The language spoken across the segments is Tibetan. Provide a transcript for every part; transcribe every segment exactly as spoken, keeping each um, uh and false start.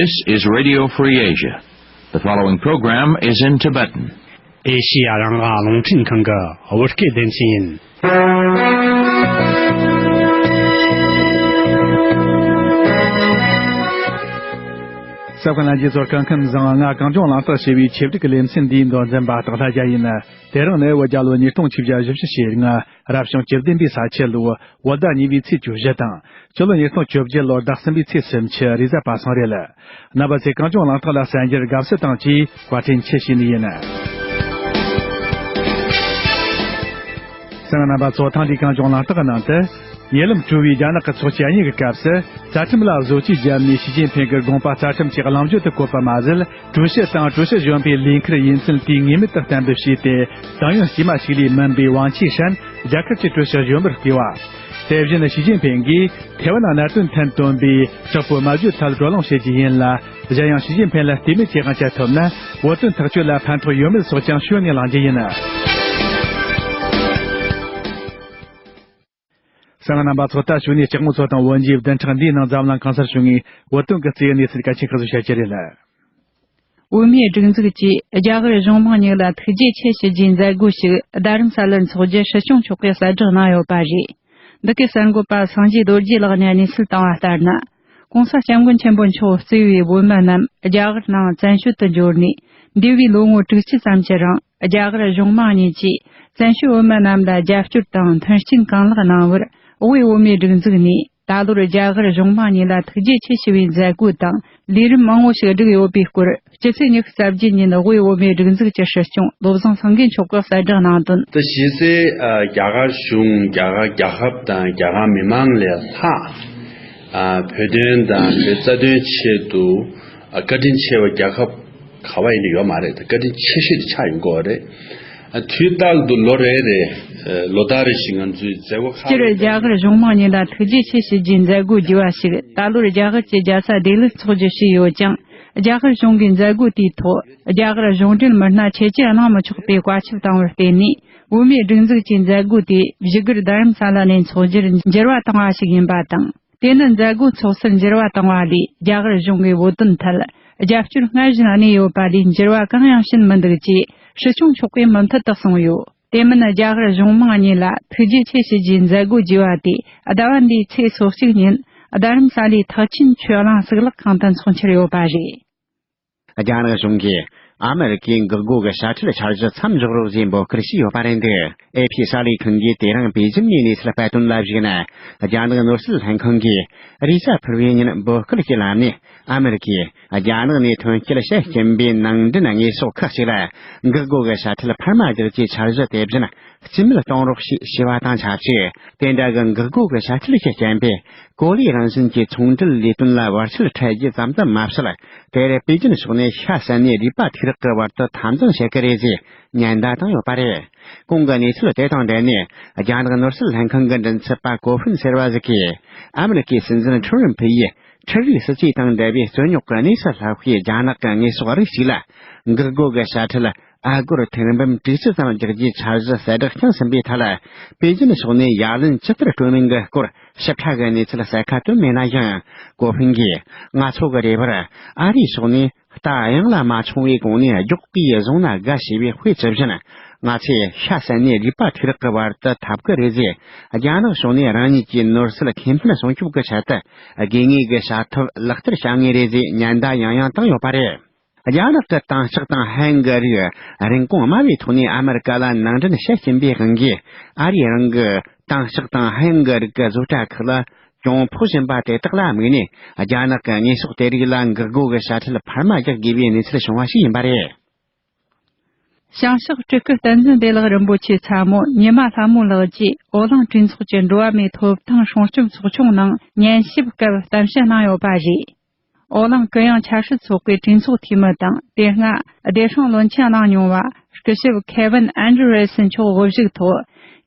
This is Radio Free Asia. The following program is in Tibetan. ཨེ་ཤི་ཡ་རང་དབང་རླུང་འཕྲིན་ཁང་གི་བོད་སྐད་སྡེ་ཚན་ཡིན། ས་གནས་རྒྱ་མཚོ་སྐར་ཁམས་བཟང་། ང་གངས་ལྗོངས་གླེང་སྟེགས་ཞེས་པའི་ཆེད་སྒྲིག་གི་ལེ་ཚན་འདིའི་མདོ་འཛིན་པ་སྟག་ལྷ་རྒྱལ་ཡིན། དེ་རིང་ནི་བོད་རྒྱལ་ལོ་ཉིས་སྟོང་ཆིག་བརྒྱ་བཞི་བཅུ་ཞེ་ལྔ། རབ་བྱུང་བཅུ་བདུན་པའི་ས་ཁྱི་ལོ། བོད་ཟླ་གཉིས་པའི་ཚེས་བཅུ་བཞི་དང་། སྤྱི་ལོ་ཉིས་སྟོང་བཅོ་བརྒྱད་ལོར་ཟླ་གསུམ་པའི་ཚེས་སུམ་ཅུ། རེས་གཟའ་པ་སངས་རེད། རྣམ་པ་ཚོས་གངས་ལྗོངས་གླེང་སྟེགས་ལ་གསན་རྒྱུར་དགའ་བསུ་དང་བཅས་བཀའ་དྲིན་ཆེ་ཞུས་ནི་ཡིན། གསན་མཁན་རྣམ་པ་ཚོ། ཐེངས་འདིའི་གངས་ལྗོངས་གླེང་སྟེགས་ཀྱི་ནང་དུ། ཉེ་ལམ་གྲོལ་བའི་རྒྱ་ནག་གི་ཚོགས་ཆེན་གཉིས་ཀྱི་སྐབས་སུ། རྩ་ཁྲིམས་ལ་བཟོ་བཅོས་བརྒྱབ་ནས་ཞི་ཅིན་ཕིང་གི་དགོངས་པ་རྩ་ཁྲིམས་ཀྱི་གླེང་བརྗོད་དུ་བཀོད་པ་མ་ཟད། ཀྲུའུ་ཞི་དང་ཀྲུའུ་ཞི་གཞོན་པའི་ལས་འཁུར་ཡུན་ཚད་དུས་ངེས་མེད་དུ་གཏན་འབེབས་བྱས་ཏེ། ཏང་ཡོན་དཀྱུས་མ་ཞིག་ལས་མིན་པའི་ཝང་ཆི་ཧྲན་རྒྱལ་ཁབ་ཀྱི་ཀྲུའུ་ཞི་གཞོན་པར་བསྐོས་པ། དེ་བཞིན་ཞི་ཅིན་ཕིང་གིས་ཐའེ་ཝན་གནད་དོན་ཐད་བཏོན་པའི་དྲག་པོའི་སྨྲ་བརྗོད་ཐད་བགྲོ་གླེང་བྱེད་རྒྱུ་ཡིན་ལ། གཞན་ཡང་ཞི་ཅིན་ཕིང་ལ་བལྟས་མེད་ཅེས་དབང་ཆ་ཐོབ་ན། བོད་དོན་ཐག་གཅོད་ལ་ཕན་ཐོགས་ཡོད་མེད་སོགས་ཀྱང་ཞུས་ནས་གླེང་རྒྱུ་ཡིན། གསན་མཁན་རྣམ་པ་ཚོ། ད་གཞུག་ནས་ལྕགས་མོ་མཚོ་དང་བོན་རྗེའི་བདུན་ཕྲག་འདིའི་ནང་འཛམ་གླིང་གང་སར་བྱུང་བའི་བོད་དོན་གྱི་རྩིས་གནས་ཚུལ་གལ་ཆེན་ཁག་ཚོ་བཤད་རྒྱུ་རེད། བོད་མིའི་སྒྲིག་འཛུགས་ཀྱིས་རྒྱ་གར་གཞུང་མང་གཉིས་ལ་ཐུགས་རྗེ་ཆེ་ཞུ་རྒྱུའི་མཛད་སྒོ་ཞིག་རྡ་རམ་ས་ལར་འཚོགས་རྒྱུ་སྲིད་སྐྱོང་མཆོག་གིས་གསལ་བསྒྲགས་གནང་ཡོད་པ་རེད། འདི་གའི་གསར་འགོད་པ་སངས་རྒྱས་རྡོ་རྗེ་ལགས་ནས་གནས་ཚུལ་བཏང་བ་ལྟར་ན། ྋགོང་ས་ྋསྐྱབས་མགོན་ཆེན་པོ་མཆོག་གཙོས་པའི་བོད་མི་རྣམས་རྒྱ་གར་ནང་བཙན་བྱོལ་དུ་འབྱོར་ནས། འདས་པའི་ལོ་ངོ་དྲུག་ཅུ་ཙམ་གྱི་རིང་རྒྱ་གར་གཞུང་མང་གཉིས་ཀྱིས་བཙན་བྱོལ་བོད་མི་རྣམས་ལ་རྒྱབ་སྐྱོར་དང་མཐུན་རྐྱེན་གང་ལེགས་གནང་བར། དབུས་བོད་མིའི་སྒྲིག་འཛུགས་ནས་ད་ལོར་རྒྱ་གར་གཞུང་མང་གཉིས་ལ་ཐུགས་རྗེ་ཆེ་ཞུ་བའི་མཛད་སྒོ་དང་ལས་རིམ་མང་བོ་ཞིག་བསྒྲིགས་ཡོད་པའི་སྐོར། སྤྱི་ཚེས་ཉི་ཤུ་རྩ་བརྒྱད་ཉིན་དབུས་བོད་མིའི་སྒྲིག་འཛུགས་ཀྱི་སྲིད་སྐྱོང་བློ་བཟང་སེང་གེ་མཆོག་གིས་གསལ་བསྒྲགས་གནང་དོན། ད་གཞི་རྩའི་ཨ་རྒྱ་གར་གཞུང་། རྒྱ་གར་རྒྱལ་ཁབ་དང་རྒྱ་གར་མི་མང་ལས་ལྷག་ཨ་བོད་དོན་དང་བོད་རྩ་དོན་ཆེད་དུ་ཨ་བཀའ་དྲིན་ཆེ་བ་རྒྱལ་ཁབ་ག་བ་ཡིན་ནའི་ཡོད་མ་རེད། ད་བཀའ་དྲིན་ཆེ་ཤོས་དེ་ཆགས་ཡོང་གི་ཡོད་རེད། ཨ་དུས་རྟག་ཏུ་ལོ་རེ་རེ་ཨ་ལོ་ལྟར་རེ་བཞིན་ང་ཚོའི་མཛད་སྒོ་ཁག་སྤྱིར་རྒྱ་གར་གཞུང་མང་གཉིས་ལ་ཐུགས་རྗེ་ཆེ་ཞུ་རྒྱུའི་མཛད་སྒོ་བརྒྱུད་པ་ཞིག་ད་ལོར་རྒྱ་གར་གྱི་རྒྱལ་ས་ལྡི་ལིར་འཚོགས་རྒྱུ་བྱས་ཡོད་ཀྱང་། རྒྱ་གར་གཞུང་གིས་མཛད་སྒོ་དེའི་ཐོག་རྒྱ་གར་གཞུང་འབྲེལ་མི་སྣ་ཁྱེད་ཀྱིས་གནང་མི་ཆོག་པའི་བཀའ་ཁྱབ་བཏང་བར་བརྟེན་ནས། བོད་མིའི་སྒྲིག་འཛུགས་ཀྱི་མཛད་སྒོ་དེ་བཞུགས་སྒར་རྡ་རམ་ས་ལ་ནས་འཚོགས་རྒྱུར་འགྱུར་བ་བཏང་བ་ཞིག་ཡིན་པ་དང་། དེ་ནི་མཛད་སྒོ་འཚོགས་སར་འགྱུར་བ་བཏང་བ་ལས་རྒྱ་གར་གཞུང་གིས་བོད་དོན་ཐད་རྒྱབ་སྐྱོར་སྔར་བཞིན་གནས་ཡོད་པ་ལས་འགྱུར་བ་གང་ཡང་ཕྱིན་མི་འདུག་ཅེས་སྲིད་སྐྱོང་མཆོག་གིས་མུ་མཐུད་དུ་གསུངས་ཡོད། དེ་མིན་རྒྱ་གར་གཞུང་མང་གཉིས་ལ་ཐུགས་རྗེ་ཆེ་ཞུ་རྒྱུའི་མཛད་སྒོ་བརྒྱུད་པ་དེ་ཟླ་བ་འདིའི་ཚེས་སོ་གཅིག་ཉིན་རྡ་རམ་ས་ལའི་ཐེག་ཆེན་ཆོས་གླིང་གཙུག་ལག་ཁང་དུ་འཚོགས་འཆར་ཡོད་པ་རེད། རྒྱ་ནག་གཞུང་གིས་ཨ་མེ་རི་ཁའི་འགག་སྒོ་གི་དཔྱ་ཁྲལ་འཆར་གཞི་མཚམས་འཇོག་རོགས་ཞེས་འབོད་སྐུལ་བྱས་ཡོད་པ་རེད་འདུག་ཨེ་ཕི་གསར་ལས་ཁང་གིས་དེ་རིང་པེ་ཅིན་ནས་གནས་ཚུལ་སྤེལ་དོན་ལ་གཞིགས་ན། རྒྱ་ནག་ནོར་སྲིད་ལྷན་ཁང་གིས་རེས་གཟའ་ཕུར་བུའི་ཉིན་འབོད་སྐུལ་གྱི་ལམ་ནས། ཨ་མེ་རི་ཁས་རྒྱ་ནག་ནས་ཐོན་སྐྱེད་དཔྱད་ཀྱིན་པའི་ནང་འདྲེན་དངོས་ཟོག་ཁག་ཅིག་ལ་འགག་སྒོ་གི་དཔྱ་ཁྲལ་འཕར་མ་རྒྱག་རྒྱུའི་འཆར་གཞི་དེ་བཞིན་རྩིས་མེད་གཏོང་རོགས་ཞེས་ཞུས་པ་དང་ཆབས་ཅིག་དེ་འདྲ་གི་འགག་སྒོ་གི་དཔྱ་ཁྲལ་གྱི་རྐྱེན་པས། གོ་ལའི་རང་བཞིན་གྱི་ཚོང་འབྲེལ་ལས་དོན་ལ་བར་ཆད་འཕྲད་རྒྱུ་ཙམ་དུ་མ་ཟད། དེར་པེ་ཅིན་ཕྱོགས་ནས་ཤ་ཟ་ནས་རུས་པ་མཐུག་རག་གི་བར་དུ་འཐབ་འཛིང་བྱེད་ཀྱི་རེད་ཅེས་ཉེན་བརྡ་བཏང་ཡོད་པ་རེད། གོང་གི་གནས་ཚུལ་དེ་དང་འབྲེལ་ནས། རྒྱ་ནག་ནོར་སྲིད་ལྷན་ཁང་གི་མགྲིན་ཚབ་པ་ཀོ་ཧྥིན་ཟེར་བ་ཞིག་གིས། ཨ་མེ་རི་ཁའི་སྲིད་འཛིན་ཁྲི་རིན་ཕུ་ཡིས། ཁྲིམས་རིག་སྲིད་ཇུས་དང་འབྲེལ་བའི་རྩོད་རྙོག་གི་གནས་སུ་ལྷག་པའི་རྒྱ་ནག་གི་དངོས་ཟོག་རིགས་ཤིག་ལ། འགག་སྒོ་གི་དཔྱ་ཁྲལ་ཨ་སྒོར་ཐེར་འབུམ་དྲུག་ཅུ་ཙམ་རྒྱག་རྒྱུའི་འཆར་གཞི་གསལ་བསྒྲགས་བཏང་ཟིན་པའི་ཐད། པེ་ཅིན་ཕྱོགས་ནས་ཡ་ལན་ཇི་ལྟར་སྤྲོད་མིན་གྱི་སྐོར་ཞིབ་ཕྲ་གི་གནས་ཚུལ་གསལ་ཁ་བཏོན་མེད་ན་ཡང་། ཀོ་ཧྥིན་གྱིས་ང་ཚོ་གི་རེ་བར་ཨ་རིའི་ཕྱོགས་ནས་རྟ་གཡང་ལ་མ་མཆོང་བའི་གོང་ནས་མགྱོགས་པོས་བཟུང་ན་དགའ་ཞེས་པའི་དཔེ་ཇི་བཞིན། ང་ཚོས་ཤ་ཟ་ནས་རུས་པ་མཐུག་རག་གི་བར་དུ་འཐབ་ཀྱི་རེད་ཅེས། རྒྱ་ནག་ཕྱོགས་ནས་རང་ཉིད་ཀྱི་ནོར་སྲིད་ཁེ་ཕན་སྲུང་སྐྱོབ་ཀྱི་ཆེད་དུ། དགོས་ངེས་ཀྱི་བྱ་ཐབས་ལག་བསྟར་བྱ་ངེས་རེད་ཅེས་ཉེན་བརྡ་ཡང་ཡང་བཏང་ཡོད་པ་རེད། རྒྱ་ནག་གི་དྭངས་ལྕགས་དང་ཧ་ཡང་གི་རིགས་རིན་གོང་དམའ་བའི་ཐོག་ནས་ཨ་མེ་རི་ཀ་ལ་ནང་འདྲེན་བྱེད་ཀྱིན་པའི་དབང་གིས། ཨ་རིའི་རང་གི་དྭངས་ལྕགས་དང་ཧ་ཡང་གི་རིགས་ཀྱི་བཟོ་གྲྭ་ཁག་ལ་གྱོང་ཕོག་བཞིན་པ་དེ་དག་ལ་དམིགས་ནས། རྒྱ་ནག་གི་དངོས་ཟོག་དེ་རིགས་ལ་འགག་སྒོ་གི་དཔྱ་ཁྲལ་འཕར་མ་རྒྱག་དགོས་པའི་གནས་ཚུལ་བྱུང་བ་ཞིག་ཡིན་པ་རེད། བྱང་ཕྱོགས་སྤྲུལ་སྐུ་བསྟན་འཛིན་བདེ་ལེགས་རིན་པོ་ཆེའི་ཚ་མོ་ཉི་མ་ལྷ་མོ་ལགས་ཀྱིས་ཨོ་གླིང་གྲོས་ཚོགས་ཀྱི་འགྲོ་བ་མིའི་ཐོབ་ཐང་སྲུང་སྐྱོབ་ཚོགས་ཆུང་ནང་ཉན་ཞིབ་སྐབས་གཏམ་བཤད་གནང་ཡོད་པ་རེད། ཨོ་གླིང་གུ་ཡངས་ཆབ་སྲིད་ཚོགས་པའི་གྲོས་ཚོགས་འཐུས་མི་དང་། དེ་སྔ་བདེ་སྲུང་བློན་ཆེན་གནང་མྱོང་བ་སྐུ་ཞབས་Kevin Anderson་མཆོག་དབུ་བཞུགས་ཐོག་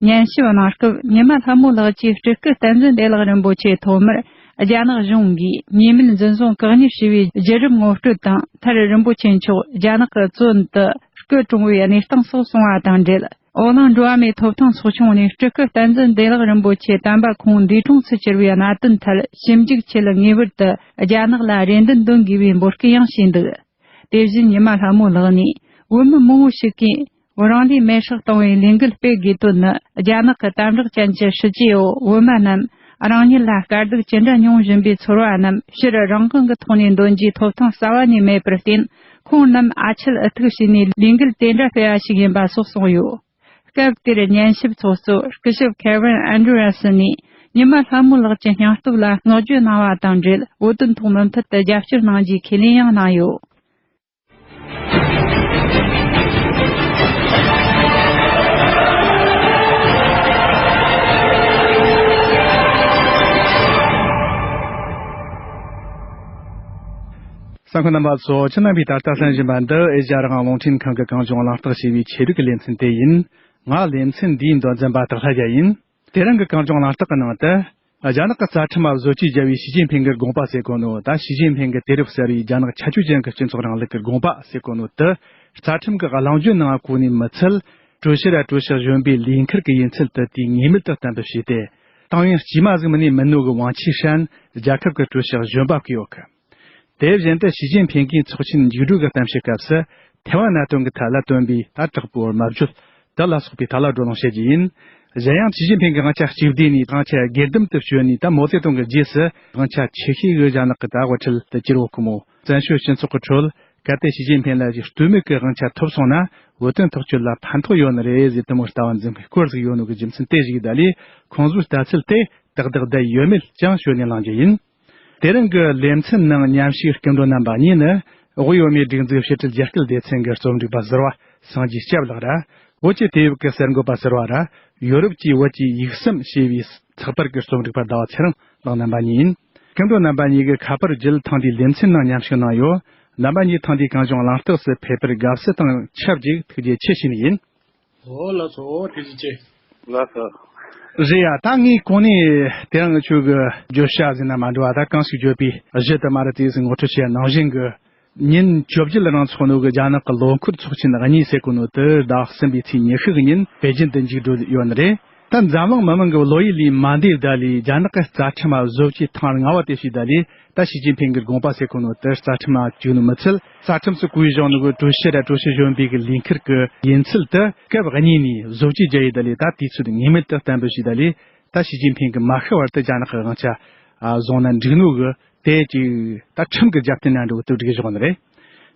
ཉན་ཞིབ་གནང་སྐབས། ཉི་མ་ལྷ་མོ་ལགས་ཀྱིས་སྤྲུལ་སྐུ་བསྟན་འཛིན་བདེ་ལེགས་རིན་པོ་ཆེ་ཐོག་མར་རྒྱ་ནག་གཞུང་གིས་ཉེས་མེད་འཛིན་བཟུང་བཀག་ཉར་བྱས་པའི་བརྒྱུད་རིམ་ངོ་སྤྲོད་དང་། མཐར་རིན་པོ་ཆེ་མཆོག་རྒྱ་ནག་གི་བཙོན་དུ་སྐུ་གྲོངས་པའི་གནས་སྟངས་སོགས་གསུངས་པ་དང་འབྲེལ། ཨོ་གླིང་འགྲོ་བ་མིའི་ཐོབ་ཐང་ཚོགས་ཆུང་ནས་སྤྲུལ་སྐུ་བསྟན་འཛིན་བདེ་ལེགས་རིན་པོ་ཆེ་དམ་པ་ཁོང་འདས་གྲོངས་སུ་གྱུར་བའི་གནད་དོན་ཐད་ཞིབ་འཇུག་ཆེད་ངེས་པར་དུ་རྒྱ་ནག་ལ་རེ་འདུན་འདོན་དགོས་པའི་འབོད་སྐུལ་ཡང་བྱས་འདུག་དེ་བཞིན་ཉི་མ་ལྷ་མོ་ལགས་ནས། བོད་མི་མང་བོ་ཞིག་གིས་རང་ལུས་མེར་སྲེག་གཏོང་བའི་ལས་འགུལ་སྤེལ་དགོས་དོན་ནི། རྒྱ་ནག་གི་དམ་དྲག་ཅན་གྱི་སྲིད་ཇུས་འོག་བོད་མི་རྣམས་རང་ཉིད་ལ་དཀའ་སྡུག་ཅི་འདྲ་མྱོང་བཞིན་པའི་ཚོར་བ་རྣམས་སྤྱིར་རང་དབང་གི་ཐོག་ནས་འདོན་རྒྱུའི་ཐོབ་ཐང་རྩ་བ་ནས་མེད་པར་བརྟེན། ཁོང་རྣམས་ཨ་ཆད་ཨུ་ཐུག་བྱས་ནས་ལས་འགུལ་དེ་འདྲ་སྤེལ་བ་ཞིག་ཡིན་པ་སོགས་གསུངས་ཡོད། སྐབས་དེར་ཉན་ཞིབ་ཚོགས་གཙོ་སྐུ་ཞབས་Kevin Andreasen་ནས་ཉི་མ་ལྷ་མོ་ལགས་ཀྱི་སྙིང་སྟོབས་ལ་བསྔགས་བརྗོད་གནང་བ་དང་འབྲེལ། བོད་དོན་ཐོག་མུ་མཐུད་དུ་རྒྱབ་སྐྱོར་གནང་རྒྱུའི་ཁས་ལེན་ཡང་གནང་ཡོད། གསན་མཁན་རྣམ་པ་ཚོ། ཁྱེད་རྣམ་པས་ད་ལྟ་གསན་བཞིན་པ་འདི་ཨེ་ཤ་ཡ་རང་དབང་རླུང་འཕྲིན་ཁང་གི་གངས་ལྗོངས་གླེང་སྟེགས་ཞེས་པའི་ཆོས་རིག་གི་ལེ་ཚན་དེ་ཡིན། ང་ལེ་ཚན་འདིའི་མདོ་འཛིན་པ་སྟག་ལྷ་རྒྱལ་ཡིན། དེ་རིང་གི་གངས་ལྗོངས་གླེང་སྟེགས་ཀྱི་ནང་དུ། རྒྱ་ནག་གི་རྩ་ཁྲིམས་ལ་བཟོ་བཅོས་བརྒྱབ་པའི་ཞི་ཅིན་ཕིང་གི་དགོངས་པ་ཟེར་གོ་ནོ། ད་ཞི་ཅིན་ཕིང་གི་དུས་རབས་གསར་བའི་རྒྱ་ནག་ཁྱད་ཆོས་ཅན་གྱི་སྤྱི་ཚོགས་རིང་ལུགས་ཀྱི་དགོངས་པ་ཟེར་གོ་ནོ་དེ། རྩ་ཁྲིམས་ཀྱི་གླེང་བརྗོད་ནང་བཀོད་ནས་མི་ཚད། གྲོས་ཆོད་ར་གྲོས་ཆོད་གཞོན་པའི་ལས་འཁུར་གྱི་ཡུན་ཚད་དེ་དུས་ངེས་མེད་དུ་གཏན་འབེབས་བྱས་ཏེ། ཏང་ཡོན་དཀྱུས་མ་ཟིག་མིན་ནས་མིན་ནོ་གི་ཝང་ཆི་ཧྲན་རྒྱལ་ཁབ་ཀྱི་གྲོས་ཆོད་གཞོན་པ་བཀོད་ཡོད་གི། དེ་བཞིན་དུ་ཞི་ཅིན་ཕིང་གིས་ཚོགས་ཆེན་མཇུག་སྒྲིལ་གྱི་གཏམ་བཤད་སྐབས་སུ། ཐེ་ཝན་གནད་དོན་གྱི་ཐད་ལ་བཏོན་པའི་ད་དྲག་པོའི་མ་བརྗོད་དེ་ལ་སོགས་པའི་ཐད་ལ་བགྲོ་གླེང་བྱེད་རྒྱུ་ཡིན། གཞན་ཡང་ཞི་ཅིན་ཕིང་གིས་དབང་ཆ་གཅིག་བསྡུས་ནས་དབང་ཆ་སྒེར་སྡོམ་དུ་བསྐྱོན་ནས། ད་མའོ་ཙེ་ཏུང་གི་རྗེས་སུ་དབང་ཆ་ཆེ་ཤོས་ཀྱི་རྒྱ་ནག་གི་ད་དབུ་ཁྲིད་དུ་གྱུར་ཡོད་གི་མོ། བཙན་བྱོལ་སྤྱི་ཚོགས་ཀྱི་ཁྲོད་གལ་ཏེ་ཞི་ཅིན་ཕིང་ལ་སྟོད་སྨད་ཀྱི་དབང་ཆ་ཐོབ་སོང་ན། བོད་དོན་ཐག་གཅོད་ལ་ཕན་ཐོགས་ཡོད་ནི་རེད་ཟེར། དེ་མོ་ལྟ་བ་འཛིན་པའི་སྐོར་ཟིག་ཡོད་ནོ་གི་རྒྱུ་མཚན་དེ་ཞིག་ད་ལས་ཁོང་ཚོའི་ལྟ་ཚུལ་དེ་ཏག་ཏག་བསྡད་ཡོད་མེད་ཀྱང་ཞུས་ནས་གླེང་རྒྱུ་ཡིན། དེ་རིང་གི་ལེ་ཚན་ནང་མཉམ་ཞུགས་སྐུ་མགྲོན་རྣམ་པ་གཉིས་ནི། དབུས་བོད་མིའི་སྒྲིག་འཛུགས་ཕྱི་དྲིལ་རྒྱ་སྐུལ་སྡེ་ཚན་གྱི་རྩོམ་སྒྲིག་པ་ཟུར་པ་སངས་རྒྱས་སྐྱབས་ལགས་ར། བོད་ཀྱི་དེབ་ཀྱི་གསར་འགོད་པ་ཟུར་པ་ར། ཡོ་རོབ་ཀྱི་བོད་ཀྱི་ཡིག་གསུམ་ཞེས་པའི་ཚགས་པར་གྱི་རྩོམ་སྒྲིག་པ་ཟླ་བ་ཚེ་རིང་ལགས་རྣམ་པ་གཉིས་ཡིན། སྐུ་མགྲོན་རྣམ་པ་གཉིས་ཀྱིས་ཁ་པར་བརྒྱུད་ཐེངས་འདིའི་ལེ་ཚན་ནང་མཉམ་ཞུགས་གནང་ཡོད། རྣམ་པ་གཉིས་ཐེངས་འདིའི་གངས་ལྗོངས་གླེང་སྟེགས་སུ་ཕེབས་པར་དགའ་བསུ་དང་ཆབས་ཅིག་ཐུགས་རྗེ་ཆེ་ཞུས་ནས་ཡིན། ཨོ་ལགས་སོ། ཨོ་ཐུགས་རྗེ་ཆེ། ལགས་སོ། རེད་ཡ། ད་ངས་གོང་ནས་དེ་རིང་ཆོས་ཀྱི་བརྗོད་བྱ་ཟིན་ན་མ་འགྲོ་བ། ད་གང་ཞིག་བརྗོད་པའི་གཞི་དུ་མ་རེད་དེ་ཟིན་ངོ་སྤྲོད་བྱས་ནང་བཞིན་གྱི། ཉིན་བཅོ་བརྒྱད་རིང་ཚོགས་ནོ་གི་རྒྱ་ནག་གི་ལོ་འཁོར་ཚོགས་ཆེན་གཉིས་ཟེར་གོ་ནོ་དེ་ཟླ་གསུམ་པའི་ཚེས་ཉི་ཤུ་གི་ཉིན་པེ་ཅིན་དུ་མཇུག་བསྒྲིལ་ཡོད་ནི་རེད། ད་འཛམ་གླིང་མི་མང་གི་བློ་ཡུལ་ལས་མ་འདས་ད་ལས། རྒྱ་ནག་གི་རྩ་ཁྲིམས་ལ་བཟོ་བཅོས་ཐེངས་ལྔ་བ་དེ་བྱས་ད་ལས། ད་ཞི་ཅིན་ཕིང་གི་དགོངས་པ་ཟེར་གོ་ནོ་དེ་རྩ་ཁྲིམས་ལ་བཅུག་ནོ་མི་ཚད། རྩ་ཁྲིམས་སུ་བཀོད་བཞག་ནོ་གི་གྲོས་ཆོད་ར་གྲོས་ཆོད་གཞོན་པའི་གི་ལས་འཁུར་གི་ཡུན་ཚད་དེ་སྐབས་གཉིས་ནས་བཟོ་བཅོས་བརྒྱབ་ཡོད་ད་ལས། ད་དུས་ཚོད་ངེས་མེད་དུ་གཏན་འབེབས་བྱས་ད་ལས། ད་ཞི་ཅིན་ཕིང་གི་མ་ཤི་བར་དུ་རྒྱ་ནག་གི་དབང་ཆ་བཟུང་ན་འགྲིག་ནོ་གི། དེ་ཅིག་ད་ཁྲིམས་ཀྱི་རྒྱབ་རྟེན་ན་འགྲོ་བཏུབ་སྒྲིག་བཞག་ནི་རེད།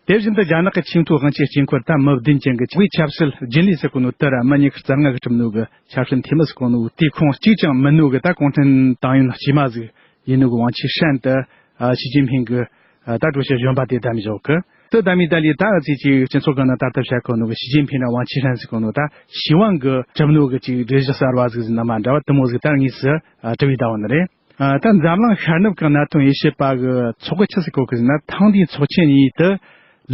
དེ་བཞིན་དུ་རྒྱ་ནག་གི་ཆེས་མཐོའི་དབང་ཆའི་དཀྱིལ་འཁོར་ད་མི་བདུན་ཅན་གྱི་བོད་ཆབ་སྲིད་རྒྱུན་ལས་ཟེར་གོ་ནོ་དེ་ར། མི་ཉི་ཤུ་རྩ་ལྔ་གི་ཁྲིམས་ནོ་གི་ཆབ་སྲིད་འཐུས་མི་ཟེར་གོ་ནོ་དེ་ཁོང་གཅིག་ཀྱང་མིན་ནོ་གི། ད་གུང་ཁྲན་ཏང་ཡོན་དཀྱུས་མ་ཟིག་ཡིན་ནོ་གི་ཝང་ཆི་ཧྲན་དེ་ཞི་ཅིན་ཕིང་གི་ད་གྲོས་ཆོད་གཞོན་པ་དེ་བདམས་བཞག་གི། དེ་བདམས་མི་ད་ལས་ད་ཨ་ཙི་ཅིག་སྤྱི་ཚོགས་གི་ནང་ད་ལྟ་བཤད་གོ་ནོ་གི་ཞི་ཅིན་ཕིང་ར་ཝང་ཆི་ཧྲན་ཟེར་གོ་ནོ་ད་ཞི་ཝང་གི་གྲུབ་ནོ་གི་ཅིག་སྒྲིག་གཞི་གསར་བ་ཟིག་ཟིན་ན་མ་འདྲ་བ་དེ་མོ་ཟིག་ད་དངོས་སུ་གྲུབ་པའི་ད་བ་ནི་རེད། ཨ། ད་འཛམ་གླིང་ཤར་ནུབ་ཀྱི་གནད་དོན་དབྱེ་ཞིབ་པ་གི་ཚོགས་ཀྱི་ཆི་ཟིག་གོ་གི་ཟེར་ན། ཐེངས་འདིའི་ཚོགས་ཆེན་གཉིས་དེ་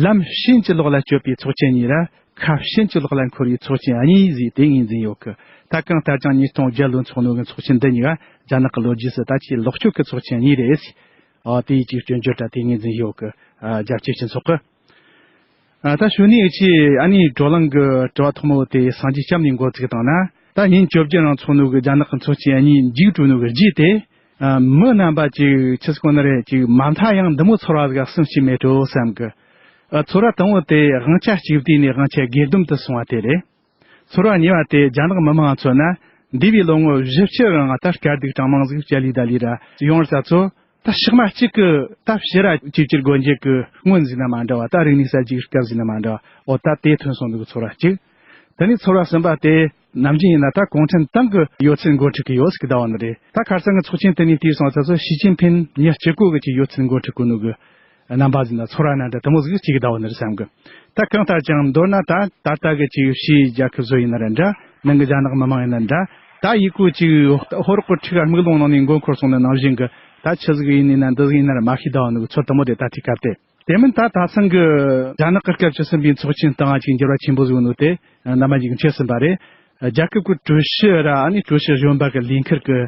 ལམ་ཕྱིན་ཅི་ལོག་ལ་བསྐྱོད་པའི་ཚོགས་ཆེན་གཉིས་ར། ཁ་ཕྱིན་ཅི་ལོག་ལ་འཁོར་བའི་ཚོགས་ཆེན་གཉིས་ཟིག་དེ་ངོས་འཛིན་ཡོད་གི། ད་གང་ལྟར་ཀྱང་ཉིས་སྟོང་བརྒྱད་ལོའི་ཚོགས་ནོ་གི་ཚོགས་ཆེན་འདི་གཉིས་ཀ་རྒྱ་ནག་གི་ལོ་རྒྱུས་སུ་ད་ཆེས་ལོག་སྤྱོད་ཀྱི་ཚོགས་ཆེན་གཉིས་རེད། ཨ། དེའི་ཅིག་སྐྱོན་བརྗོད་ད་དེ་ངོས་འཛིན་ཡོད་གི། ཨ། རྒྱ་ཆེའི་སྤྱི་ཚོགས་གི། ཨ། ད་གཞུག་ནས་ཨ་ཅེ་ཨ་ནི་བགྲོ་གླེང་གི་དྲི་བ་ཐོག་མ་བོ་དེ་སངས་རྒྱས་སྐྱབས་ནས་འགོ་བཙུགས་བཏང་ན། ད་ཉིན་བཅོ་བརྒྱད་རིང་ཚོགས་ནོ་གི་རྒྱ་ནག་གི་ཚོགས་ཆེན་གཉིས་མཇུག་གྲོལ་ནོ་གི་རྗེས་དེ། ཨ། མི་རྣམ་པ་ཅིག་ཆི་ཟིག་གོ་ནི་རེད། ཅིག་མ་མཐའ་ཡང་འདི་མོ་ཚོར་བ་ཟིག་གསུམ་ཅིག་མེད་འགྲོ་བསམ་གི། ཨ། ཚོར་བ་དང་བོ་དེ་དབང་ཆ་གཅིག་བསྡུས་ནས་དབང་ཆ་སྒེར་སྡོམ་དུ་སོང་བ་དེ་རེད། ཚོར་བ་གཉིས་པ་དེ་རྒྱ་ནག་མི་མང་ཚོ་ན་འདས་པའི་ལོ་ངོ་བཞི་བཅུ་རིང་ད་དཀའ་སྡུག་གྲངས་མང་ཟིག་བྱས་ལས་ད་ལས་ར་ཡོང་བར་ས་ཚོ། ད་ཕྱི་མ་གཅིག་གི་ད་ཕྱི་ར་ཅིག་ཅིག་སྒོ་འབྱེད་ཀྱི་སྔོན་ཟིག་ན་མ་འདྲ་བ། ད་རིག་གནས་གསར་བརྗེའི་སྐབས་ཟིག་ན་མ་འདྲ་བ། འོ་ད་དེ་ཐོན་སོང་འདུག་ཚོར་བ་གཅིག། དེ་ནས་ཚོར་བ་གསུམ་པ་དེ་ནམ་རྒྱུན་ཡིན་ན་ད་གུང་ཁྲན་ཏང་གི་ཡོད་ཚད་འགོ་ཁྲིད་ཀྱི་ཡོད་ཟིག་གི་ཟླ་བ་ནི་རེད། ད་ཁ་སང་གི་ཚོགས་ཆེན་དེ་ནས་བལྟས་སོང་ས་ཚོ་ཞི་ཅིན་ཕིན་ཉིན་གཅིག་གོ་གི་ཅིག་ཡོད་ཚད་འགོ་ཁྲིད་གོ་ནོ་གི་རྣམ་པ་ཟིག་ན་ཚོར་བ་ན་འདྲ་དེ་མོ་ཟིག་གཅིག་གི་ཟླ་བ་ནི་རེད་བསམ་གི། ད་གང་ལྟར་ཀྱང་མདོར་ན་ད་ད་ལྟ་གི་ཅིག་ཕྱིའི་རྒྱལ་ཁབ་བཟོ་ཡིན་ན་ར་འདྲ། ནང་གི་རྒྱ་ནག་མི་མང་ཡིན་ན་འདྲ། ད་ཡི་གུ་ཅིག་ཧོར་གོ་ཁྲི་ཁ་དམུས་ལོང་ནང་ནས་མགོ་འཁོར་སོང་ན་ནང་བཞིན་གི། ད་ཆི་ཟིག་ཡིན་ནི་ན་འདི་ཟིག་ཡིན་ན་ར་མ་ཤེས་ཟླ་བ་ནི་གི་ཚོར་དེ་མོ་དེ་ད་ཐིག་སྐབས་དེ། དེ་མིན་ད་ད་སང་གི་རྒྱ་ནག་གི་སྐབས་བཅུ་གསུམ་པའི་ཚོགས་ཆེན་སྟེང་ང་ཅིག་འགྱུར་བ་ཆེན་པོ་ཟིག་ནོ་དེ་རྣམ་པ་ཅིག་མཁྱེན་ཟིན་པ་རེད། རྒྱལ་ཁབ་ཀྱི་གྲོས་གཞི་ར་ཨ་ནི་གྲོས་གཞི་གཞོན་པ་གི་ལས་འཁུར་གི་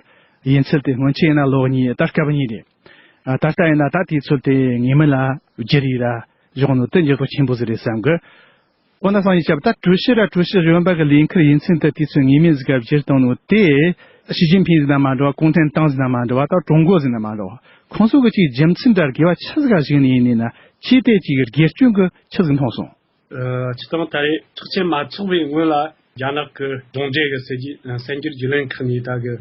ཡུན་ཚད་དེ་སྔོན་ཆད་ཡིན་ན་ལོ་གཉིས། ད་སྐབས་གཉིས་རེད། ད་ལྟ་ཡིན་ན་ད་དུས་ཚོད་དེ་ངེས་མེད་ལ་བསྒྱུར་ཡི་ར་བཞག་ནོ་དེ་འགྱུར་ལྡོག་ཆེན་པོ་ཟིག་རེད་བསམ་གི། ཨོ་ན་སང་ཡིན་ཞབས་ད་ཀྲུའུ་ཞི་ར་ཀྲུའུ་ཞི་གཞོན་པ་གི་ལས་འཁུར་ཡིན་ཚུན་དུ་དུས་ཚོད་ངེས་མེད་ཟིག་ག་བསྒྱུར་བཏང་ནོ་དེ། ཞི་ཅིན་ཕིང་ཟིན་ན་མ་འགྲོ་བ། ཀུང་ཐན་ཏང་ཟིན་ན་མ་འགྲོ་བ། ད་ཀྲུང་གོ་ཟིན་ན་མ་འགྲོ་བ། ཁོང་ཚོ་གི་ཅིག་རྒྱུ་མཚན་འདྲ་དགེ་བ་ཆི་ཟིག་ག་ཞིག་ནས་ཡིན་ནས་ན། ཁྱེད་དེ་ཅིག་དགེ་སྐྱོན་གི་ཆི་ཟིག་མཐོང་སོང་། ཨ། སྤྱི་བཏང་ད་རེས་ཁྲག་ཆེན་མ་ཚོགས་པའི་སྔོན་ལ་རྒྱ་ནག་གི་གྲོང་སྡེ་གི་གསར་བརྗེ་གསར་འགྱུར་བརྒྱུད་ལམ་ཁག་ནས་ད་གི་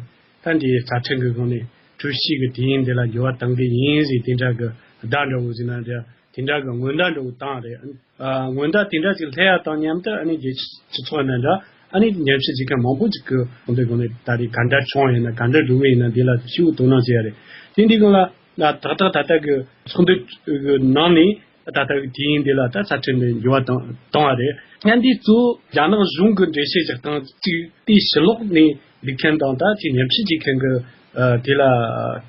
ད་འདི་རྩ་ཁྲིམས་གི་སྒང་ནས་ཀྲུའུ་ཞི་གི་དུས་ཡུན་འདི་ལ་འགྱུར་བ་གཏང་གི་ཡིན་ཟེར་དེ་འདྲ་གི་བརྡ་འདྲ་བོ་ཟེར་ན་འདྲ། དེ་འདྲ་གི་སྔོན་བརྡ་འདྲ་བོ་བཏང་རེད། ཨ། སྔོན་བརྡ་དེ་འདྲ་ཅིག་སླེབས་ཡ་དང་མཉམ་དུ། ཨ་ནི་རྒྱལ་སྤྱི་ཚོགས་ནང་འདྲ། ཨ་ནི་ཉམས་ཞིབ་བྱེད་མཁན་མང་པོ་ཅིག་གི་ཁོང་ཚོའི་སྒང་ནས་ད་རེས་ག་འདྲ་བྱུང་ཡིན་ན། ག་འདྲ་འགྲོ་གི་ཡིན་ན། འདི་ལ་ཞིབ་དོ་སྣང་བྱེད་ཡ་རེད། དེ་འདི་སྒང་ལ་ད་ཏག་ཏག་ད་ལྟ་གི་ཚོགས་འདུ་གི་ནང་ནས་ད་ལྟ་གི་དུས་ཡུན་འདི་ལ་ད་རྩ་ཁྲིམས་ནས་འགྱུར་བ་བཏང་བཏང་བ་རེད། ཡང་འདི་གཙོ་བོ་རྒྱ་ནག་གཞུང་གི་འགྲེལ་བཤད་རྒྱག་སྟངས་གཅིག་དེའི་ཕྱི་ལོགས་ནས་འདུག་མཁན་དང་། ད་ཅིག་ཉམས་ཞིབ་བྱེད་མཁན་གི་ཨ། དེ་ལ་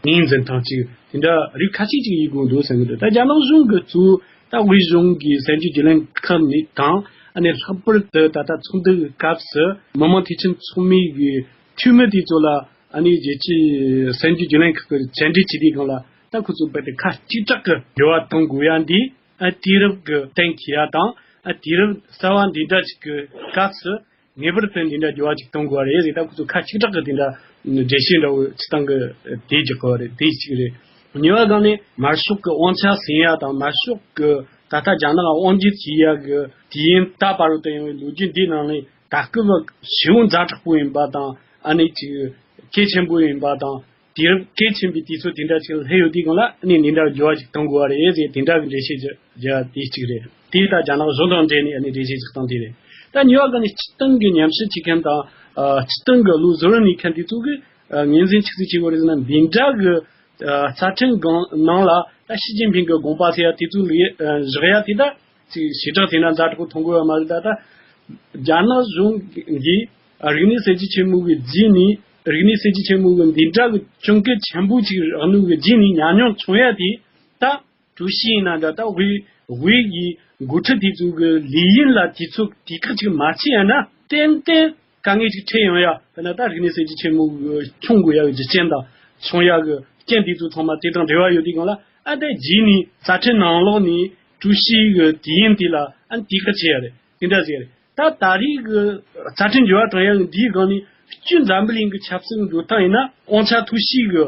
ངོས་འཛིན་སྟངས་ཅིག་དེ་འདྲ་རིགས་ཁ་ཤས་ཅིག་ཡིན་དགོས་འདུག་བསམ་གི་འདུག་ད་རྒྱ་ནག་གཞུང་གི་གཙོ་བོ་ད་དབུས་གཞུང་གི་གསར་འགྱུར་བརྒྱུད་ལམ་ཁག་ནས་དང་། ཨ་ནི་ལྷག་པར་དུ་ད་ལྟ་ཚོགས་འདུ་གི་སྐབས་སུ་མི་དམངས་འཐུས་ཚོགས་ཚོགས་མི་གི་འཐུས་མི་དེ་ཚོ་ལ། ཨ་ནི་རྒྱལ་སྤྱིའི་གསར་འགྱུར་བརྒྱུད་ལམ་ཁག་གི་བཅར་འདྲི་བྱེད་དུས་སྒང་ལ། ད་ཁོ་ཚོ་རྦད་དེ་ཁ་གཅིག་གྲགས་ཀྱི་འགྱུར་བ་གཏོང་དགོས་ཡ་འདི། ཨ། དུས་རབས་ཀྱི་གཏན་འཁེལ་ཡ་དང་། ཨ། དུས་རབས་གསར་བ་འདི་འདྲ་ཞིག་གི་སྐབས་སུ་ངེས་པར་དུ་འདི་འདྲ་འགྱུར་བ་ཅིག་གཏོང་དགོས་པ་རེད་ཟེར། ད་ཁོ་ཚོ་ཁ་གཅིག་གྲགས་ཀྱི་དེ་འདྲ་འགྲེལ་བཤད་འདྲ་བོ་ཅིག་བཏང་གི་དེ་རྒྱག་གི་རེད། དེ་གཅིག་རེད། གཉིས་པ་སྒང་ནས་དམར་ཤོག་གི་དབང་ཆ་ཟིན་ཡ་དང་། དམར་ཤོག་གི་ད་ལྟ་རྒྱ་ནག་དབང་སྒྱུར་བྱེད་ཡ་གི་དུས་ཡུན་ད་བར་དུ་ཡོང་བའི་ལོ་རྒྱུས་འདིའི་ནང་ནས། ད་སྐབས་ཞེ་པོ་ཛ་དྲག་པོ་ཡིན་པ་དང་། ཨ་ནི་ཅིག་གལ་ཆེན་པོ་ཡིན་པ་དང་། དུས་རབས་གལ་ཆེན་པོའི་དུས་ཚོད་དེ་འདྲ་ཞིག་སླེབས་ཡོད་དུས་སྒང་ལ། ཨ་ནི་འདི་འདྲ་འགྱུར་བ་ཞིག་གཏོང་དགོས་པ་རེད་ཟེར་དེ་འདྲ་གི་འགྲེལ་བཤད་རྒྱག་རྒྱག་དེ་གཅིག་རེད། དེ་ད་རྒྱ་ནག་གཞུང་དང་འབྲེལ་ནས། ཨ་ནི་འགྲེལ་བཤད་ཅིག་བཏང་དེ་རེད། ད་གཉིས་པ་ག་ནི་སྤྱིར་བཏང་གི་ཉམས་ཞིབ་བྱེད་མཁན་དང་། ཨ། སྤྱིར་བཏང་གི་བློ་གཟུར་གནས་མཁན་དེ་ཚོ་གིས། ཨ། ངོས་འཛིན་ཆི་ཟིག་བྱེད་དགོས་རེད་ཟེར་ན། འདི་འདྲ་གི། ཨ། རྩ་ཁྲིམས་སྒང་ནང་ལ་ད་ཞི་ཅིན་ཕིང་གི་དགོངས་པ་ཟེར་ཡ་དེ་ཚོ་ལ་བཞག་ཡ་དེ་ད་ཅིག་ཞེ་དྲག་དེ་འདྲ་ཛ་དྲག་པོ་མཐོང་དགོས་པ་མ་རེད། ད་ད་རྒྱ་ནག་གཞུང་གིས། ཨ། རིག་གནས་གསར་བརྗེ་ཆེན་མོ་གི་རྗེས་ནས། རིག་གནས་གསར་བརྗེ་ཆེན་མོ་གི་འདི་འདྲ་གི་གྱོང་གུད་ཆེན་པོ་ཅིག་རག་ནོ་གི་རྗེས་ནས་ཉམས་མྱོང་བྱུང་ཡ་དེ། ད་ཀྲུའུ་ཞི་ཡིན་ན་འདྲ། ད་དབུས་དབུས་ཀྱི་འགོ་ཁྲིད་དེ་ཚོ་གི་ལས་ཡུན་ལ་དུས་ཚོད་དུས་བཀག་ཅིག་མ་བྱས་ཡ་ན། ཏན་ཏན་དཀའ་ངལ་ཅིག་འཕྲད་ཡོང་ཡ། དཔེར་ན་ད་རིག་གནས་གསར་བརྗེ་ཆེན་མོ་གི་སྐྱོང་དགོས་ཡ་གི་རྒྱུ་རྐྱེན་དང་། བྱུང་ཡ་གི་རྐྱེན་དེ་ཚོ་ཚང་མ་དེ་དང་འབྲེལ་བ་ཡོད་དུས་སྒང་ལ། ཨ། དེ་རྗེས་ནས་རྩ་ཁྲིམས་ནང་ལོགས་ནས་ཀྲུའུ་ཞི་གི་དུས་ཡུན་དེ་ལ། ཨ། དུས་བཀག་བྱེད་ཡ་རེད། དེ་འདྲ་ཟེར་ཡ་རེད། ད་ད་རེས་ཀྱི་རྩ་ཁྲིམས་འགྱུར་བ་གཏོང་ཡ་འདིའི་སྒང་ནས་སྤྱིར་འཛམ་བུ་གླིང་གི་ཆབ་སྲིད་འགྲོ་སྟངས་ཡིན་ན། དབང་ཆ་ཐོག་ཤིག་གི་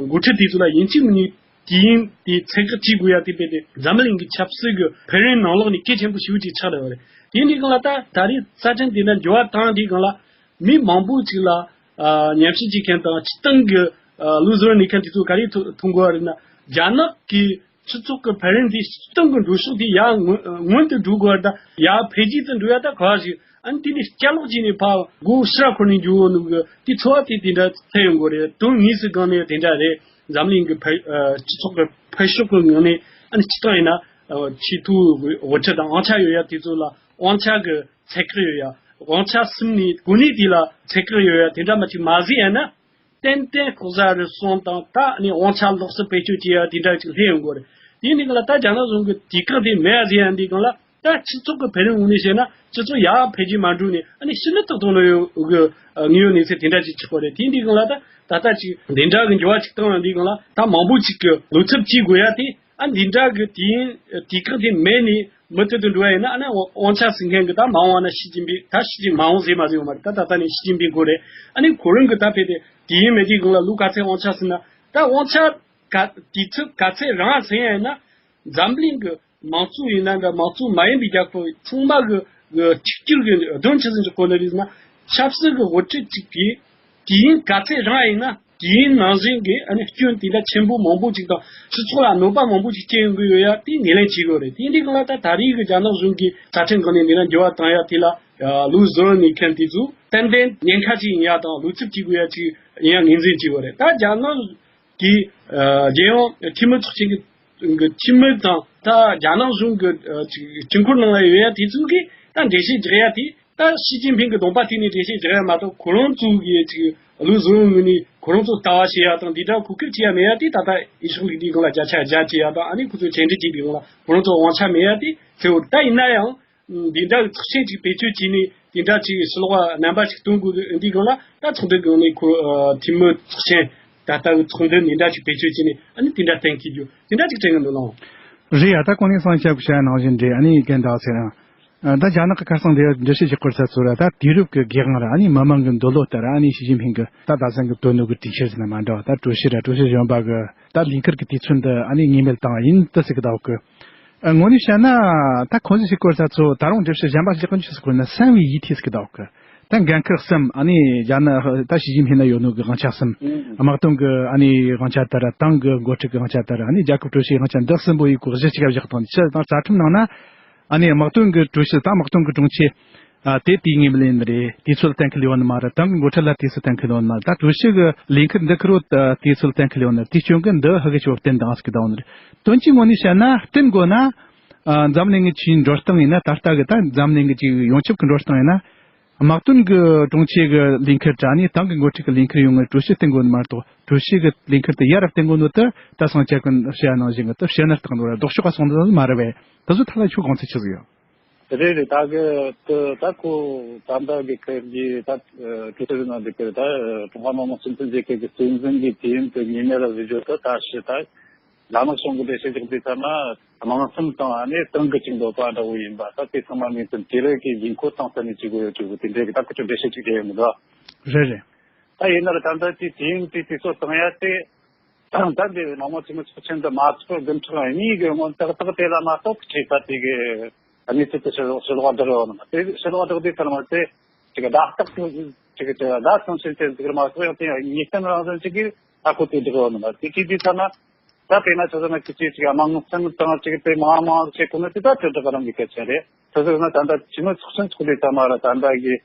འགོ་ཁྲིད་དེ་ཚོ་ལ་ཡིན་གཅིག་མིན་གཉིས་དུས་ཡུན་དེ་ཚད་བཀག་བྱེད་དགོས་ཡ་དེ། དཔེ་དེ་འཛམ་བུ་གླིང་གི་ཆབ་སྲིད་ཀྱི་འཕེལ་རིམ་ནང་ལོགས་ནས་གལ་ཆེན་པོ་ཞེ་པོ་ཅིག་ཆགས་བསྡད་པ་རེད། དེ་འདི་སྒང་ལ་ད་ད་རེས་རྩ་ཁྲིམས་དེ་འདྲ་འགྱུར་བ་བཏང་དེའི་སྒང་ལ། མི་མང་པོ་ཅིག་ལ། ཨ། ཉམས་ཞིབ་བྱེད་མཁན་དང་སྤྱིར་བཏང་གི། ཨ། བློ་གཟུར་གནས་མཁན་དེ་ཚོ་ག་རེ་མཐོང་གི་ཡོད་རེད་ན། རྒྱ་ནག་གི་སྤྱི་ཚོགས་ཀྱི་འཕེལ་རིམ་དེ། སྤྱིར་བཏང་གི་འགྲོ་ཕྱོགས་དེ་ཡར་སྔོན་སྔོན་དུ་འགྲོ་དགོས་པ་དང་། ཡར་འཕེལ་རྒྱས་དུ་འགྲོ་ཡ་ད་ག་བ་ཞིག་ཨ་ནི་དེ་ནས་སྐྱ་ལོག་བྱས་ནས་ཕར་མགོ་ཕྱིར་ར་འཁོར་ནས་འགྱོ་ནོ་གི་དེ་ཚོར་བ་དེ་དེ་འདྲ་སླེབས་ཡོང་གི་རེད། དོན་དངོས་སུ་སྒང་ནས་དེ་འདྲ་རེད། འཛམ་གླིང་གི་འཕེལ། ཨ། སྤྱི་ཚོགས་ཀྱི་འཕེལ་ཕྱོགས་ཀྱི་ངང་ནས། ཨ་ནི་སྤྱིར་བཏང་ཡིན་ན། ཨ། ཆེས་མཐོའི་དབུ་ཁྲིད་དང་དབང་ཆ་ཡོད་ཡ་དེ་ཚོ་ལ་དབང་ཆ་གི་ཚད་བཀག་ཡོད་ཡ། དབང་ཆ་ཟིན་ནས་གོ་གནས་དེ་ལ་ཚད་བཀག་ཡོད་ཡ་དེ་འདྲ་མ་ཅིག་མ་ཟིན་ཡ་ན། ཏན་ཏན་ལྐོག་ཟ་རུལ་སུངས་དང་། ད་ནི་དབང་ཆ་ལོགས་སུ་བེད་སྤྱོད་བྱེད་ཡ་དེ་འདྲ་ཅིག་སླེབས་ཡོང་གི་རེད། དེ་འདི་སྒང་ལ་ད་རྒྱ་ནག་གཞུང་གི་དུས་བཀག་དེ་མེད་ཡ་ཟེར་ཡ་འདི་སྒང་ལ། ད་སྤྱི་ཚོགས་ཀྱི་འཕེལ་རིམ་ངོས་ནས་བཤད་ན། སྤྱི་ཚོགས་ཡར་འཕེལ་རྒྱས་མ་འགྲོ་ནས། ཨ་ནི་ཕྱི་ནང་ཐོག་ཐོག་ནས་ཡོད་གི། ཨ། དངོས་ཡོད་གནས་ཚུལ་དེ་འདྲ་ཅིག་ཆགས་པ་རེད། དེ་འདི་སྒང་ལ་ད་ད་ལྟ་ཅིག་འདི་འདྲ་གི་འགྱུར་བ་ཅིག་བཏང་ཡ་འདི་སྒང་ལ། ད་མང་པོ་ཅིག་གི་བློ་འཚབ་བྱེད་དགོས་ཡ་དེ། ཨ། འདི་འདྲ་གི་དུས་ཡུན་དུས་བཀག་དེ་མེད་ནས་མུ་མཐུད་དུ་འགྲོ་བ་ཡིན་ན། ཨ་ནི་དབང་ཆ་ཟིན་མཁན་གི། ད་མ་འོངས་ན་ཞི་ཅིན་ཕིང་། ད་ཞི་ཅིན། མ་འོངས་ཟེར་མ་ཟེར་ཡོད་མ་རེད། ད་ད་ལྟ་ནས་ཞི་ཅིན་ཕིང་ཁོ་རེད། ཨ་ནི་ཁོ་རང་གི་ད་ཕེབས་ཏེ་དུས་ཡུན་མེད་དུས་སྒང་ལ་ལོ་ག་ཚད་དབང་ཆ་ཟིན་ན། ད་དབང་ཆ་ག་དུས་ཚོད་ག་ཚད་རིང་ཟིན་ཡ་ཡིན་ན། འཛམ་གླིང་གི་མང་གཙོ་ཡིན་ན་འདྲ། མང་གཙོ་མ་ཡིན་པའི་རྒྱལ་ཁབ་ཚང་མ་གི་གི་གཅིག་གྱུར་གི་དོན་ཆི་ཟིག་འཇོག་གོ་ནི་རེད་ཟེར་ན། ཆབ་སྲིད་གི་དབུ་ཁྲིད་ཅིག་གིས་དུས་ཡུན་ག་ཚད་རིང་ཡིན་ན། དུས་ཡུན་ནང་བཞིན་གྱི། ཨ་ནི་སྐྱོན་དེ་འདྲ་ཆེན་པོ་མང་པོ་ཅིག་དང་། སྤྱི་ཚོགས་ལ་གནོད་པ་མང་པོ་ཅིག་སྐྱེལ་ཡོང་གི་ཡོད་ཡ་དེ་ངོས་ལེན་བྱེད་དགོས་རེད། དེ་འདི་སྒང་ལ་ད་ད་རེས་ཀྱི་རྒྱ་ནག་གཞུང་གིས་རྩ་ཁྲིམས་སྒང་ནས་འདི་འདྲ་འགྱུར་བ་བཏང་ཡ་དེ་ལ། ཨ། བློ་གཟུར་གནས་མཁན་དེ་ཚོ་ཏན་ཏན་ཉེན་ཁ་ཅིག་ཡིན་ཡ་དང་། བློ་འཚབ་བྱེད་དགོས་ཡ་ཅིག་ཡིན་ཡ་ངོས་འཛིན་བྱེད་དགོས་རེད། ད་རྒྱ་ནག་གི། ཨ། རྒྱལ་ཡོངས་འཐུས་མི་ཚོགས་ཆེན་གྱི་གི་འཐུས་མི་དང་། ད་རྒྱ་ནག་གཞུང་གི། ཨ། ཅིག་དཀྱིལ་འཁོར་ནང་ལ་ཡོད་ཡ་དེ་ཚོ་གིས་ད་འགྲེལ་བཤད་རྒྱག་ཡ་དེ། ད་ཞི་ཅིན་ཕིང་གི་གདོང་པ་ཐིག་ནས་འགྲེལ་བཤད་རྒྱག་ཡ་མ་གཏོགས། ཁོ་རང་ཚོ་གི་ཅིག་བློ་གཟུར་ངོས་ནས་ཁོ་རང་ཚོ་ལྟ་བ་བཤད་ཡ་དང་འདི་འདྲ་གོ་སྐབས་བྱེད་ཡ་མེད་ཡ་དེ། ད་ལྟ་ཡེ་ཤུ་ལིག་འདིའི་སྒང་ལ་བརྒྱ་ཆ་བརྒྱ་བྱེད་ཡ་དང་། ཨ་ནི་ཁོ་ཚོ་བཅར་འདྲི་བྱེད་པའི་སྒང་ལ་ཁོ་རང་ཚོ་དབང་ཆ་མེད་ཡ་དེ་གསལ་བོ་རེད། ད་ཡིན་ན་ཡང་འདི་འདྲ་གི་ཚོགས་ཆེན་ཅིག་བེད་སྤྱོད་བྱས་ནས་དེ་འདྲ་ཅིག་ཕྱི་ལོགས་ལ་རྣམ་པ་ཞིག་སྟོན་དགོས་འདིའི་སྒང་ལ། ད་ཚོགས་འདུའི་སྒང་ནས་ཁོ། ཨ། འཐུས་མི་ཚོགས་ཆེན་ད་ལྟ་གི་ཚོགས་འདུ་འདི་འདྲ་ཅིག་བེད་སྤྱོད་བྱས་ནས། ཨ་ནི་དེ་འདྲ་གཏན་འཁེལ་རྒྱུ་དེ་འདྲ་ཅིག་དྲན་གི་འདུག་ལགས། རེད་ཡ། ད་གོང་ནས་སང་ཞབས་ཀྱི་བཤད་ནང་བཞིན་རེད། ཨ་ནི་རྒན་བདག་ཚེ་རིང་། ཨ། ད་རྒྱ་ནག་གི་ཁ་སང་དེ་འགྲེལ་བཤད་བྱེད་སྐོར་ས་ཚོ་ར། ད་དུས་རབས་ཀྱི་སྒེར་དབང་ར། ཨ་ནི་མི་མང་གི་འདོད་བློ་ལྟར། ཨ་ནི་ཞི་ཅིན་ཕིང་གི་ད་ད་སང་གི་བཏོན་ནོ་གི་གྲོས་ཆོད་ཟིན་ན་མ་འདྲ་བ། ད་གྲོས་ཆོད་ར། གྲོས་ཆོད་གཞོན་པ་གི་ད་ལས་འཁུར་གི་དུས་ཚོད་འདི་ཨ་ནི་ངེས་མེད་བཏང་ཡིན་དུ་ཟེར་གི་ད་འོག་གི། ཨ། དངོས་གནས་བཤད་ན་ད་ཁོང་ཚོས་ཟེར་སྐོར་ས་ཚོ་ད་རུང་འགྲེལ་བཤད་གཞན་པ་ཞིག་ཀུན་ཆུ་ཟེར་སྐོར་ན་གསང་བའི་ཡིད་ཐེ་ཟེར་གི་ད་འོག་གི། ད་འགན་ཁུར་གསུམ། ཨ་ནི་རྒྱ་ནག་ད་ཞི་ཅིན་ཕིང་ན་ཡོད་ནོ་གི་དབང་ཆ་གསུམ། དམག་དོན་གི་ཨ་ནི་དབང་ཆ་ལྟར། ཏང་གི་འགོ་ཁྲིད་གི་དབང་ཆ་ལྟར། ཨ་ནི་རྒྱལ་ཁབ་གྲོས་ཆོད་དབང་ཆ་འདི་གསུམ་པོ་ཡི་གོ་གཞི་གཅིག་བཞག་དང་། ཕྱི་དང་རྩ་ཁྲིམས་ནང་ན་ཨ་ནི་དམག་དོན་གི་གྲོས་ཆོད་དང་དམག་དོན་གི་གྲོས་ཆོད། ཨ། དེ་དུས་ངེས་མེད་ལེན་ནི་རེད། དུས་ཚོད་གཏན་འཁེལ་ཡོད་ནི་མ་རེད། ཏང་གི་འགོ་ཁྲིད་ལ་དུས་ཚོད་གཏན་འཁེལ་ཡོད་ནི་མ་རེད། ད་གྲོས་ཆོད་གི་ལས་འཁུར་འདི་ཁུར་བོ་དུས་ཚོད་གཏན་འཁེལ་ཡོད་ནི་རེད། དེ་སྐྱོན་གི་འདི་ཧ་གི་ཆོ་བསྟན་དང་ཟེར་གི་ད་འོ་ནི་རེད། དོན་གྱི་ངོས་ནས་བཤད་ན་བསྟན་དགོས་ན། ཨ། འཛམ་གླིང་གི་ཆོས་འགྲོ་སྟངས་ཡིན་ན། ད་ལྟ་གི་ད་འཛམ་གླིང་གི་ཅིག་ཡོངས་ཁྱབ་གི་འགྲོ་སྟངས་ཡིན་ན། དམག་དོན་གྱི་དྲུང་ཆེ་གི་ལས་འཁུར་དྲ་ནས་ཏང་གི་འགོ་ཁྲིད་ཀྱི་ལས་འཁུར་ཡོང་ངེས་གྲོས་ཆོད་བསྟན་དགོས་ནི་མ་གཏོགས། གྲོས་ཆོད་ཀྱི་ལས་འཁུར་དེ་ཡར་བསྟན་དགོས་ནོ་དེ་ད་སང་ཆ་ཀུན་བཤད་ནང་བཞིན་གི་དེ་བཤད་ན་སྟག་འདུག་ར། ལྡོག་ཕྱོགས་ག་སོང་འདུག་མ་རེད་པས། དེ་ཚོ་ཐད་ལ་ཁྱོད་དགོངས་ཚུལ་ཆི་ཟིག་ཡོད། རེད་རེད། ད་གི་དེ་ད་ཁོ་ད་ལྟ་གི་ཁེར་གྱི་ད་གྲོས་ཚོགས་ནང་འདུག་གི་ད་ཀྲུང་ཧྭ་མི་དམངས་སྤྱི་མཐུན་རྒྱལ་ཁབ་ཀྱི་སྲིད་འཛིན་གྱི་དུས་ཡུན་དེ་ཉིན་ནས་ལ་བཟོ་རྒྱུ་དེ་ད་ཞི་ད། རྒྱ་ནག་གཞུང་གི་འགྲེལ་བཤད་ཅིག་དུས་ཙམ་ན་དམངས་སེམས་དང་ཨ་ནི་ཏང་གི་ཅིག་འདོད་པ་འདྲ་བོ་ཡིན་པ། ད་དེ་ཚང་མ་ངེས་ཙམ་དེ་རིགས་ཀྱི་ཡིན་ཁོ་ཐང་ས་ནས་ཅིག་དགོས་ཡོད་ཅིག་དེ་འདྲའི་གི་ད་ཁོ་ཚོ་འགྲེལ་བཤད་ཅིག་བྱས་ཡོད་མི་འདུག་རེད་རེད། ད་ཡིན་ན་ར་ད་ལྟ་དེ་དུས་ཡུན་དེ་དུས་ཚོད་བཏང་ཡ་དེ་ད་འདི་མི་དམངས་འཐུས་མི་ཚོགས་ཆེན་འདི་མ་ཚོགས་བདུན་ཕྲག་གཉིས་ཀྱི་སྔོན་ཏག་ཏག་དེ་ལ་མ་གཏོགས་ཁྱེད་ད་དེ་གི་གནས་ཚུལ་དེ་ཕྱི་ཕྱི་ལོགས་བསྒྲགས་ཡོད་ནི་མ་རེད། ཕྱི་ལོགས་བསྒྲགས་དུས་ཙམ་ན་དེ་ཅིག་བརྡ་རྟགས་དེ་ཅིག་ཅིག་བརྡ་ཚང་ཆེན་ཆེན་ཟིག་མ་གཏོགས་ཡང་དེ་ཡང་ངེས་གཏན་རང་བཞིན་ཅིག་གིས་ད་ཁོ་དེ་བསྒྲགས་ཡོད་ནི་མ་རེད། དེ་ཅིག་དུས་ཙམ་ན། ད་དཔེར་ན་ཆུ་ཚོད་ཅིག་དམངས་སེམས་དང་ཅིག་དེ་མང་མང་ཅིག་གོ་ནི་དེ་ད་དྲིལ་བསྒྲགས་རང་གི་སྐད་ཆ་རེད། ཆུ་ཚོད་ན་ད་ལྟ་འཐུས་མི་ཚོགས་ཆེན་ཚོགས་དུས་ཙམ་མ་ར་ད་ལྟ་གི་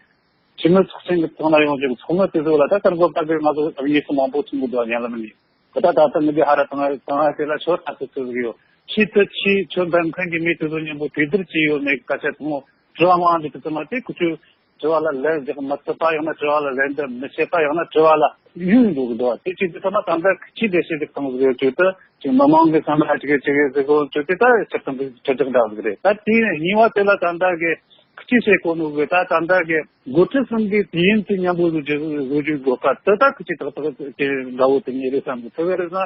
འཐུས་མི་ཚོགས་ཆེན་གི་ཐོག་ན་ཡོང་རྒྱུ་ཚོགས་མི་དེ་ཚོ་ལ་ད་གར་འགོད་པ་གི་ང་ཚོ་དངོས་སུ་མང་པོ་མཐོང་གི་འདུག་ཉན་ལ་མི་ནི་ད་ད་ད་ངི་དེ་ཧ་ར་དང་དང་ཧ་དེ་ལ་ཆོ་ད་ཚོད་ཚོད་གི་ཡོད། ཆེས་དུ་ཆེས་ཆོ་འབེམ་མཁན་གྱི་མི་དེ་ཚོ་མཉམ་པོ་གྲོས་བསྡུར་བྱས་ཡོད་མེད་སྐད་ཆ་དང་དྲི་བ་མང་འདི་དེ་ཚོ་མ་དེ་ཁུ་ཆུ། དྲི་བ་ལ་ལན་རྒྱག་མི་ཐུབ་པ། ཡང་ན་དྲི་བ་ལ་ལན་འདེབས་མི་བྱེད་པ། ཡང་ན་དྲི་བ་ལ་ཡུན་འགྲོ་གི་འདུག་བ། དེ་ཅིག་དེ་ཚང་མ་ད་ལྟ་ཁྱི་འདྲེ་ཤེས་ཀྱི་སྟངས་ཟིག་ཡོད་རྒྱུ་དེ་ཅིག་མི་མང་གི་ཚང་མ་ཅིག་ཅིག་ཟིག་གོ་རྒྱུ་དེ་ད་ཆགས་སྟངས་དེ་ཁྲ་ཁྲག་འདྲ་ཟིག་རེད། ད་དེ་གཉིས་པ་དེ་ལ་ད་ལྟ་གི་ཁྱི་བྱེད་གོ་ནོ་གི་ད་ད་ལྟ་གི་འགོ་ཁྲིད་གསུམ་གི་དུས་ཡུན་དེ་མཉམ་པོ་བཟོ་རྒྱུ་བཟོ་རྒྱུ་དགོས་ཀ་དེ་ད་ཁྱི་ཏག་ཏག་དེ་འདྲ་བོ་དེ་གཉིས་རེད་བསམ་གི། དེ་བས་རེད་ན།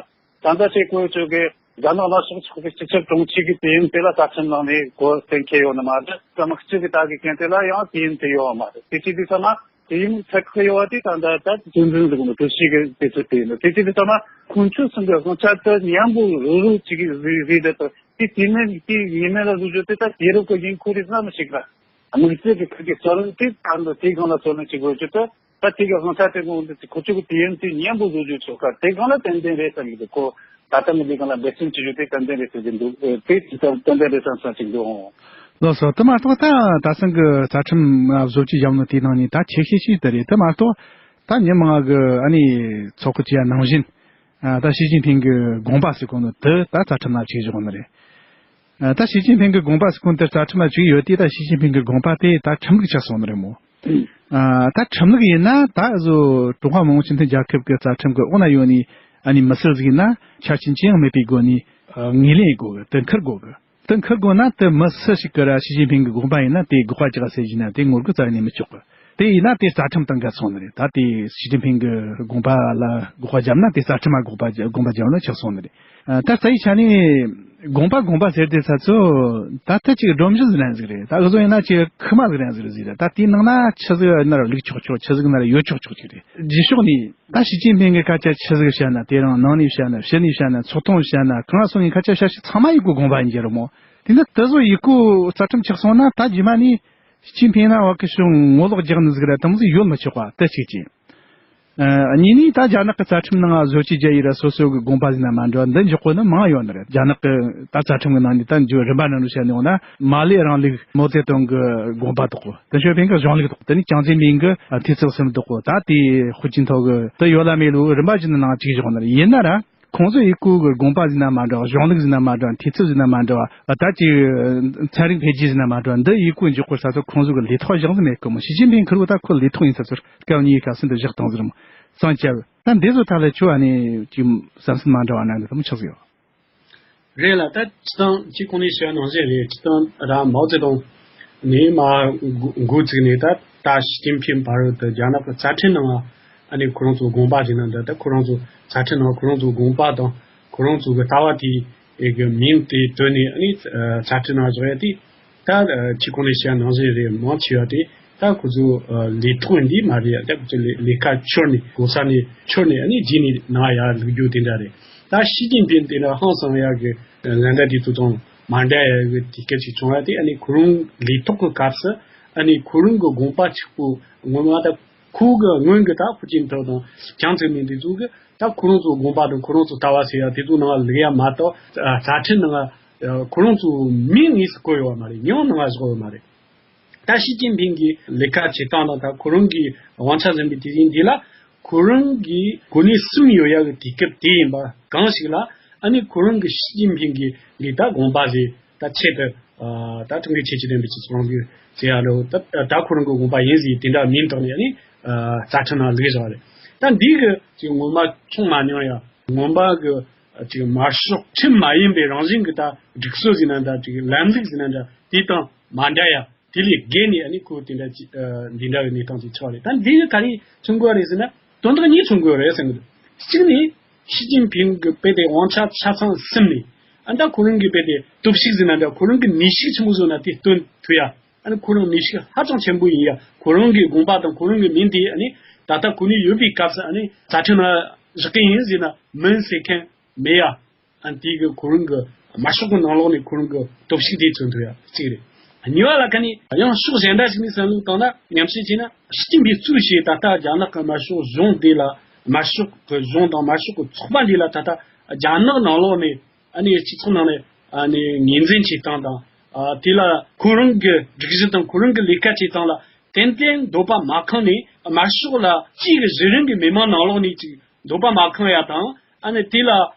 ད་ལྟ་ཆེས་གོ་ཆོད་གི་རྒྱ་ནག་ལ་ཕྱོགས་ཕྱོགས་ཀྱི་སྤྱི་ཁྱབ་དྲུང་ཆེ་གི་དུས་ཡུན་དེ་ལ་རྩ་ཁྲིམས་ནང་ནས་གོ་གཏན་འཁེལ་ཡོད་ནི་མ་རེད། ད་མི་གཅིག་གི་ད་གི་གན་དེ་ལ་ཡང་དུས་ཡུན་དེ་ཡོད་མ་རེད། དེ་ཅི་དུས་ཙམ་ན་དུས་ཡུན་ཚད་ཁག་ཡོད་པ་དེ་ད་ལྟ་ད་གྲོས་འཛིན་ཟེར་གོ་ནོ་གྲོས་གཞི་གི་དུས་ཚོད་དེ་ཡིན་ནོ། དེ་ཅི་དུས་ཙམ་ན་ཁོང་ཚོ་གསུམ་གི་དབང་ཆ་དེ་མཉམ་པོ་རུ་རུ་གཅིག་གི་རེད་རེད་དེ་དེ་དུས་མིན་དེ་ངེས་མེད་ལ་བཟོ་རྒྱུ་དེ་ད་དུས་རབས་ཀྱི་དབྱིན་ཁོ་རེད་ན་མི་ཤེས་ག་དམིགས་བསལ་གྱི་ཁུལ་གྱི་རྩོད་ལེན་དེ་ད་འདི་དེའི་སྒང་ལ་རྩོད་ལེན་བྱེད་དགོས་རྒྱུ་དེ་ད་དེ་གི་དབང་ཆ་དེ་ངོ་འདི་ཁོ་ཚོ་གི་དུས་ཡུན་དེ་མཉམ་པོ་བཟོ་རྒྱུ་ཆོག་ག་དེ་སྒང་ལ་ཏན་ཏན་རེད་བསམ་གྱི་འདུག་ཁོ་ད་ལྟ་ངི་འདི་སྒང་ལ་འབད་བརྩོན་བྱེད་རྒྱུ་དེ་ཏན་ཏན་རེད་བསམ་གྱི་འདུག་དེ་ཏན་ཏན་རེད་བསམ་བསམ་གྱི་འདུག་ལགས་སོ། དེ་མ་གཏོགས་ད་ད་སང་གི་རྩ་ཁྲིམས་བཟོ་བཅོས་བརྒྱབ་ནོ་དེའི་ནང་ནས་ད་ཆེ་ཤོས་ཤིག་དེ་རེད། དེ་མ་གཏོགས་ད་མི་མང་གི་ཨ་ནི་ཚོགས་ཁག་ཅིག་ཡ་ནང་བཞིན་ད་ཞི་ཅིན་ཕིང་གི་དགོངས་པ་ཟེར་གོ་ནོ་དེ་ད་རྩ་ཁྲིམས་ལ་བཅུག་བཞག་ནི་རེད། ཨ། ད་ཞི་ཅིན་ཕིང་གི་དགོངས་པ་ཟེར་གོ་ནོ་དེ་རྩ་ཁྲིམས་ལ་བཅུག་ཡོད་དེ། ད་ཞི་ཅིན་ཕིང་གི་དགོངས་པ་དེ་ད་ཁྲིམས་ལུགས་ཆགས་སོང་ནི་རེད་མོ། ཨ། ད་ཁྲིམས་ལུགས་ཡིན་ན་ད་བཟོ་ཀྲུང་ཧྭ་མི་དམངས་སྤྱི་མཐུན་རྒྱལ་ཁབ་ཀྱི་རྩ་ཁྲིམས་ཀྱི་འོག་ན་ཡོད་ནི་ཨ་ནི་མི་སེར་ཟིག་ཡིན་ན་ཆ་རྐྱེན་ཅི་ཡང་མེད་པའི་སྒོ་ནས་ངོས་ལེན་དགོས་གི། དེ་འཁུར་དགོས་གི། དེ་འཁུར་དགོས་ན་དེ་མི་སུ་ཞིག་གི་ར་ཞི་ཅིན་ཕིང་གི་དགོངས་པ་ཡིན་ན་དེ་དགག་པ་རྒྱག་ཟེར་གྱི་ན་དེ་ངོ་རྒོལ་རྩ་ནས་མི་ཆོག་གི། དེ་ཡིན་ན་དེ་རྩ་ཁྲིམས་དང་འགལ་སོང་ནི་རེད། ད་དེ་ཞི་ཅིན་ཕིང་གི་དགོངས་པ་ལ་དགག་པ་བརྒྱབ་ན་དེ་རྩ་ཁྲིམས་ལ་དགག་པ་བརྒྱབ་དགོངས་པ་བརྒྱབ་ན་ཆགས་སོང་ནི་རེད། ཨ། ད་རྩ་བའི་ཆ་ནས་དགོངས་པ་དགོངས་པ་ཟེར་དེ་ས་ཚོ་ད་ལྟ་ཅིག་སྒྲོམ་གཞི་ཟིག་རང་ཟིག་རེད། ད་འུ་ཚོ་ཡིན་ན་ཅིག་ཁུག་མ་ཟིག་རང་ཟིག་རེད་ཟིག་རེད། ད་དེའི་ནང་ན་ཆི་ཟིག་ཡིན་ན་ར་བླུགས་ཆོག་ཆོག་ཆི་ཟིག་ཡིན་ན་ར་ཡོད་ཆོག་ཆོག་ཅིག་རེད། རྗེས་ཕྱོགས་ནས་ད་ཞི་ཅིན་ཕིང་གི་སྐད་ཆ་ཆི་ཟིག་བཤད་ན། དེ་རིང་ནང་ནས་བཤད་ན། ཕྱི་ནས་བཤད་ན། ཚོགས་ཐོག་བཤད་ན། གང་སོང་ནས་སྐད་ཆ་བཤད་ཤིག་ཚང་མ་ཡི་གུ་དགོངས་པ་ཡིན་གྱི་རེད་མོ། དེ་ནི་དེ་ཚོ་ཡི་གུ་རྩ་ཁྲིམས་ཆགས་སོང་ན་ད་རྗེས་མ་ནས་ཞི་ཅིན་ཕིང་ན་བ་གི་ཤོག་ངོ་ལོག་རྒྱག་ནི་ཟིག་ར་དེ་མོ་ཟིག་ཡོད་མི་ཆོག་པ་དེ་གཅིག་ཅིང་། ཨ། གཉིས་ནས་ད་རྒྱ་ནག་གི་རྩ་ཁྲིམས་ནང་བཟོ་བཅོས་བརྒྱབ་ཡི་ར་སོ་སོ་གི་དགོངས་པ་ཟིན་ན་མ་འགྲོ་བ་འདི་འཇོག་གོ་ནི་མང་ཡོད་ནི་རེད། རྒྱ་ནག་གི་ད་རྩ་ཁྲིམས་གི་ནང་ནས་ད་འཇོག་རིམ་པ་ནང་ནས་བཤད་ནས་འོང་ན་མ་ལེ་རིང་ལུགས་མའོ་ཙེ་ཏུང་གི་དགོངས་པ་དག་གོ། ཏེང་ཞའོ་ཕིང་གི་གཞུང་ལུགས་དག་གོ། དེ་ནས་ཅང་ཙེ་མིན་གི་ཨ་ཐེ་ཚོམ་གསུམ་དག་གོ། ད་དེ་ཧུའུ་ཅིན་ཐའོ་གི་དེ་ཡོད་ལ་མེད་ལུགས་རིམ་པ་བཞིན་ནང་བཅུག་བཞག་ནི་རེད། ཡིན་ན་ར། ཁོང་ཚོ་ཡི་གུ་གི་དགོངས་པ་ཟིན་ན་མ་འདྲ་བ། གཞུང་ལུགས་ཟིན་ན་མ་འདྲ་བ། ཐེ་ཚོམ་ཟིན་ན་མ་འདྲ་བ། ཨ། ད་ཅིག་ཚན་རིག་འཕེལ་རྒྱས་ཟིན་ན་མ་འདྲ་བ། འདི་ཡི་གུ་འཇོག་དགོས་ས་ཚོ་ཁོང་ཚོ་གི་ལས་ཐོག་བཞག་ཟིན་མེད་གི་མོ། ཞི་ཅིན་ཕིང་ཁུར་བོ་ད་ཁོ་ལས་ཐོག་ཡིན་ས་ཚོར་སྐབས་གཉིས་སྐབས་གསུམ་དུ་བཞག་བཏང་ཟིན་མོ། སང་བཅར་ད་འདི་ཚོ་ཐད་ལ་ཁྱོད་ཨ་ནི་ཅིག་བསམ་ཚུལ་མ་འདྲ་བ་གནང་གི་དེ་མོ་ཆགས་ཟིན་ཡོད། རེད་ལ། ད་སྤྱི་བཏང་སྤྱི་ཁོང་ནས་བཤད་ནང་བཞིན་རེད། སྤྱི་བཏང་རང་མའོ་ཙེ་ཏུང་ནས་མ་འགོ་འགོ་བཙུགས་ནས་ད་ད་ཞི་ཅིན་ཕིང་བར་དུ་རྒྱ་ནག་གི་རྩ་ཁྲིམས་ནང་ཨ་ནི་ཁོ་རང་ཚོ་དགོངས་པ་ཞིག་ན་འདི་ད་ཁོ་རང་ཚོ་རྩ་ཁྲིམས་ནང་ཁོ་རང་ཚོ་དགོངས་པ་དང་ཁོ་རང་ཚོ་གི་ལྟ་བ་དེ་གི་མིང་དེ་བཏོན་ནས་ཨ་ནི་རྩ་ཁྲིམས་ནང་བཞག་ཡ་དེ་ ད་ཨ་ཁྱེད་གོང་ནས་བཤད་ནང་བཞིན་རེད། མང་ཆེ་བ་དེ་ད་ཁོ་ཚོ་ཨ་ལས་ཐོག་འདི་མ་རེད། ད་ཁོ་ཚོ་ལས་ལས་ཀ་འཆོར་ནས་གོ་ས་ནས་འཆོར་ནས་ཨ་ནི་རྗེས་ནས་ནང་ཡར་ལུག་རྒྱུ་དེ་འདྲ་རེད། ད་ཞི་ཅིན་ཕིང་དེ་འདྲ་ཧང་སང་ཡག་གི་ལན་ད་དེ་ཚོ་དང་མ་འདྲ་ཡག་གི་དུས་སྐབས་ཤིག་བྱུང་བ་དེ་ཨ་ནི་ཁོ་རང་ལས་ཐོག་གི་སྐབས་སུ་ཨ་ནི་ཁོ་རང་གི་དགོངས་པ་གཅིག་པུ་ངོ་མ་ད་ཁོ་གི་སྔོན་གི་ད་ཧྥུ་ཅིན་ཐའོ་དང་ཅང་ཙེ་མིན་དེ་ཚོ་གི་ད་ཁོ་རང་ཚོ་དགོངས་པ་དང་ཁོ་རང་ཚོ་ལྟ་བ་ཟེར་ཡ་དེ་ཚོ་ནང་ལ་ལུག་ཡ་མ་གཏོགས་ཨ་རྩ་ཁྲིམས་ནང་ཨ་ཁོ་རང་ཚོ་མིང་དངོས་སུ་བཀོད་ཡོད་པ་མ་རེད། མིང་ནང་བཞག་ཡོད་མ་རེད། ད་ཞི་ཅིན་ཕིང་གི་ལས་ཀ་བྱེད་སྟངས་དང་ད་ཁོ་རང་གི་དབང་ཆ་ཟིན་པའི་དུས་ཡུན་འདི་ལ་ཁོ་རང་གི་གོ་གནས་གསུམ་ཡོད་ཡ་གི་དུས་སྐབས་དེ་ཡིན་པ་གང་ཞིག་ལ་ཨ་ནི་ཁོ་རང་གི་ཞི་ཅིན་ཕིང་གི་གི་ད་དགོངས་པ་ཟེར་ད་ཆེད་དུ་ཨ་ད་ཀྲུང་གོའི་ཁྱད་ཆོས་ལྡན་པའི་སྤྱི་ཚོགས་རིང་ལུགས་ཟེར་ཡ་ལོ་ད་ད་ཁོ་རང་གི་དགོངས་པ་ཡིན་ཟེར་དེ་འདྲ་མིང་བཏགས་ནས་ཨ་ནི་ཨ་རྩ་ཁྲིམས་ནང་བླུགས་བཞག་རེད། ད་འདི་གི་ཅིག་ངོ་མ་མཐོང་མ་མྱོང་ཡ་ངོ་མ་གི་ཅིག་དམར་ཤོག་ཁྲིམས་མ་ཡིན་པའི་རང་བཞིན་གི་ད་སྒྲིག་སྲོལ་ཟེར་ན་འདྲ་ཅིག་ལམ་ལུགས་ཟེར་ན་འདྲ་དེ་དང་མ་འདྲ་ཡ། དེ་ལས་བརྒལ་ནས་ཨ་ནི་ཁོ་དེ་འདྲ་ཅི་ཨ་འདི་འདྲ་བའི་གནས་སྟངས་ཅིག་ཆགས་རེད། ད་འདི་གི་ག་རེ་མཚོན་དགོས་རེད་ཟེར་ན་དོན་དག་གཉིས་མཚོན་དགོས་རེད་བསམ་གི་འདུག་གཅིག་ནི་ཞི་ཅིན་ཕིང་གི་དཔེ་དེ་དབང་ཆ་ཆ་ཚང་ཟིན་ནས་ཨ་ད་ཁོ་རང་གི་དཔེ་དེ་སྟོབས་ཤུགས་ཟེར་ན་འདྲ་ཁོ་རང་གི་ནུས་ཤུགས་ཆེན་པོ་བཟོ་ན་དེ་སྟོན་ཐུབ་ཡ། ཨ་ནི་ཁོ་རང་ནུས་ཤུགས་ཧ་ཅང་ཆེན་པོ་ཡིན་ཡ། ཁོ་རང་གི་དགོངས་པ་དང་ཁོ་རང་གི་མིང་དེ་ཨ་ནི་ད་ལྟ་གོ་གནས་ཡོད་པའི་སྐབས་སུ་ཨ་ནི་རྩ་ཁྲིམས་ནང་བཞག་གི་ཡིན་ཟེར་ན་མིན་ཟེར་མཁན་མེད་ཡ། ཨ་ནི་དེ་གི་ཁོ་རང་གི་དམར་ཤོག་གི་ནང་ལོགས་ནས་ཁོ་རང་གི་སྟོབས་ཤུགས་དེ་མཚོན་ཐུབ་ཡ་གཅིག་རེད། གཉིས་པ་ལ་ཁ་ནས་ཡང་ཕྱོགས་གཞན་དག་ཞིག་ནས་བསམ་བློ་བཏང་ན་ཉམས་ཞིབ་བྱས་ན་ཞི་ཅིན་ཕིང་གཙོས་བྱས་ད་ལྟ་རྒྱ་ནག་གི་དམར་ཤོག་གཞུང་འདི་ལ་དམར་ཤོག་གི་གཞུང་དང་དམར་ཤོག་གི་ཚོགས་པ་འདི་ལ་ད་ལྟ་རྒྱ་ནག་ནང་ལོགས་ནས་ཨ་ནི་སྤྱི་ཚོགས་ནང་ནས་ཨ་ནི་ངོས་འཛིན་བྱེད་སྟངས་དང་ཨ་དེ་ལ་ཁོ་རང་གི་སྒྲིག་གཞི་དང་ཁོ་རང་གི་ལས་ཀ་བྱེད་སྟངས་ལ་ཏན་ཏན་འདོད་པ་མ་ཁེངས་ནས་དམར་ཤོག་ལ་སྤྱི་གི་གཞི་རིམ་གྱི་མི་མང་ནང་ལོགས་ནས་ཅིག་འདོད་པ་མ་ཁེངས་ཡ་དང་ཨ་ནི་དེ་ལ་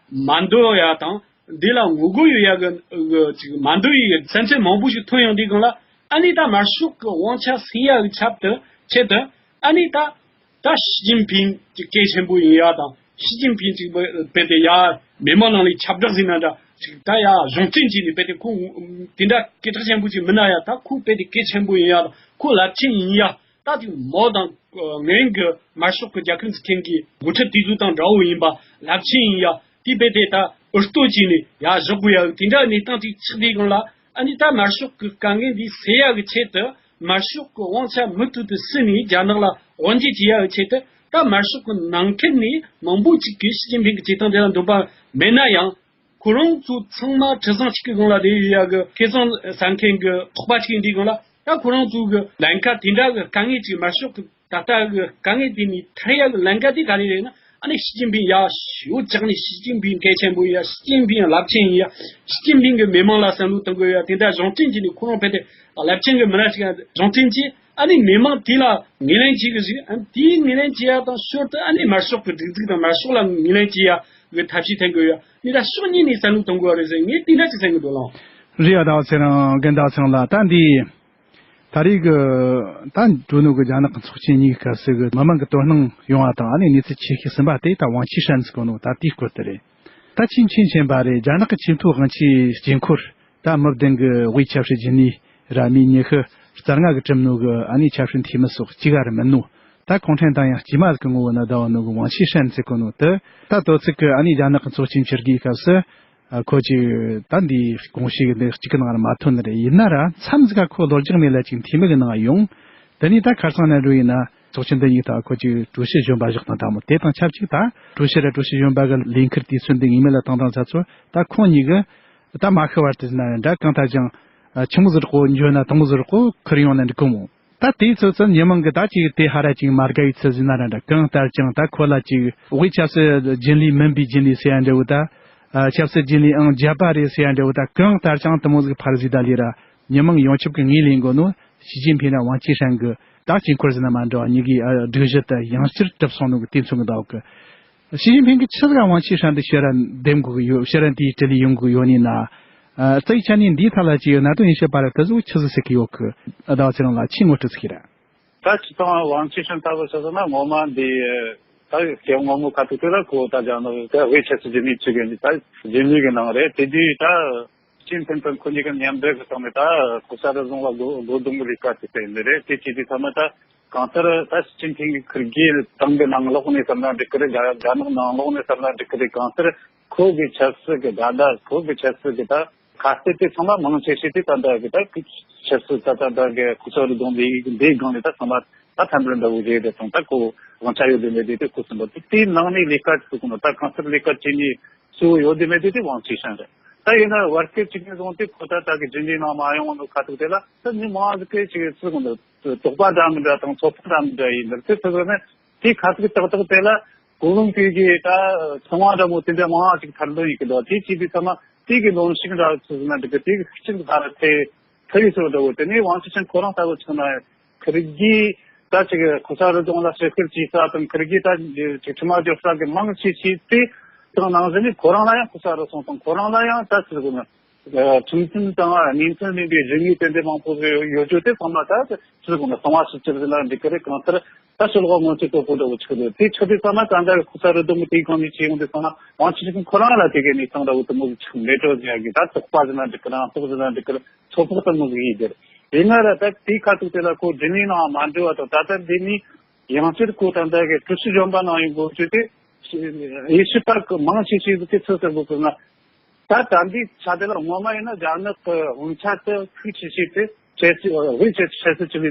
མ་འདོད་ཡ་དང་འདི་ལ་ངོ་རྒོལ་ཡོད་ཡ་གི་གི་ཅིག་མ་འདོད་ཡའི་གི་མཚན་ཚིག་མང་པོ་ཞིག་ཐོན་ཡོང་དུས་སྒང་ལ་ཨ་ནི་ད་དམར་ཤོག་གི་དབང་ཆ་ཟིན་ཡ་གི་ཆེད་དུ་ཆེད་དུ་ཨ་ནི་ད། ད་ཞི་ཅིན་ཕིང་གི་གལ་ཆེན་པོ་ཡིན་ཡ་དང་ཞི་ཅིན་ཕིང་ཅིག་བེད་དེ་ཡ་མི་མང་ནང་ལས་ཁྱབ་བསྒྲགས་ཟིན་ན་འདྲ་ཅིག་ད་ཡ་གཞུང་འབྲེལ་བྱས་ནས་བེད་དེ་ཁོ་དེ་འདྲ་སྐད་གྲགས་ཆེན་པོ་ཅིག་མིན་ན་ཡ་ད་ཁོ་བེད་དེ་གལ་ཆེན་པོ་ཡིན་ཡ་དང་ཁོ་རླབས་ཆེན་ཡིན་ཡ་ད་ཅིག་མའོ་དང་ངན་གི་དམར་ཤོག་གི་རྒྱལ་ཁབ་འཛུགས་མཁན་གྱི་འགོ་ཁྲིད་དེ་ཚོ་དང་འདྲ་བོ་ཡིན་པ་རླབས་ཆེན་ཡིན་ཡ་དེ་བེད་དེ་ད་འུར་གཏོང་བྱས་ནས་ཡ་བཞག་དགོས་ཡ་དེ་འདྲ་གནས་སྟངས་ཅིག་ཆགས་དུས་སྒང་ལ་ཨ་ནི་ད་དམར་ཤོག་གི་དཀའ་ངལ་འདི་སེལ་ཡ་གི་ཆེད་དུ། དམར་ཤོག་གི་དབང་ཆ་མུ་མཐུད་དུ་ཟིན་ནས་རྒྱ་ནག་ལ་དབང་སྒྱུར་བྱེད་ཡ་གི་ཆེད་དུ་ད་དམར་ཤོག་གི་ནང་ཁུལ་ནས་མང་པོ་ཅིག་གིས་ཞི་ཅིན་ཕིང་གི་བྱེད་སྟངས་དེ་ལ་འདོད་པ་མེད་ན་ཡང་ཁོ་རང་ཚོ་ཚང་མ་གྲུ་གཟིངས་གཅིག་གི་སྒང་ལ་བསྡད་ཡོད་ཡ་གི་ཁེ་བཟང་ཟ་མཁན་གི་ཚོགས་པ་གཅིག་ཡིན་དུས་སྒང་ལ་ད་ཁོ་རང་ཚོ་གི་ལམ་ཁ་དེ་འདྲ་གི་དཀའ་ངལ་ཅིག་དམར་ཤོག་གི་ད་ལྟ་གི་དཀའ་ངལ་དེ་ནས་ཐར་ཡ་གི་ལམ་ཁ་དེ་ག་རེ་རེད་ན། ཨ་ནི་ཞི་ཅིན་ཕིང་ཡ་ཞུ་བཅག་ནས་ཞི་ཅིན་ཕིང་གལ་ཆེན་པོ་ཡ་ཞི་ཅིན་ཕིང་རླབས་ཆེན་ཡིན་ཡ་ཞི་ཅིན་ཕིང་གི་མི་མང་ལ་བསམ་བློ་གཏོང་དགོས་ཡ་དེ་འདྲ་གཞུང་འབྲེལ་གྱི་ནས་ཁོ་རང་ཕེབས་ཏེ་རླབས་ཆེན་གྱི་མི་སྣ་ཞིག་གཞུང་འབྲེལ་གྱིས་ཨ་ནི་མི་མང་དེ་ལ་ངོས་ལེན་བྱེད་གི་ཞིག་ཨ་ནི་དེའི་ངོས་ལེན་བྱེད་ཡ་དང་ཞོར་དུ་ཨ་ནི་དམར་ཤོག་གི་སྒྲིག་འཛུགས་དང་དམར་ཤོག་ལ་ངོས་ལེན་བྱེད་ཡ་གི་ཐབས་ཤེས་འཐེན་དགོས་ཡ་འདི་འདྲ་ཕྱོགས་གཉིས་ནས་བསམ་བློ་གཏོང་དགོས་པ་རེད་ཟེར་ངས་དེ་འདྲ་ཅིག་བསམ་གི་འདུག་ལགས། རེད་ཡ། ཟླ་བ་ཚེ་རིང་རྒན་ཟླ་བ་ཚེ་རིང་ལགས། ད་འདི། ད་རེས་ཀྱི་ད་གྲོས་ནོར་གྱི་རྒྱ་ནག་གི་ཚོགས་ཆེན་གཉིས་ཀྱི་སྐབས་སུ་གི་མི་མང་གི་དོ་སྣང་ཡོང་བ་དང་ཨ་ནི་གནས་ཚུལ་ཆེ་ཤོས་ཟིན་པ་དེ་ད་ཝང་ཆི་ཧྲན་ཟེར་གོ་ནོ་ད་དེའི་སྐོར་དེ་རེད། ད་ཆེས་མཁྱེན་ཆེན་པ་རེད། རྒྱ་ནག་གི་ཆེས་མཐོའི་དབང་ཆའི་དཀྱིལ་འཁོར་ད་མི་བདུན་གྱི་དབུས་ཆབ་སྲིད་རྒྱུན་ལས་ར་མི་ཉི་ཤུ་རྩ་ལྔ་གི་གྲུབ་ནོ་གི་ཨ་ནི་ཆབ་སྲིད་འཐུས་མི་སོགས་གཅིག་ག་རུ་མིན་ནོ། ད་གུང་ཁྲན་ཏང་ཡང་དཀྱུས་མ་ཟིག་གི་ངོ་བོ་ན་ཟླ་བ་ནོ་གི་ཝང་ཆི་ཧྲན་ཟེར་གོ་ནོ་དེ་ད་དོ་ཚིགས་གི་ཨ་ནི་རྒྱ་ནག་གི་ཚོགས་ཆེན་ཕྱིར་གི་སྐབས་སུ། ཨ་ཁོ་ཅིག་ད་འདིའི་དགོངས་གཞི་གི་འདི་གཅིག་གི་ནང་ལ་མ་ཐོན་ནི་རེད། ཡིན་ན་ར་མཚམས་ཟིག་ག་ཁོ་ལོ་རྒྱུས་ནས་ལ་ཅིག་འཐུས་མི་གི་ནང་ཡོང་། དེ་ནས་ད་ཁ་སང་ནས་འགྲོ་ཡིན་ན་ཚོགས་ཆེན་འདི་ཉིད་ད་ཁོ་ཅིག་ཀྲུའུ་ཞི་གཞོན་པ་བཞག་དང་དང་མོ་དེ་དང་ཆབས་ཅིག་ད་ཀྲུའུ་ཞི་ར་ཀྲུའུ་ཞི་གཞོན་པ་གི་ལས་འཁུར་དུས་ཚོད་འདི་ངེས་མེད་ལ་བཏང་བཏང་ཚ་ཚོ་ད་ཁོང་གཉིས་གི་ད་མ་ཤི་བར་དུ་ཟིན་ན་ར་འདྲ་གང་ལྟར་ཀྱང་ཆི་མོ་ཟིག་རོགས་འཇོན་ན་དང་མོ་ཟིག་རོགས་ཁུར་ཡོང་ན་འགྲིག་གི་མོ། ད་དེའི་ཚོད་ཚོད་ཉི་མང་གི་ད་ཅིག་དེ་ཧ་ར་ཅིག་མ་དགའ་བའི་ཚུལ་ཟིན་ན་ར་འདྲ་གང་ལྟར་ཀྱང་ད་ཁོ་ལ་ཅིག་དབུས་ཆབ་སྲིད་རྒྱུན་ལས་མིན་པའི་རྒྱུན་ལས་ཟེར་ཡ་འདྲ་བོ་ད། ཨ་ཆབ་སྲིད་རྒྱུན་ལས་ཨང་བརྒྱད་པ་རེད་ཟེར་ཡ་འདྲ་བོ་ད་གང་ལྟར་ཀྱང་དེ་མོ་ཟིག་ཕར་ཟིག་ད་ལི་ར་ཉི་མང་ཡོངས་ཁྱབ་ཀྱི་ངོས་ལེན་དགོས་ནོ། ཞི་ཅིན་ཕིང་ན་ཝང་ཆི་ཧྲན་གི་ད་དཀྱིལ་འཁོར་ཟིན་ན་མ་འདྲ་བ་གཉིས་ཀའི་ཨ་སྒྲིག་གཞི་དེ་ཡང་བསྐྱར་གྲུབ་སོང་ནོ་གི་དུས་མཚུངས་གི་ཟླ་བ་གི། ཞི་ཅིན་ཕིང་གིས་ཆི་ཟིག་ཝང་ཆི་ཧྲན་དུ་ཕྱིར་ར་འདེམས་དགོས་ཀྱི་ཡོད། ཕྱིར་ར་འདིའི་དྲི་ལི་ཡོང་དགོས་ཡོད་ནི་ན། ཨ་རྩ་བའི་ཆ་ནས་འདིའི་ཐད་ལ་ཅིག་གནད་དོན་ཡིན་ཤེས་པ་ར་དེ་ཟུག་ཆི་ཟིག་ཟེར་གི་ཡོད་གི། ཟླ་བ་ཚེ་རིང་ལགས་ཁྱེད་ངོ་སྤྲོད་ཟིག་གི་ར། ད་སྤྱི་བཏང་ཝང་ཆི་ཧྲན་ལྟ་བུ་ཆ་བཞག་ན་ངོ་མ་འདི་ད་སྐྱེ་བོ་ངོ་མ་ཁ་ཐུག་ཐུག་ལ་ཁོ་ད་རྒྱ་ནག་ད་དབུས་ཆབ་སྲིད་རྒྱུན་ལས་ཅིག་ཡིན་ད་རྒྱུན་ལས་ཀྱི་ནང་རེད། དེ་དུས་ད་ཞི་ཅིན་ཕིང་དང་ཁོ་གཉིས་ཀྱི་མཉམ་འབྲེལ་གྱི་ཐོག་ནས་ད་ཕོ་གསར་རུ་བཟུང་བ་སྒོ་སྒོ་རྡུང་གི་ལས་ཀ་ཅིག་བྱས་ནི་རེད། དེ་བྱས་དུས་ཚང་མ་ད་གང་ལྟར་ད་ཞི་ཅིན་ཕིང་གི་ཁུར་གེ་ཏང་གི་ནང་ལོགས་ནས་བསམ་ན་འགྲིག་གི་རེད། རྒྱ་རྒྱ་ནག་ནང་ལོགས་ནས་བསམ་ན་འགྲིག་གི་རེད། གང་ལྟར་ཁོ་གི་ཆབ་སྲིད་ཀྱི་ད་ད་ཁོ་གི་ཆབ་སྲིད་ཀྱི་ད་ ཁ་གཏད་དེ་ཚང་མ་མང་ཆེ་ཤོས་དེ་ད་ལྟ་གི་ད་ཆབ་སྲིད་ད་ད་ལྟ་གི་ཁོ་ཚོ་རུ་གདོང་ལས་འདིའི་སྒང་ནས་ད་ཚང་མ་ད་ཕན་པར་འདྲ་བོ་རེད་དེ་ཚང་ད་ཁོ་དབང་ཆ་ཡོད་དེ་མེད་དེ་དེ་ཁོ་ཚོ་འདུག་དེའི་ནང་ནས་ལས་ཀ་ཚུགས་ནོ་ད་གང་ཟག་ལས་ཀ་བྱེད་ནི་གཙོ་བོ་ཡོད་དེ་མེད་དེ་དེ་དབང་ཆ་ཤང་རེད། ད་ཡིན་ན་བར་སྐབས་གཅིག་ནས་བཟུང་སྟེ་ཁོ་ད་ད་གི་རྒྱུན་ལས་ནང་མ་ཡོང་ནོ་ཁ་ཐུག་དེ་ལ་ད་མི་མང་ཟིག་གིས་ཅིག་ཚུགས་ནོ་དོགས་པ་འདྲ་མི་འདྲ་དང་ཚོད་དཔག་འདྲ་མི་འདྲ་ཡིན་ནོ་དེ་ཚོ་ནི། དེ་ཁ་ཐུག་ཏག་ཏག་དེ་ལ་གོ་ལུང་དེ་གི་ད་ཚོང་བ་འདྲ་མོ་དེ་འདྲ་མང་ཅིག་ཐར་འདོད་ཡིན་གི་འདུག་དེ་བྱས་པའི་ཚང་མ་དེ་གི་ལོན་ཤིག་འདྲ་ཚོ་ན་འདི་གི་དེ་གི་ཤིག་ཐར་ཐེ་ཐེ་ཡི་སོ་འདྲ་བོ་དེ་ནས་དབང་ཆ་ཅན་ཁོ་རང་ལྟ་བུ་ཆགས་ན་ཁིར་གི་ད་ཅིག་ཁོ་ས་རུ་གདོང་ལ་ཞེ་ཁིར་གྱིས་ས་དང་ཁིར་གི་ད་ཅིག་ཁྲི་མ་འཇོག་ས་གི་མང་ཆེ་ཆེ་དེ་དང་ནང་བཞིན་ནི་ཁོ་རང་ལ་ཡང་ཁོ་ས་རུ་སོང་དང་ཁོ་རང་ལ་ཡང་ད་ཅིག་གོ་ན། ཁྲིམས་མཐུན་དང་ཉིན་མཐུན་མིན་པའི་རིན་དངུལ་དེ་འདྲ་མང་པོ་ཡོད་རྒྱུ་དེ་ཚང་མ་ད་ཚུལ་དགོངས་ལ་གསང་བ་སྲིད་སྤྱི་ཟེར་ན་འགྲིག་གི་རེད། གང་ལྟར་ད་ཕྱི་ལོགས་སྔོན་ཆད་དོ་པོ་འདྲ་བོ་ཆགས་འདུག་དེ་ཆགས་དུས་ཚང་མ་ད་ལྟ་ཁོ་ཚ་རུ་དུ་མི་དེའི་སྒང་ནས་བྱས་ཡོང་དུས་ཚང་མ་དབང་ཆ་ཞིག་ཁོ་རང་ལ་དེ་གའི་གནས་སྟངས་འདྲ་བོ་དུ་མོ་ཆགས་མེད་འགྲོ་ཟེར་ཡ་གི་ད་དོགས་པ་ཟེར་ན་འགྲིག་གི་རང་རྟོགས་ཟེར་ན་འགྲིག་གི་རེད། ཚོད་དཔག་དུ་མོ་ཟིག་ཡིན་དེར་ཡིན་ན་ར་ད་དེའི་ཁ་ཐུག་དེ་ལ་ཁོ་འདི་ནས་ནང་མ་འགྲོ་བ་དང་ད་ལྟ་འདི་ནས་ཡང་སྤྱིར་ཁོ་ད་ལྟ་གི་གྲོས་གཞི་གཞོན་པ་ནང་ཡོང་དགོས་རྒྱུ་དེ་ཡེ་ཤུ་པ་གི་མང་ཆེ་ཤོས་ཀྱིས་ཚུལ་ཟེར་དགོས་ཀྱི་ན། ད་ད་འདི་ཆ་དེ་ལ་ངོ་མ་ཡིན་ན་རྒྱ་ནག་གི་དབང་ཆ་དེ་ཤུགས་ཆེ་ཤོས་དེ་ཆབ་སྲིད་དབུས་ཆབ་ཆབ་སྲིད་ཆེད་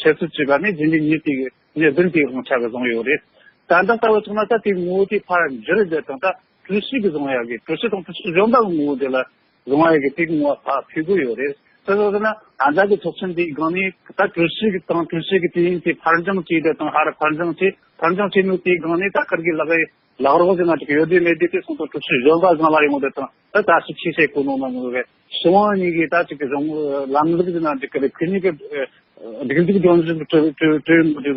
ཆབ་སྲིད་ཅིག་ག་ནས་རྒྱུན་ལྡན་ཉིད་དེ་གི་ཉིད་བདུན་དེའི་དབང་ཆ་གི་བཟུང་ཡོད་རེད། ད་ལྟ་ལྟ་བུ་ཐུག་ན་ད་དེའི་ངོ་བོ་དེ་ཕར་འགྱུར་རྒྱུ་དང་ད་གྲོས་གཞི་གི་བཟུང་ཡ་གི་གྲོས་གཞི་དང་གྲོས་གཞི་གཞོན་པ་གི་ངོ་བོ་དེ་ལ་བཟུང་ཡ་གི་དེ་གི་ངོ་བོ་ཕར་ཕུད་དགོས་ཡོད་རེད། ད་གཟོད་ན་ཨ་མདའ་གི་ཚོགས་ཆེན་དེའི་སྒང་ནས་ད་གྲོས་གཞི་གི་དང་གྲོས་གཞི་གི་དུས་ཡུན་དེ་ཕར་འགྱངས་བྱས་ཏེ་དང་ཧ་ར་ཕར་འགྱངས་བྱས་ཕར་འགྱངས་བྱས་ནོ་དེའི་སྒང་ནས་ད་ཁིར་གི་ལག་གི་ལག་རོགས་ཟེར་ན་འགྲིག་གི་ཡོད་དེ་མེད་དེ་དེ་སོང་དང་གྲོས་གཞི་གཞོན་པ་སྒང་ལ་ཡོང་དེ་དང་ད་ད་ཞིག་ཆེ་ཤེས་གོ་ནོ་མ་ནོ་རེད། སྲིད་དབང་གཉིས་ཀྱི་ད་ཅིག་གི་གཞུང་ལམ་ལུགས་ཟེར་ན་འགྲིག་གི་རེད། ཁོ་གཉིས་ཀྱི་སྒྲིག་འཛུགས་སྒྲོམ་གཞི་གྲོས་གྲོས་གྲོས་མོ་དེ་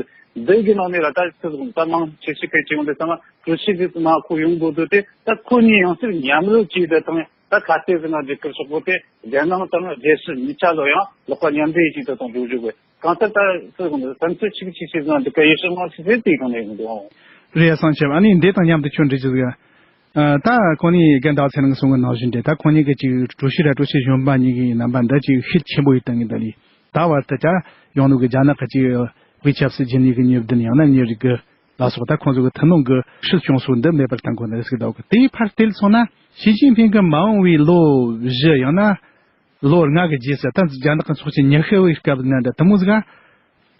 འདི་གི་ནང་ནས་ལ་ད་ཅིག་ད་མང་ཆེ་ཤོས་གལ་ཆེ་བ་འདི་ཚང་མ་གྲོས་གཞི་ཟེར་ན་ཁོ་ཡོང་དགོས་འདུག་དེ་ད་ཁོ་གཉིས་ཡང་སེར་མཉམ་རུབ་བྱས་དེ་དང་ད་ཁ་གཏད་ཟེར་ན་འགྲིག་གི་ཕྱོགས་པོ་དེ་རྒྱལ་ནང་དང་རྒྱལ་སྲིད་གཉིས་ཆ་ལོ་ཡང་ལོག་པ་མཉམ་འབྲེལ་བྱས་དེ་དང་འགྲོ་རྒྱུ་དགོས། གང་ལྟར་ད་སུ་དང་བསམ་ཚུལ་གཅིག་གཅིག་བྱས་ན་འདི་ག་ཡེ་ཤུ་དམག་ཆེ་ཟེར་དེའི་སྒང་ནས་ཡོང་འདུག་ཨང་། རེད་ཡ་སང་ཆེ་བ་ཨ་ནི་འདི་དང་མཉམ་དུ་ཁྱོད་འདྲི་རྒྱུ་ཟིག་ཨ། ད་ཁོང་གཉིས་རྒན་ཟླ་བ་ཚེ་རིང་གིས་གསུང་གི་ནང་བཞིན་རེད། ད་ཁོང་གཉིས་ཀྱི་ཅིག་གྲོས་གཞི་ར་གྲོས་གཞི་གཞོན་པ་གཉིས་ཀྱི་རྣམ་པ་འདི་ཅིག་ཤུགས་ཆེན་པོ་ཡིན་བཏང་གི་འདུག་ལི། ད་བར་དུ་ད་ཡོང་ནོ་གི་རྒྱ་ནག་གི་ཅིག་དབུས་ཆབ་སྲིད་རྒྱུན་ལས་ཀྱི་མི་བདུན་ཡང་ན་མི་རིགས་ཀྱི་ལ་སོགས་ད་ཁོང་ཚོ་གི་ཐུན་མོང་གི་སྲིད་སྐྱོང་སྲོལ་འདི་མེད་པར་བཏང་དགོས་ནི་རེད་ཟེར་གི་འདུག་གི། དེའི་ཕར་བལྟས་སོང་ན་ཞི་ཅིན་ཕིང་གི་མ་འོངས་པའི་ལོ་བཞི་ཡང་ན་ལོ་ལྔ་གི་རྗེས་སུ་ད་རྒྱ་ནག་གི་ཚོགས་ཆེན་ཉི་ཤུ་བའི་སྐབས་ན་འདྲ་དེ་མོ་ཟིག་ག་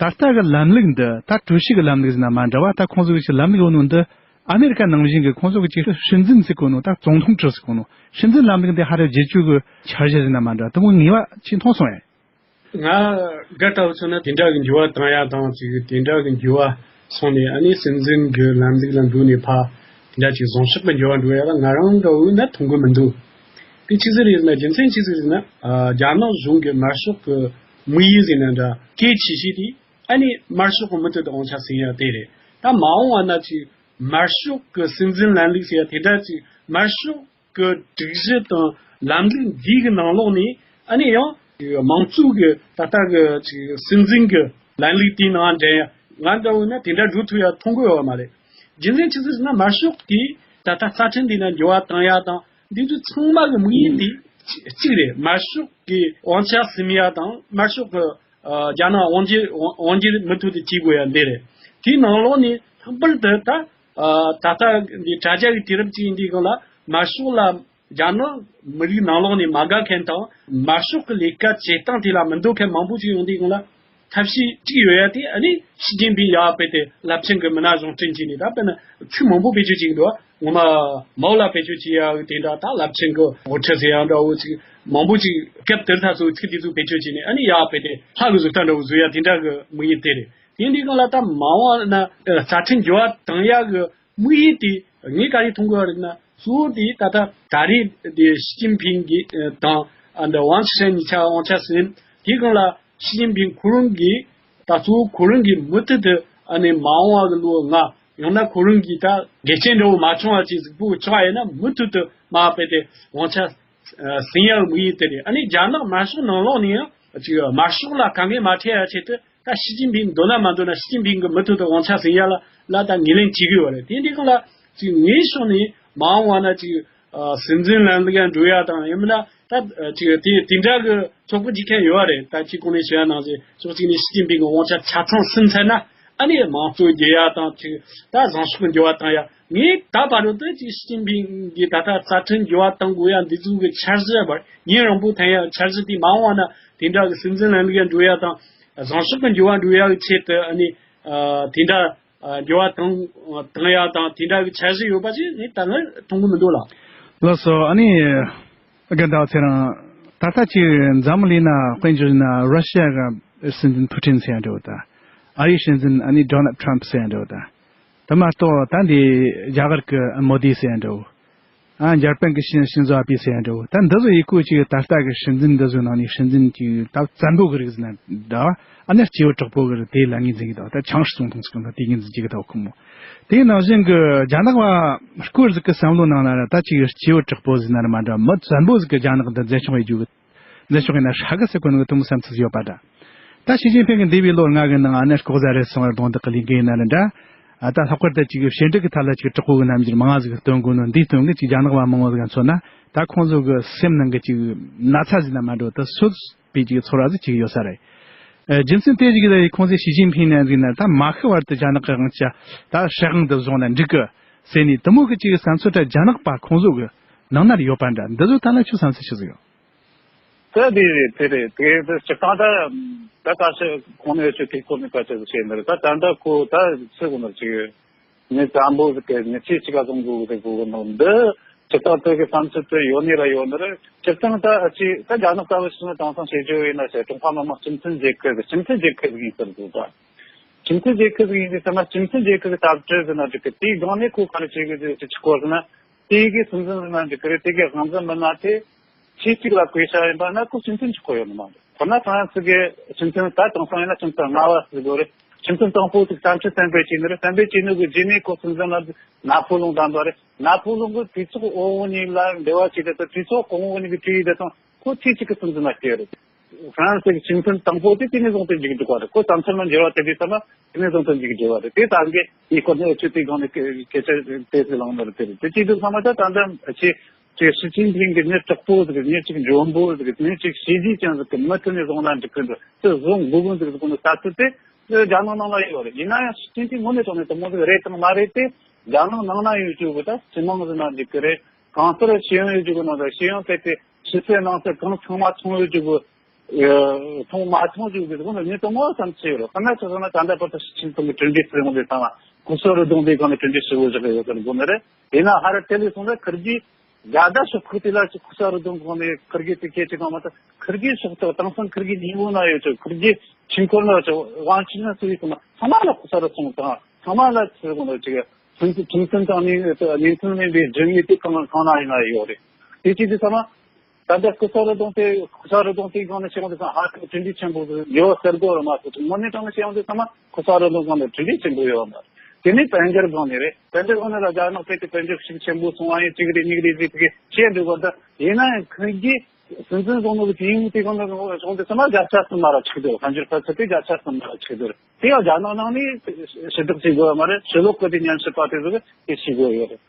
ད་ལྟ་གི་ལམ་ལུགས་འདི་ད་གྲོས་གཞི་གི་ལམ་ལུགས་ཟིན་ན་མ་འདྲ་བ། ད་ཁོང་ཚོ་གི་ལམ་ལུགས་ཡོད་ནོ་འདི་ཨ་མེ་རི་ཀ་ནང་བཞིན་གི་ཁོང་ཚོ་གི་ཅིག་སྲིད་འཛིན་ཟེར་གོ་ནོ་ད་ཙོང་ཐུང་ཀྲི་ཟེར་གོ་ནོ་སྲིད་འཛིན་ལམ་ལུགས་འདི་ཧ་རེ་བརྒྱུད་སྤྱོད་གི་འཆར་གཞི་ཟིན་ན་མ་འདྲ་དེ་མོ་ངེས་པ་ཅིག་མཐོང་སོང་ཡ། ང་དགའ་ལྟ་བུ་མཚོན་ན་དེ་འདྲ་གི་འགྱུར་བ་བཏང་ཡ་དང་ཅིག་དེ་འདྲ་གི་འགྱུར་བ་སོང་ནས་ཨ་ནི་སྲིད་འཛིན་གི་ལམ་ལུགས་ལ་འགྲོ་ནས་ཕ་དེ་འདྲ་ཅིག་བཟང་ཕྱོགས་གི་འགྱུར་བ་འགྲོ་ཡ་ལ་ང་རང་འདྲ་བོ་ན་མཐོང་གི་མི་འདུག་དེ་ཆི་ཟིག་རེད་ཟེར་ན་རྒྱུ་མཚན་ཆི་ཟིག་རེད་ཟེར་ན་རྒྱ་ནག་གཞུང་གི་དམར་ཤོག་གི་དམིགས་ཡུལ་ཟེར་ན་འདྲ་གལ་ཆེ་ཤོས་དེ་ཨ་ནི་དམར་ཤོག་གི་མུ་མཐུད་དུ་དབང་ཆ་ཟིན་ཡ་དེ་རེད། ད་མ་འོངས་པ་ན་ཅིག་དམར་ཤོག་གི་སྲིད་འཛིན་ལམ་ལུགས་ཟེར་ཡ་དེ་འདྲ་ཅིག་དམར་ཤོག་གི་སྒྲིག་གཞི་དང་ལམ་ལུགས་འདིའི་གི་ནང་ལོགས་ནས་ཨ་ནི་ཡང་དམངས་གཙོའི་གི་ད་ལྟ་གི་ཅིག་སྲིད་འཛིན་གི་ལམ་ལུགས་དེའི་ནང་འདྲེན་ཡ་ང་འདྲ་བོ་ན་དེ་འདྲ་འགྲོ་ཐུབ་ཡ་མཐོང་གི་ཡོད་མ་རེད། རྒྱུ་མཚན་ཆི་ཟིག་ཟེར་ན་དམར་ཤོག་གིས་ད་ལྟ་རྩ་ཁྲིམས་འདི་ན་འགྱུར་བ་བཏང་ཡ་དང་འདི་ཚོ་ཚང་མ་གི་དམིགས་ཡུལ་དེ་གཅིག་རེད། དམར་ཤོག་གི་དབང་ཆ་ཟིན་ཡ་དང་དམར་ཤོག་གི་ཨ་རྒྱ་ནག་དབང་སྒྱུར་དབང་སྒྱུར་མུ་མཐུད་དུ་བྱེད་དགོས་ཡ་འདི་རེད། དེའི་ནང་ལོགས་ནས་ལྷག་པར་དུ་ད་ཨ་ད་ལྟ་འདི་དྲ་རྒྱ་གི་དུས་རབས་ཅིག་ཡིན་དུས་སྒང་ལ་དམར་ཤོག་ལ་རྒྱ་ནག་མི་རིགས་ནང་ལོགས་ནས་མ་དགའ་མཁན་དང་དམར་ཤོག་གི་ལས་ཀ་བྱེད་སྟངས་དེ་ལ་མི་འདོད་མཁན་མང་པོ་ཅིག་ཡོང་དུས་སྒང་ལ་ཐབས་ཤེས་གཅིག་ཡོད་ཡ་དེ་ཨ་ནི་ཞི་ཅིན་ཕིང་ཡར་བས་ཏེ་རླབས་ཆེན་གྱི་མི་སྣ་གཞུང་འབྲེལ་བྱས་ནས་ད་དཔེར་ན་ཚིག་མང་པོ་བེད་སྤྱོད་བྱེད་ཀྱི་འདུག་ངོ་མ་མའོ་ལ་བེད་སྤྱོད་བྱེད་ཡ་དེ་འདྲ་ད་རླབས་ཆེན་གྱི་འགོ་ཁྲིད་ཟེར་ཡ་འདྲ་བོ་ཅིག་མང་པོ་ཅིག་སྐབས་དེར་ད་སོ་ཚིག་དེ་ཚོ་བེད་སྤྱོད་བྱས་ནས་ཨ་ནི་ཡར་བས་ཏེ་ལྷ་གི་བཟོ་ལྟ་འདྲ་བོ་བཟོ་ཡ་དེ་འདྲ་གི་དམིགས་ཡུལ་དེ་རེད། དེ་འདི་གང་ལ་ད་མ་འོངས་ན་རྩ་ཁྲིམས་འགྱུར་བ་བཏང་ཡ་གི་དམིགས་ཡུལ་དེ་ངས་ག་རེ་མཐོང་གི་ཡོད་རེད་ན་གཙོ་བོ་དེ་ད་ལྟ་ད་རེས་དེ་ཞི་ཅིན་ཕིང་གི་དང་ཨ་འདི་ཝང་ཆི་ཧྲན་གཉིས་ཆ་དབང་ཆ་ཟིན་དེ་གང་ལ་ཞི་ཅིན་ཕིང་ཁོ་རང་གིས་ད་གཙོ་བོ་ཁོ་རང་གིས་མུ་མཐུད་དུ་ཨ་ནི་མ་འོངས་པ་གི་ལོ་ལྔ་ཡང་ན་ཁོ་རང་གིས་ད་འགལ་རྐྱེན་འདྲ་བོ་མ་བྱུང་བ་ཅིག་གཟིགས་པོ་ཆགས་ཡིན་ན་མུ་མཐུད་དུ་མ་དཔེ་དེ་དབང་ཆ་ཟིན་ཡག་དམིགས་ཡུལ་དེ་རེད། ཨ་ནི་རྒྱ་ནག་དམར་ཤོག་ནང་ལོགས་ནས་ཡང་ཅིག་དམར་ཤོག་ལ་དཀའ་ངལ་མ་འཕྲད་ཡ་ཆེད་དུ་ད་ཞི་ཅིན་ཕིང་འདོད་ན་མ་འདོད་ན་ཞི་ཅིན་ཕིང་གི་མུ་མཐུད་དུ་དབང་ཆ་ཟིན་ཡ་ལ་ལ་ད་ངོས་ལེན་བྱེད་དགོས་པ་རེད། དེ་འདི་གང་ལ་ཅིག་ངའི་ཕྱོགས་ནས་མ་འོངས་པ་ན་ཅིག་ཨ་སྲིད་འཛིན་ལམ་ལུགས་ཡང་འགྲོ་ཡ་དང་ཡིན་མིན་ན་ད་ཅིག་དེ་དེ་འདྲ་གི་ཚོགས་པ་ཅིག་ཁྱོན་ཡོད་པ་རེད། ད་ཅིག་གོང་ནས་ཞུ་ཡ་ནང་བཞིན་ཕྱོགས་གཅིག་ནས་ཞི་ཅིན་ཕིང་གི་དབང་ཆ་ཆ་ཚང་ཟིན་ཚར་ན་ཨ་ནི་དམངས་གཙོ་རྒྱས་ཡ་དང་ཅིག་ད་བཟང་ཕྱོགས་ཀྱི་འགྱུར་བ་བཏང་ཡ། ངས་ད་བར་དུ་ཅིག་ཞི་ཅིན་ཕིང་གིས་ད་ལྟ་རྩ་ཁྲིམས་འགྱུར་བ་གཏང་དགོས་ཡ་འདི་ཚོ་གི་འཆར་གཞི་བར་ཉིན་རིང་པོ་ཐོན་ཡ་འཆར་གཞི་དེ་མ་འོངས་པ་ན་དེ་འདྲ་གི་སྲིད་འཛིན་ལམ་ལུགས་ཡ་འགྲོ་ཡ་དང་བཟང་ཕྱོགས་ཀྱི་འགྱུར་བ་འགྲོ་ཡ་གི་ཆེད་དུ་ཨ་ནི་དེ་འདྲ་འགྱུར་བ་གཏང་གཏང་ཡ་དང་དེ་འདྲ་གི་འཆར་གཞི་ཡོད་པ་ཞིག་ངས་ད་ངས་མཐོང་གི་མི་འདུག་ལགས། ལགས་སོ། ཨ་ནི་རྒན་ཟླ་བ་ཚེ་རིང་། ད་ལྟ་ཅིག་འཛམ་བུ་གླིང་ན་དཔལ་འབྱོར་ན་ར་ཤི་ཡ་གི་སྲིད་འཛིན་ཕུ་ཊིན་ཟེར་ཡ་འདྲ་བོ་དང་། ཨ་རིའི་སྲིད་འཛིན་ཨ་ནི་ཌོ་ནལ་ཊམ་ཟེར་ཡ་འདྲ་བོ་དང་། དེ་མ་གཏོགས་ད་འདི་རྒྱ་གར་གི་མོ་དི་ཟེར་ཡ་འདྲ་བོ། ཨ་འཇར་པན་གི་ཤིན་ཤིན་ཛོ་ཨ་བྷི་ཟེར་ཡ་འདྲ་བོ། ད་འདི་ཚོ་ཡི་གུ་ཅིག་ད་ལྟ་གི་སྲིད་འཛིན་འདི་ཚོའི་ནང་ནས་སྲིད་འཛིན་ཅིག་ད་བཙན་པོ་གི་རིགས་ཟེར་ན་འདྲ་བ། ཨ་ནི་སྐྱེས་བུ་དྲག་པོ་གི་རིགས་དེ་ལ་ངོས་འཛིན་གི་འདུག་ད་ཆང་སྲིད་ཙུང་ཐུང་ཟེར་གི་འདུག་དེ་ངོས་འཛིན་གྱི་འདུག་ཁོ་མོ། དེའི་ནང་བཞིན་གི་རྒྱ་ནག་པ་སྐོར་ཟིག་གི་བསམ་བློ་ནང་ན་ར་ད་ཅིག་སྐྱེས་བུ་དྲག་པོ་ཟེར་ན་ར་མ་འདྲ་མི་བཙན་པོ་ཟིག་གི་རྒྱ་ནག་འདི་འཛིན་སྐྱོང་བྱེད་རྒྱུ་གི་འཛིན་སྐྱོང་ཡིན་ན་ཧྲ་གི་ཟེར་གོ་ནོ་གི་དེ་མོ་བསམ་ཚུལ་ཡོད་པ་འདྲ། ད་ཞི་ཅིན་ཕིང་གི་འདས་པའི་ལོ་ལྔ་གི་ནང་ཨ་ནི་ལྐོག་ཟ་རེད་སོང་བར་གདོང་འདེགས་ཀྱི་ལས་འགན་ཡིན་ན་ལ་འདྲ། ཨ་ད་ལྷག་པར་དུ་ཅིག་ཕྱི་འབྲེལ་གྱི་ཐད་ལ་ཅིག་དྲག་པོ་གི་རྣམ་འགྱུར་མང་ང་ཟིག་སྟོན་དགོས་ནོ་འདིའི་སྟེང་གི་ཅིག་རྒྱ་ནག་པ་མང་བོ་ཟིག་མཚོན་ན་ད་ཁོང་ཚོ་གི་སེམས་ནང་གི་ཅིག་ན་ཚ་ཟིག་ན་མ་འགྲོ་ད་སོད་པའི་ཅིག་ཚོར་བ་ཟིག་ཅིག་ཡོད་ས་རེད། ཨ་རྒྱུ་མཚན་དེ་ཞིག་ད་ཁོང་ཚོས་ཞི་ཅིན་ཕིང་ནས་ཟིག་ན་ད་མ་ཤི་བར་དུ་རྒྱ་ནག་གི་དབང་ཆ་ད་སྲིད་དབང་དུ་བཟུང་ན་འགྲིག་གི་ཟེར་ནས་དེ་མོ་གི་ཅིག་བསམ་ཚུལ་ད་རྒྱ་ནག་པ་ཁོང་ཚོ་གི་ནང་ན་ཡོད་པ་འདྲ། འདི་ཚོ་ད་ལ་ཁྱོད་བསམ་ཚུལ་ཅི་ཟིག་ཡོད། དེ་དེ་རེད་དེ་རེད་དེ་དེ་སྤྱིར་བཏང་ད་ད་ད་ཤི་ཁོང་ནས་ཆུ་ཐིག་ཁོ་ནས་ཁ་ཆེ་བཤད་ནི་རེད། ད་ད་ད་ཁོ་ད་ཚེ་གོ་ནར་ཅིག་ནི་བཙན་པོ་ཟིག་གི་ནི་ཆེ་ཆི་ག་བཟུང་དགོས་གི་དགོས་གི་ནོ་འདི་སྤྱིར་བཏང་དེ་གི་བསམ་ཚུལ་དེ་ཡོད་ནི་ར་ཡོད་ནི་རེད། སྤྱིར་བཏང་ད་ཨ་ཅི་ད་རྒྱ་ནག་ལྟ་བུ་ཞིག་ནི་དེང་སང་བཤད་རྒྱུ་ཡིན་ན་ཟེར་ཀྲུང་ཧྭ་མི་དམངས་སྤྱི་མཐུན་རྒྱལ་ཁབ་སྤྱི་མཐུན་རྒྱལ་ཁབ་ཡིན་ཟེར་དགོས་ད། སྤྱི་མཐུན་རྒྱལ་ཁབ་ཡིན་ཟེར་ན་སྤྱི་མཐུན་རྒྱལ་ཁབ་ཀྱི་ལྟ་གྲུབ་ཟེར་ན་འགྲིག་གི། དེའི་སྒང་ནས་ཁོ་ག་རེ་བྱེད་གི་ཟེར་ཅི་ཆི་གོ་ཟེར་ན། དེ་གི་སྲིད་འཛིན་ཟེར་ན་འགྲིག་གི་རེད། དེ་གི་དབང་འཛིན་མི་སྣ་དེ་ཆོས་གཅིག་ལ་གུས་ཞབས་ཡིན་པ་ན་ཁོ་སྤྱི་མཐུན་གྱི་ཁོ་ཡོད་ནི་མ་རེད། ཁོ་ན་ཧྥ་རན་སི་གི་སྤྱི་མཐུན་ད་དེང་སང་ཡིན་ན་སྤྱི་མཐུན་ལྔ་པ་ཟེར་དགོས་རེད། སྤྱི་མཐུན་དང་པོ་དེ་བཙན་བྱོལ་གཏན་འབེབས་བྱས་ནི་རེད། གཏན་འབེབས་བྱས་ནི་གི་རྗེས་ནས་ཁོ་སྲིད་འཛིན་ལ་ན་ཕོ་ལོན་བདམས་པ་རེད། ན་ཕོ་ལོན་གི་གྲོས་ཚོགས་འོག་མ་གཉིས་ལ་འབྲེལ་བ་བྱས་ཏེ་གྲོས་ཚོགས་གོང་འོག་གཉིས་ཀྱི་གྲོས་ཡིག་དེ་དང་ཁོ་ཆོས་གཅིག་གི་སྲིད་འཛིན་ལ་བསྐོས་རེད། ཧྥ་རན་སི་གི་སྤྱི་མཐུན་དང་པོ་དེ་དེ་ནས་བཟུང་སྟེ་མཇུག་བསྒྲིལ་བ་རེད། ཁོ་བསམ་ཚུལ་མ་འགྱུར་བ་དེ་དུས་ཙམ་པ་དེ་ནས་བཟུང་སྟེ་མཇུག་བསྒྲིལ་བ་རེད། དེ་ལྟར་གི་ངས་ཁོ་ནས་ཆོས་དེའི་སྒང་ནས་སྐད་ཆ་དེ་ཚོ་ལངས་ནི་རེད། དེ་རེད། དེ་བྱེད་དུས་ཙམ་པ་ད་ད་ལྟ་ཆེ་ཆེ་ཞི་ཅིན་ཕིང་གི་མྱི་དྲག་པོ་ཟིག་གི་མྱི་གཅིག་འཇོན་པོ་ཟིག་གི་མྱི་གཅིག་བྱས་རྗེས་ཅན་ཟིག་གི་མུ་མཐུད་ནས་བཟུང་ན་འགྲིག་གི་འདུག་དེ་བཟུང་དགོས་གི་འདུག་ཟེར་གོ་ནི་ལྟ་ཚུལ་དེ་རྒྱ་ནག་ནང་ལ་ཡོད་རེད། ཡིན་ན་ཡང་ཞི་ཅིན་ཕིང་ངོ་ནས་དྲང་ནས་དེ་མོ་ཟིག་རེད་དང་མ་རེད་དེ་རྒྱ་ནག་ནང་ན་ཡོད་རྒྱུ་གི་ད་སྤྱི་དམངས་ཟིག་ན་འགྲིག་གི་རེད། གང་ལྟར་ཤེས་ཡོན་ཡོད་རྒྱུ་གི་ནང་ད་ཤེས་ཡོན་སྤེལ་ཏེ་ཕྱི་གསལ་ནང་གསལ་གང་ཚང་མ་མཐོང་ཡོད་རྒྱུ་གི་མཐོང་མ་མཐོང་རྒྱུ་གི་དེ་ནི་དེ་མོ་བསམ་ཚུལ་ཡོད་རེད། ཁ་ན་ཆ་ཚང་ན་ད་ལྟ་བར་དུ་ཞི་ཅིན་ཕིང་གི་གྲུབ་འབྲས་ཟེར་ཡོང་དུས་ཙམ་ལ་ཁོ་གསལ་རུ་གདོང་དེ་གང་ནས་གྲུབ་འབྲས་ཞིབ་པོ་བཞག་གི་ཡོད་ཟེར་དགོས་ནི་རེད། ཡིན་ན་ཧ་ར་དེ་ལས་སོང་ན་ཁིར་གི་རྒྱ་ད་ཤོག་ཁུག་དེ་ལ་ཅིག་ཁུ་ས་རུ་དུང་གོང་ནས་ཁིར་གི་དེ་སྐད་ཅིག་གང་མ་ཐག་ཁིར་གི་ཤོག་ཐོག་དེང་སང་ཁིར་གི་ཉིན་མོ་ན་ཡོད་ཅིག་ཁིར་གི་ཆིང་ཁོར་ན་ཡོད་ཅིག་དབང་ཆེན་ན་སུ་ཡིན་ཚང་མ་ཚང་མ་ལ་ཁུ་ས་རུ་སོང་དང་ཚང་མ་ལ་ཚུར་གོང་ནས་ཅིག་ཁྲིམས་ཁྲིམས་མཐུན་དང་ཉིན་ཉིན་མཐུན་མིན་པའི་སྒྲིག་ངེས་དེ་གང་གང་ན་ཡིན་ན་ཡོད་རེད། དེ་ཅིག་དེ་ཚང་མ་ད་ལྟ་ཁུ་ས་རུ་དུང་དེ་ཁུ་ས་རུ་དུང་དེ་གང་ནས་བྱུང་དེ་ཚང་ཧ་ཅང་གྲུབ་འབྲས་ཆེན་པོ་ཡོད་ཟེར་དགོས་རེད་མ་གཏོགས་དངོས་གནས་དྲང་གནས་བྱུང་དེ་ཚང་མ་ཁོ་ས་རུ་དུང་སྒང་ནས་གྲུབ་འབྲས་ཆེན་པོ་ཡོད་པ་མ་རེད། དེ་ནས་དཔལ་འབྱོར་སྒང་ནས་རེད། དཔལ་འབྱོར་སྒང་ནས་ལ་རྒྱ་ནག་དཔེ་དེ་དཔལ་འབྱོར་ཤུགས་ཆེན་པོ་སོང་བ་ཡིན་གཅིག་རེད་གཉིས་རེད་ཟེར་དེ་གི་བཤད་འགྲོ་བར་དུ་ཡིན་ན་ཡང་ཁོང་གིས་སྲིད་འཛིན་བཟུང་ནོ་གི་དུས་ཡུན་དེ་གང་ལ་བཟུང་དེ་ཚང་མ་བརྒྱ་ཆ་གསུམ་མ་ར་ཆགས་འདུག་དཔལ་འབྱོར་འཕར་ཚད་དེ་བརྒྱ་ཆ་གསུམ་མ་ར་ཆགས་འདུག་དེ་ཡང་རྒྱ་ནག་ནང་ནས་ཞུ་དག་བྱེད་དགོས་པ་མ་རེད། ཕྱི་ལོགས་གི་དེ་ཉམས་ཞིབ་པ་དེ་ཚོ་གི་དེ་ཤེས་དགོས་ཡོད་རེད།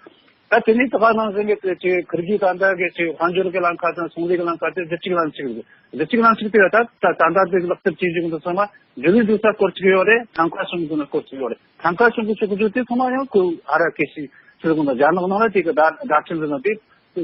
ད་དེ་ནས་ད་ག་ནང་བཞིན་གྱི་ཅིག་ཁིར་གི་ད་ལྟ་གི་ཅིག་དཔལ་འབྱོར་གི་ལམ་ཁ་དང་ཚོང་ལས་གི་ལམ་ཁ་དེ་གཞི་གཅིག་ལམ་གཅིག་རེད། གཞི་གཅིག་ལམ་གཅིག་དེ་ད་ད་ད་ལྟ་དེ་ལག་བསྟར་བྱེད་རྒྱུ་འདི་ཚང་མ་འབྲུ་རིགས་འདུག་ས་སྐོར་གཅིག་ཡོད་རེད། ཐང་ཀ་སྲུང་དགོས་ན་སྐོར་གཅིག་ཡོད་རེད། ཐང་ཀ་སྲུང་གི་ཆོག་གི་ཆོག་དེ་ཚང་མ་ཡང་ཁོ་ཨ་ར་སྐད་ཤིག་ཚུར་དགོངས་ན་རྒྱ་ནག་ནང་ལ་དེ་གི་བརྡ་བརྡ་འཕྲིན་ཟེར་ན་དེ་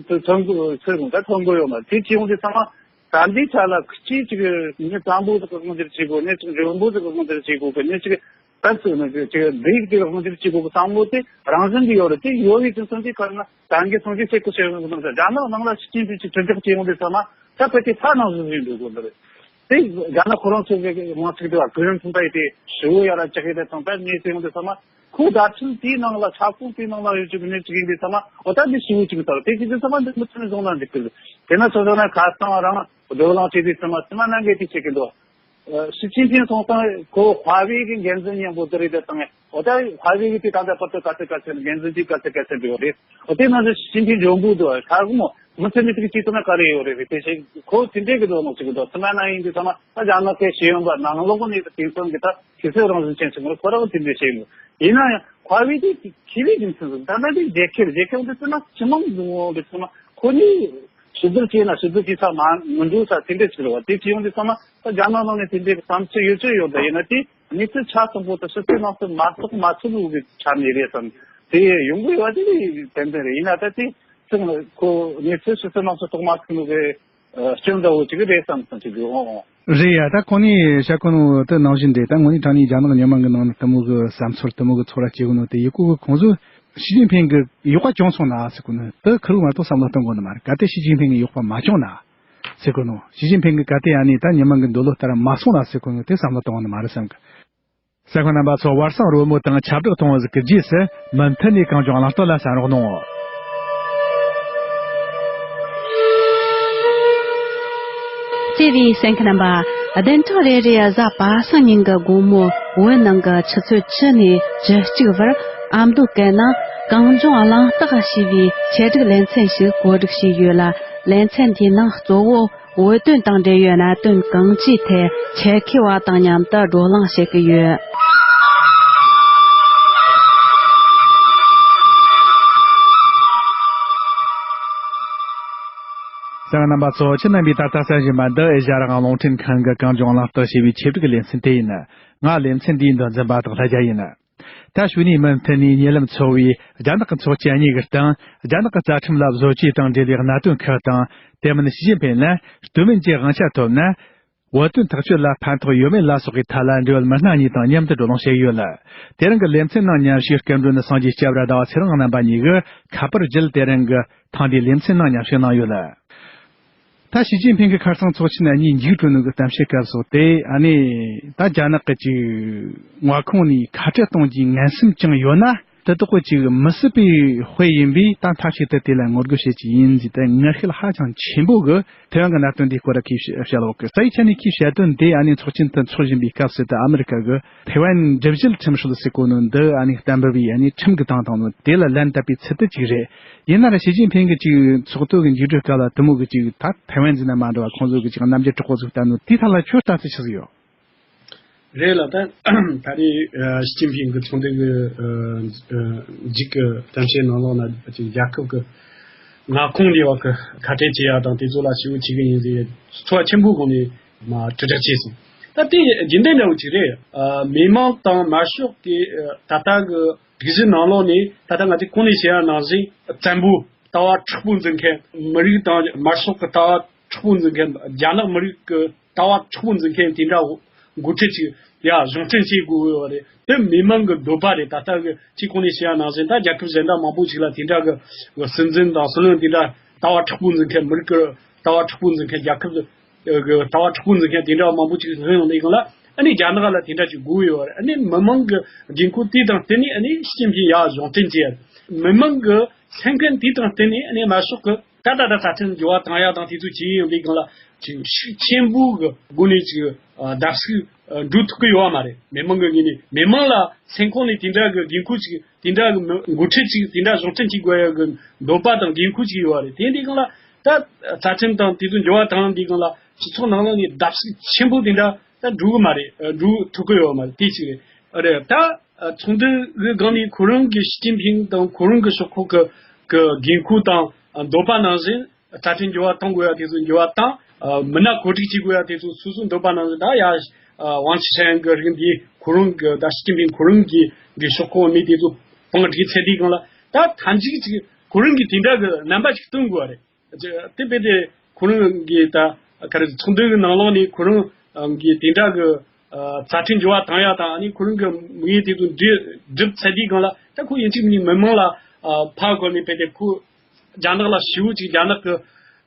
ཚུར་དགོངས་ད་ཐོན་གོ་ཡོད་མ་རེད། དེ་བྱེད་ཡོང་དུས་ཚང་མ་ད་འདི་ཆ་ལ་ཁི་ཅིག་ཅིག་ནི་བཙན་པོ་ཟིག་གི་དབང་སྒྱུར་བྱེད་དགོས། ནི་ཅིག་འཇོན་པོ་ཟིག་གི་དབང་སྒྱུར་བྱེད་དགོས་གི། ནི་ཅིག་ད་ཚོད་ནི་ཅིག་འདི་ཡིག་དེ་དབང་སྒྱུར་བྱེད་དགོས་གི་བསམ་བློ་དེ་རང་བཞིན་གྱི་ཡོད་རེད། དེ་ཡོད་བའི་དུས་ཚོད་འདི་ག་ན་ད་འགི་སངས་རྒྱས་སེ་ཀུ་སེ་ཡོང་གི་རྒྱ་ནག་ནང་ལ་ཞི་ཅིན་ཕིང་ཅིག་གྲུབ་འབྲས་སྐྱེ་ཡོང་དུས་ཚང་མ་ད་ཕལ་ཆེར་ཐ་ནང་བཞིན་བཞིན་འགྲོ་དགོས་འདི་རེད། དེ་རྒྱ་ནག་ཁོ་རང་ཚོ་གི་དབང་ཚིག་དེ་བ་གུ་རུ་ཐུང་ད་ཡི་དེ་ཞི་བོ་ཡ་ར་ཅག་གི་དེ་ཐང་ད་ངས་ཟེར་ཡོང་དུས་ཚང་མ་ཁོ་བརྡ་འཕྲིན་དེའི་ནང་ལ་ཁྱབ་ཁོངས་དེའི་ནང་ལ་ཡོད་ཅིག་གི་ནས་ཅིག་ཡིན་དུས་ཚང་མ་འོ་ད་འདི་ཞི་བོ་ཅིག་ལྟར་དེ་ཅིག་དུས་ཚང་མ་འདི་མུ་མཐུད་ནས་བཟུང་ན་འགྲིག་གི་རེད། དེ་ན་སོ་སོ་ན་ཁ་སང་རང་བགྲོ་གླེང་བྱེད་དུས་ཚང་མ་ཚང་མ་ནང་གི་དེ་བྱེད་ཀྱི་འདུག་ཨ། ཞི་ཅིན་ཕིང་སོང་ཙང་ཁོ་ཧྭ་ཝེ་གི་འགན་འཛིན་མཉམ་པོ་དེ་རིགས་དེ་བཏང་ཡ། འོ་ད་ཧྭ་ཝེ་གི་དེ་ད་ལྟ་བར་དུ་ག་ཚོད་ག་ཚོད་འགན་འཛིན་དེ་ག་ཚོད་ག་ཚོད་འདྲ་བ་རེད། འོ་དེ་ནང་བཞིན་ཞི་ཅིན་ཕིང་འཇོན་པོ་འདུག་ཨ། ཁ་གོ་མོ་མི་ཚེ་མི་ཚེ་གི་སྤྱི་ཚོགས་ན་ག་རེ་ཡོད་རེད་རེད། དེ་བཞིན་ཁོ་དེ་འདྲས་གི་འདུག་ནོ་ཅིག་འདུག་ཚང་མ་ན་ཡིན་དུས་ཚང་མ་ད་རྒྱ་ནག་གི་ཤེས་ཡོན་པ་ནང་ལོགས་ནས་དེང་སང་གི་ད་ཤེས་ཚད་རང་བཞིན་ཅན་ཞིག་མ་རེད། ཁོ་རང་དེ་འདྲས་བཤད་ཡོད། ཡིན་ན་ཡང་ཧྭ་ཝེ་དེ་ཁེ་ལས་རྒྱུ་མཚན་ཟིག་ད་ལྟ་དེ་རྒྱལ་ཁབ་རྒྱལ་ཁབ་འདི་ཚོ་ན་སྤྱི་དམངས་འདུག་འོང་དུས་ཚང་མ་ཁོ་གཉིས་ཞིབ་བསྡུར་བྱས་ན་ཞིབ་བསྡུར་བྱེད་ས་མ་མི་འགྲོ་ས་དེ་འདྲ་ཞིག་རེད་བ། དེ་བྱེད་ཡོང་དུས་ཚང་མ་ད་རྒྱ་ནག་ནང་ནས་དེ་འདྲའི་བསམ་ཚུལ་ཡོད་ཚོད་ཡོད། ད་ཡིན་ན་དེ་གནས་ཚུལ་ཆ་ཚང་པོ་དང་ཕྱི་གསལ་ནང་གསལ་མ་རྟོགས་མ་ཚུད་པའི་ཆ་ནས་རེད་བསམ། དེ་ཡོང་གི་ཡོད་པ་དེ་ཏན་ཏན་རེད། ཡིན་ན་ད་དེ་ཚང་ཁོ་གནས་ཚུལ་ཕྱི་སོ་ནང་སོ་རྟོགས་མ་ཐུབ་ནོ་གི་སྐྱོན་འདྲ་བོ་ཅིག་རེད་བསམ་སོང་ཅིག་ཡོང་། རེད་ཡ། ད་ཁོ་ནས་བཤད་གོ་ནོ་དེ་ནང་བཞིན་རེད། ད་དངོས་གནས་དྲང་གནས་རྒྱ་ནག་མི་མང་གི་ནང་ནས་དེ་མོ་གི་བསམ་ཚུལ་དེ་མོ་གི་ཚོར་བ་སྐྱེ་གོ་ནོ་དེ་ཡི་གོ་གི་ཁོང་ཚོས་ཞི་ཅིན་ཕིང་གི་གཡོག་པ་གྱོང་སོང་ན་ཟེར་གོ་ནོ་དེ་ཁེར་རོ་མ་གཏོགས་བསམ་བློ་གཏོང་གོ་ནི་མ་རེད། གལ་ཏེ་ཞི་ཅིན་ཕིང་གི་གཡོག་པ་མ་གྱོང་ན་ཟེར་གོ་ནོ། ཞི་ཅིན་ཕིང་གི་གལ་ཏེ་ཨ་ནི་ད་མི་མང་གི་འདོད་བློ་ལྟར་མ་སོང་ན་ཟེར་གོ་ནོ་དེ་བསམ་བློ་གཏོང་གོ་ནི་མ་རེད་བསམ་གི། གསན་མཁན་རྣམ་པ་ཚོ། བར་གསེང་རོལ་མོ་དང་ཁྱབ་བསྒྲགས་གཏོང་བ་ཟིག་གི་རྗེས་སུ་མུ་མཐུད་ནས་གངས་ལྗོངས་གླེང་སྟེགས་ལ་གསན་རོགས་གནང་། བརྩེ་བའི་གསན་མཁན་རྣམ་པ། བདུན་ཕྲག་རེ་རེའི་གཟའ་པ་སངས་ཉིན་གྱི་དགོང་མོ་བོད་ནང་གི་ཆུ་ཚོད་བཅུ་ནས་བཅུ་གཅིག་བར་ཨ་མདོའི་སྐད་ནང་གངས་ལྗོངས་གླེང་སྟེགས་ཞེས་པའི་ཆེད་སྒྲིག་ལེ་ཚན་ཞིག་གོ་སྒྲིག་བྱས་ཡོད་ལ། ལེ་ཚན་དེའི་ནང་གཙོ་བོ་བོད་དོན་དང་འབྲེལ་བའི་གནད་དོན་གང་ཅིའི་ཐད་ཆེད་མཁས་པ་དང་མཉམ་དུ་བགྲོ་གླེང་བྱེད་ཀྱི་ཡོད། གསན་མཁན་རྣམ་པ་ཚོ། ཁྱེད་རྣམ་པས་ད་ལྟ་གསན་བཞིན་པ་འདི་ཨེ་ཤ་ཡ་རང་དབང་རླུང་འཕྲིན་ཁང་གི་གངས་ལྗོངས་གླེང་སྟེགས་ཞེས་པའི་ཆེད་སྒྲིག་གི་ལེ་ཚན་དེ་ཡིན། ང་ལེ་ཚན་འདིའི་མདོ་འཛིན་པ་དང་ལྷ་རྒྱལ་ཡིན། ད་ཞུ་ནས་མུ་མཐུད་ནས་ཉེ་ལམ་ཚོགས་པའི་རྒྱ་ནག་གི་ཚོགས་ཆེན་གཉིས་ཀྱི་སྟེང་རྒྱ་ནག་གི་རྩ་ཁྲིམས་ལ་བཟོ་བཅོས་དང་འབྲེལ་བའི་གནད་དོན་ཁག་དང་། དེ་མིན་ཞི་ཅིན་ཕིན་ལ་སྟོན་མིན་གྱི་དབང་ཆ་ཐོབ་ན། བོད་དོན་ཐག་གཅོད་ལ་ཕན་ཐོགས་ཡོད་མེད་ལ་སོགས་ཀྱི་ཐད་ལ་འབྲེལ་ཡོད་མི་སྣ་གཉིས་དང་མཉམ་དུ་བགྲོ་གླེང་བྱས་ཡོད་ལ། དེ་རིང་གི་ལེ་ཚན་ནང་མཉམ་ཞུགས་སྐུ་མགྲོན་ནི་སངས་རྒྱས་སྐྱབས་ར་ཟླ་བ་ཚེ་རིང་རྣམ་པ་གཉིས་ཀྱིས་ཁ་པར་བརྒྱུད་དེ་རིང་གི་ཐེངས་འདིའི་ལེ་ཚན་ནང་མཉམ་ཞུགས་གནང་ཡོད་ལ། ད་ཞི་ཅིན་ཕིང་གི་ཁ་སང་ཚོགས་ཆེན་གཉིས་མཇུག་གྲོལ་ནོ་གི་གཏམ་བཤད་སྐབས་སུ་དེ་ཨ་ནི་ད་རྒྱ་ནག་གི་ཅིག་མངའ་ཁོངས་ནས་ཁ་བྲལ་གཏོང་རྒྱུའི་ངན་སེམས་ཅང་ཡོད་ན། དེ་དག་གི་ཅིག་མི་སྲིད་པའི་དཔེ་ཡིན་པས་ད་མཐའ་གཅིག་ཏུ་དེ་ལ་ངོ་རྒོལ་བྱེད་ཀྱི་ཡིན་ཟེར་ཏེ་ངར་ཤུགས་ཧ་ཅང་ཆེན་པོ་གི་ཐེ་ཝན་གྱི་གནད་དོན་འདིའི་སྐོར་ལ་ཁས་བཤད་བཤད་ལོག་གི། རྩ་བའི་ཆ་ནས་ཁས་བཤད་དོན་དེ་ཨ་ནི་ཚོགས་ཆེན་དུ་འཚོགས་བཞིན་པའི་སྐབས་སུ་དུ་ཨ་མི་རི་ཀ་གི་ཐེ་ཝན་སྒྲིབ་བྱེད་ཁྲིམས་སྲོལ་ཟེར་གོ་ནོ་འདི་ཨ་ནི་གཏན་འབེབས་པའི་ཨ་ནི་ཁྲིམས་ཀྱི་སྟེང་བཏང་ནོ་དེ་ལ་ལན་བཏབ་པའི་ཚུལ་དུ་ཅིག་རེད། ཡིན་ན་ར་ཞི་ཅིན་ཕིང་གི་ཅིག་ཚོགས་ཐོག་གི་མཇུག་སྒྲིལ་སྐབས་ལ་དུ་མོ་གི་ཅིག་ད་ཐེ་ཝན་ཟེར་ན་མ་འགྲོ་བ་ཁོང་ཚོ་གི་ཅིག་རྣམ་འགྱུར་དྲག་པོ་ཟིག་བསྟན་ནོ་དེའི་ཐད་ལ་ཁྱོད་ལྟ་ཚུལ་ཆི་ཟིག་ཡོད། རེད་ལ་ད་ད་རེས་ཨ་ཞི་ཅིན་ཕིང་གི་ཚོགས་འདུ་གི་ཨ་ཨ་མཇུག་གི་གཏམ་བཤད་ནང་ལོགས་ན་ཅིག་རྒྱལ་ཁབ་ཀྱི་མངའ་ཁོངས་ནས་བ་གི་ཁ་བྲལ་བྱེད་ཡ་དང་དེ་ཚོ་ལ་ཞིབ་འཇུག་བྱེད་གི་ཡིན་ཟེར་ཚོར་བ་ཆེན་པོའི་སྒོ་ནས་མ་དྲིལ་བསྒྲགས་བྱས་སོང་། ད་དེ་རྒྱུན་ལྡན་འདྲ་བོ་ཅིག་རེད། ཨ་མི་མང་དང་དམར་ཤོག་གི་ཨ་ད་ལྟ་གི་སྒྲིག་གཞི་ནང་ལོགས་ནས་ད་ལྟ་ང་ཚོས་གོང་ནས་བཤད་ཡ་ནང་བཞིན་བཙན་པོ་ལྟ་བ་མཁྲེགས་པོ་འཛིན་མཁན། མི་རིགས་དང་དམར་ཤོག་གི་ལྟ་བ་མཁྲེགས་པོ་འཛིན་མཁན། རྒྱ་ནག་མི་རིགས་ཀྱི་ལྟ་བ་མཁྲེགས་པོ་འཛིན་མཁན་དེ་འདྲ་འགོ་ཁྲིད་ཅིག་ཡ་གཞུང་འབྲེལ་བྱེད་དགོས་ཡོད་རེད། དེ་མི་མང་གི་འདོད་པ་རེད། ད་ལྟ་གི་ཅིག་གོང་ནས་བཤད་ཡ་ནང་བཞིན་ད་རྒྱལ་ཁབ་གཞན་དག་མང་པོ་ཅིག་ལ་དེ་འདྲ་གི་སྲིད་འཛིན་དང་སྲིད་བློན་དེ་འདྲ་ལྟ་བ་མཁྲེགས་པོ་འཛིན་མཁན། མི་རིགས་ཀྱི་ལྟ་བ་མཁྲེགས་པོ་འཛིན་མཁན། རྒྱལ་ཁབ་གི་ལྟ་བ་མཁྲེགས་པོ་འཛིན་མཁན་དེ་འདྲ་མང་པོ་ཅིག་ལྷོད་ཡོང་ནས་གང་ལ་ཨ་ནི་རྒྱ་ནག་ལ་དེ་འདྲ་ཅིག་དགོས་ཡོད་རེད། ཨ་ནི་མི་མང་གི་འགན་ཁུར་དེ་དང་བསྟུན་ནས་ཨ་ནི་ཞི་ཅིན་ཕིང་ཡ་གཞུང་འབྲེལ་བྱས། མི་མང་གི་སེམས་ཁམས་དེ་དང་བསྟུན་ནས་ཨ་ནི་དམར་ཤོག་གི་ད་ད་ད་རྩ་ཁྲིམས་འགྱུར་བ་བཏང་ཡ་དང་དེ་ཚོ་བྱས་ཡོང་དུས་སྒང་ལ་ཅིག་ཤུགས་ཆེན་པོ་གི་སྒོ་ནས་ཅིག་བརྡབ་གསིག་འགྲོ་ཐུབ་ཀྱི་ཡོད་པ་མ་རེད། མི་མང་གི་ངོས་ནས་མི་མང་ལ་སེམས་ཁོང་ནས་དེ་འདྲ་གི་འགན་ཁུར་ཅིག་དེ་འདྲ་གི་མི་འགོ་ཁྲིད་ཅིག་དེ་འདྲ་གཞུང་འབྲེལ་བྱེད་དགོས་ཡ་གི་འདོད་པ་དང་འགན་ཁུར་ཅིག་ཡོད་པ་རེད། དེ་འདི་སྒང་ལ་ད་རྩ་ཁྲིམས་དང་དེ་ཚོ་འགྱུར་བ་བཏང་འདི་སྒང་ལ་སྤྱི་ཚོགས་ནང་ལོགས་ནས་བརྡབ་གསིག་ཆེན་པོ་དེ་འདྲ་ད་འགྲོ་གི་མ་རེད། འགྲོ་ཐུབ་ཀྱི་ཡོད་པ་མ་རེད། དེ་གཅིག་རེད། རེད། ད་ཚོགས་འདུ་གི་སྒང་ནས་ཁོ་རང་གི་ཞི་ཅིན་ཕིང་དང་ཁོ་རང་གི་ཕྱོགས་ཁག་གི་གི་འགན་ཁུར་དང་འདོད་པ་ནང་བཞིན། རྩ་ཁྲིམས་འགྱུར་བ་གཏོང་དགོས་ཡ་དེ་ཚོ་འགྱུར་བ་བཏང་། ཨ་མི་སྣ་གོ་སྒྲིག་བྱེད་དགོས་ཡ་དེ་ཚོ་སོ་སོའི་འདོད་པ་ནང་བཞིན། ད་ཡ་ཨ་ཝང་ཆི་ཧྲན་གི་རིགས་འདི་ཁོ་རང་གི་ད་ཞི་ཅིན་ཕིང་ཁོ་རང་གི་གི་ཕྱོགས་ཁག་མི་དེ་ཚོ་བང་སྒྲིག་ཚད་དེའི་སྒང་ལ་ད་མཐའ་མཇུག་ཅིག་ཁོ་རང་གི་དེ་འདྲ་གི་རྣམ་པ་ཅིག་སྟོན་དགོས་པ་རེད། དེ་དཔེ་དེ་ཁོ་རང་གི་ད་ག་རེ་ཚོགས་འདུ་གི་ནང་ལོགས་ནས་ཁོ་རང་གི་དེ་འདྲ་གི་ཨ་རྩ་ཁྲིམས་འགྱུར་བ་བཏང་ཡ་དང་ཨ་ནི་ཁོ་རང་གི་དམིགས་ཡུལ་དེ་ཚོ་འགྲུབ་འགྲུབ་ཚར་དུས་སྒང་ལ་ད་ཁོ་ཡིན་གཅིག་མིན་གཉིས་མི་མང་ལ་ཨ་ཕར་བཀོད་ནས་དཔེ་དེ་ཁོ་རྒྱ་ནག་ལ་ཞེ་པོ་ཅིག་རྒྱ་ནག་གི་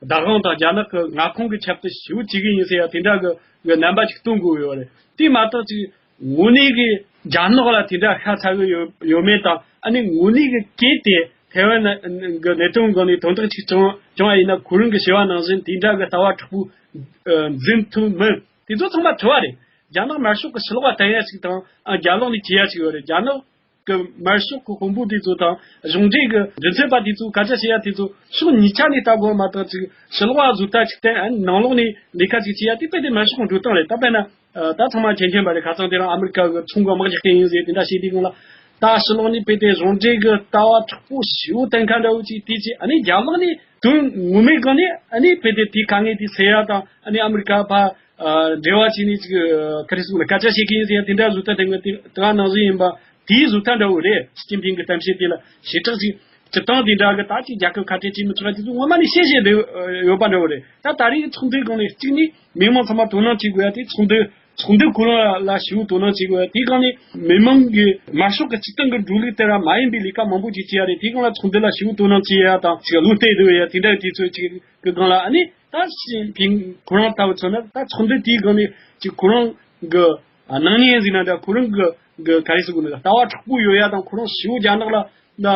བདག་དབང་དང་རྒྱ་ནག་གི་མངའ་ཁོངས་ཀྱི་ཆེད་དུ་ཞེ་པོ་བྱེད་ཀྱི་ཡིན་ཟེར་ཡ་དེ་འདྲ་གི་གི་རྣམ་པ་ཅིག་སྟོན་དགོས་ཡོད་རེད། དེ་མ་གཏོགས་ཅིག་དངོས་གནས་ཀྱི་རྒྱ་ནག་ལ་དེ་འདྲ་ཤ་ཚ་གི་ཡོད་ཡོད་མེད་དང་ཨ་ནི་དངོས་གནས་ཀྱི་གལ་ཏེ་ཐེ་ཝན་གི་གནད་དོན་སྒང་ནས་དོན་དག་ཅིག་བྱུང་བྱུང་བ་ཡིན་ན་ཁོ་རང་གི་བྱ་བ་ནང་བཞིན་དེ་འདྲ་གི་ལྟ་བ་མཁྲེགས་པོ་འཛིན་ཐུབ་མིན་དེ་ཚོ་ཚང་མ་དྲི་བ་རེད། རྒྱ་ནག་དམར་ཤོག་གི་ཕྱི་ལོགས་ལ་བསྟན་ཡ་ཅིག་དང་ཨ་རྒྱ་ལོགས་ནས་བྱེད་ཡ་ཅིག་ཡོད་རེད། རྒྱ་ནག་གི་དམར་ཤོག་གི་དཔོན་པོ་དེ་ཚོ་དང་གཞུང་འབྲེལ་གྱི་མགྲིན་ཚབ་པ་དེ་ཚོ་སྐད་ཆ་བཤད་ཡ་དེ་ཚོ་ཕྱོགས་གཉིས་ཆ་ནས་ལྟ་དགོས་མ་གཏོགས་ཅིག་ཕྱི་ལོགས་ལ་བཟོ་ལྟ་ཅིག་བསྟན་ཨ་ནང་ལོགས་ནས་ལས་ཀ་ཅིག་བྱེད་ཡ་དེ་དཔེ་དེ་དམར་ཤོག་གི་འགྲོ་སྟངས་རེད། ད་དཔེར་ན་ད་ཚང་མ་མཁྱེན་མཁྱེན་པ་རེད། ཁ་སང་དེ་རིང་ཨ་མི་རི་ཀ་གི་ཚོང་གི་དམག་རྒྱག་མཁན་ཡིན་ཟེར་དེ་འདྲ་བཤད་དུས་སྒང་ལ་ད་ཕྱི་ལོགས་ནས་དཔེ་དེ་གཞུང་འབྲེལ་གྱི་ལྟ་བ་མཁྲེགས་པོ་ཞེ་པོ་བསྟན་མཁན་འདྲ་བོ་ཅིག་དེ་ཅིག་ཨ་ནི་རྒྱ་ལོགས་ནས་དོན་ངོ་མའི་སྒང་ནས་ཨ་ནི་དཔེ་དེ་དེའི་དཀའ་ངལ་དེ་སེལ་ཡ་དང་ཨ་ནི་ཨ་མི་རི་ཀ་ཕར་འབྲེལ་བ་བྱས་ནས་ཅིག་ག་རེ་ཟེར་དགོས་རེད། སྐད་ཆ་བཤད་ཀྱི་ཡིན་ཟེར་ཡ་དེ་འདྲ་བཟོ་ལྟ་དེ་ང་དེ་དེ་ག་ནང་བཞིན་ཡིན་པ། དེའི་བཟོ་ལྟ་འདྲ་བོ་རེད། ཞི་ཅིན་ཕིང་གི་གཏམ་བཤད་དེ་ལ་ཞེ་དྲག་ཅིག་སྤྱིར་བཏང་དེ་འདྲ་གི་ད་ཅིག་རྒྱལ་ཁབ་ཁ་བྲལ་བྱེད་མི་ཆོག་པ་དེ་ཚོ་ངོ་མ་ནས་བཤད་བཤད་བསྡད་ཡོད་པ་འདྲ་བོ་རེད། ད་ད་རེས་ཚོགས་འདུའི་སྒང་ནས་གཅིག་ནས་མི་མང་ཚང་མ་དོ་སྣང་བྱེད་དགོས་ཡ་དེ་ཚོགས་འདུ། ཚོགས་འདུ་ཁོ་རང་ལ་ཞེ་པོ་དོ་སྣང་བྱེད་དགོས་ཡ། དེའི་སྒང་ནས་མི་མང་གི་དམར་ཤོག་གི་སྤྱི་བཏང་གི་འགྲོ་ལུགས་དེ་ར་མ་ཡིན་པའི་ལས་ཀ་མང་པོ་ཅིག་བྱེད་ཡ་རེད། དེའི་སྒང་ལ་ཚོགས་འདུ་ལ་ཞེ་པོ་དོ་སྣང་བྱེད་ཡ་དང་ཅིག་བློ་གཏད་བསྡད་ཡ་དེ་འདྲ་དེ་ཚོ་ཅིག་གི་སྒང་ལ་ཨ་ནི་ད་ཞི་ཅིན་ཕིང་ཁོ་རང་ལྟ་བུ་མཚོན་ན་ད་ཚོགས་འདུ་དེའི་སྒང་ནས་ཅིག་ཁོ་རང་གི་ཨ་སྣང་བརྙན་ཟིག་ན་འདྲ་ཁོ་རང་གི་གི་ག་རེ་ཟེར་དགོས་ནི། ལྟ་བ་དྲག་པོ་ཡོད་ཡ་དང་ཁོ་རང་ཞེ་པོ་རྒྱ་ནག་ལ་ད་ཨ་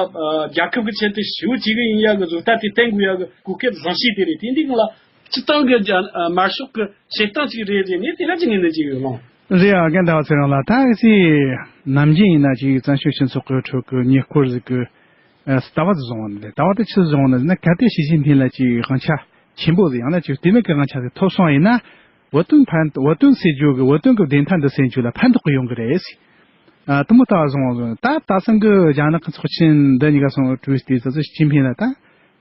རྒྱལ་ཁབ་ཀྱི་ཆེད་དུ་ཞེ་པོ་བྱེད་གི་ཡིན་ཡ་གི་བཟོ་ལྟ་དེ་བསྟན་དགོས་ཡ་གི་གོ་སྐབས་བཟང་ཤོས་དེ་རེད། དེ་འདི་སྒང་ལ་སྤྱིར་བཏང་གི་རྒྱ་དམར་ཤོག་གི་བྱེད་སྟངས་ཅིག་རེད་ཟེར་ནས་དེ་འདྲ་ཅིག་ངོས་འཛིན་བྱེད་ཡོད་ལོང་། རེད་ཨ། རྒན་ཟླ་བ་ཚེ་རིང་ལགས། ད་གི་སི་ནམ་རྒྱུན་ཡིན་ན་ཅིག་བཙན་བྱོལ་སྤྱི་ཚོགས་ཀྱི་ཁྲོད་ཀྱི་ཉེ་སྐོར་ཟིག་གི་ཨ་ལྟ་བ་དེ་བཟུང་བ་ནི་རེད། ལྟ་བ་དེ་ཆི་བཟུང་བ་ནི་ཟེར་ན། གལ་ཏེ་ཞི་ཅིན་ཕིང་ལ་ཅིག་དབང་ཆ་ཆེན་པོ་ཟིག་ཡང་ན་ཅིག་ལྟེ་གནས་ཀྱི་དབང་ཆ་ཟིག་ཐོབ་སོང་ཡིན་ན། བོད་དོན་ཕན། བོད་དོན་སེལ་རྒྱུ་གི་བོད་དོན་གི་བདེན་མཐའ་འདི་སེལ་རྒྱུ་ལ་ཕན་ཐོགས་གི་ཡོང་གི་རེད་ཟེར། ཨ་དེ་མོ་ལྟ་བ་བཟུང་བ་བཟུང་ད་ད་སང་གི་རྒྱ་ནག་གི་ཚོགས་ཆེན་འདི་གཉིས་ཀ་སོང་བའི་གྲོས་དེ་ཙ་ཙི་ཞི་ཅིན་ཕིང་ལ་ད་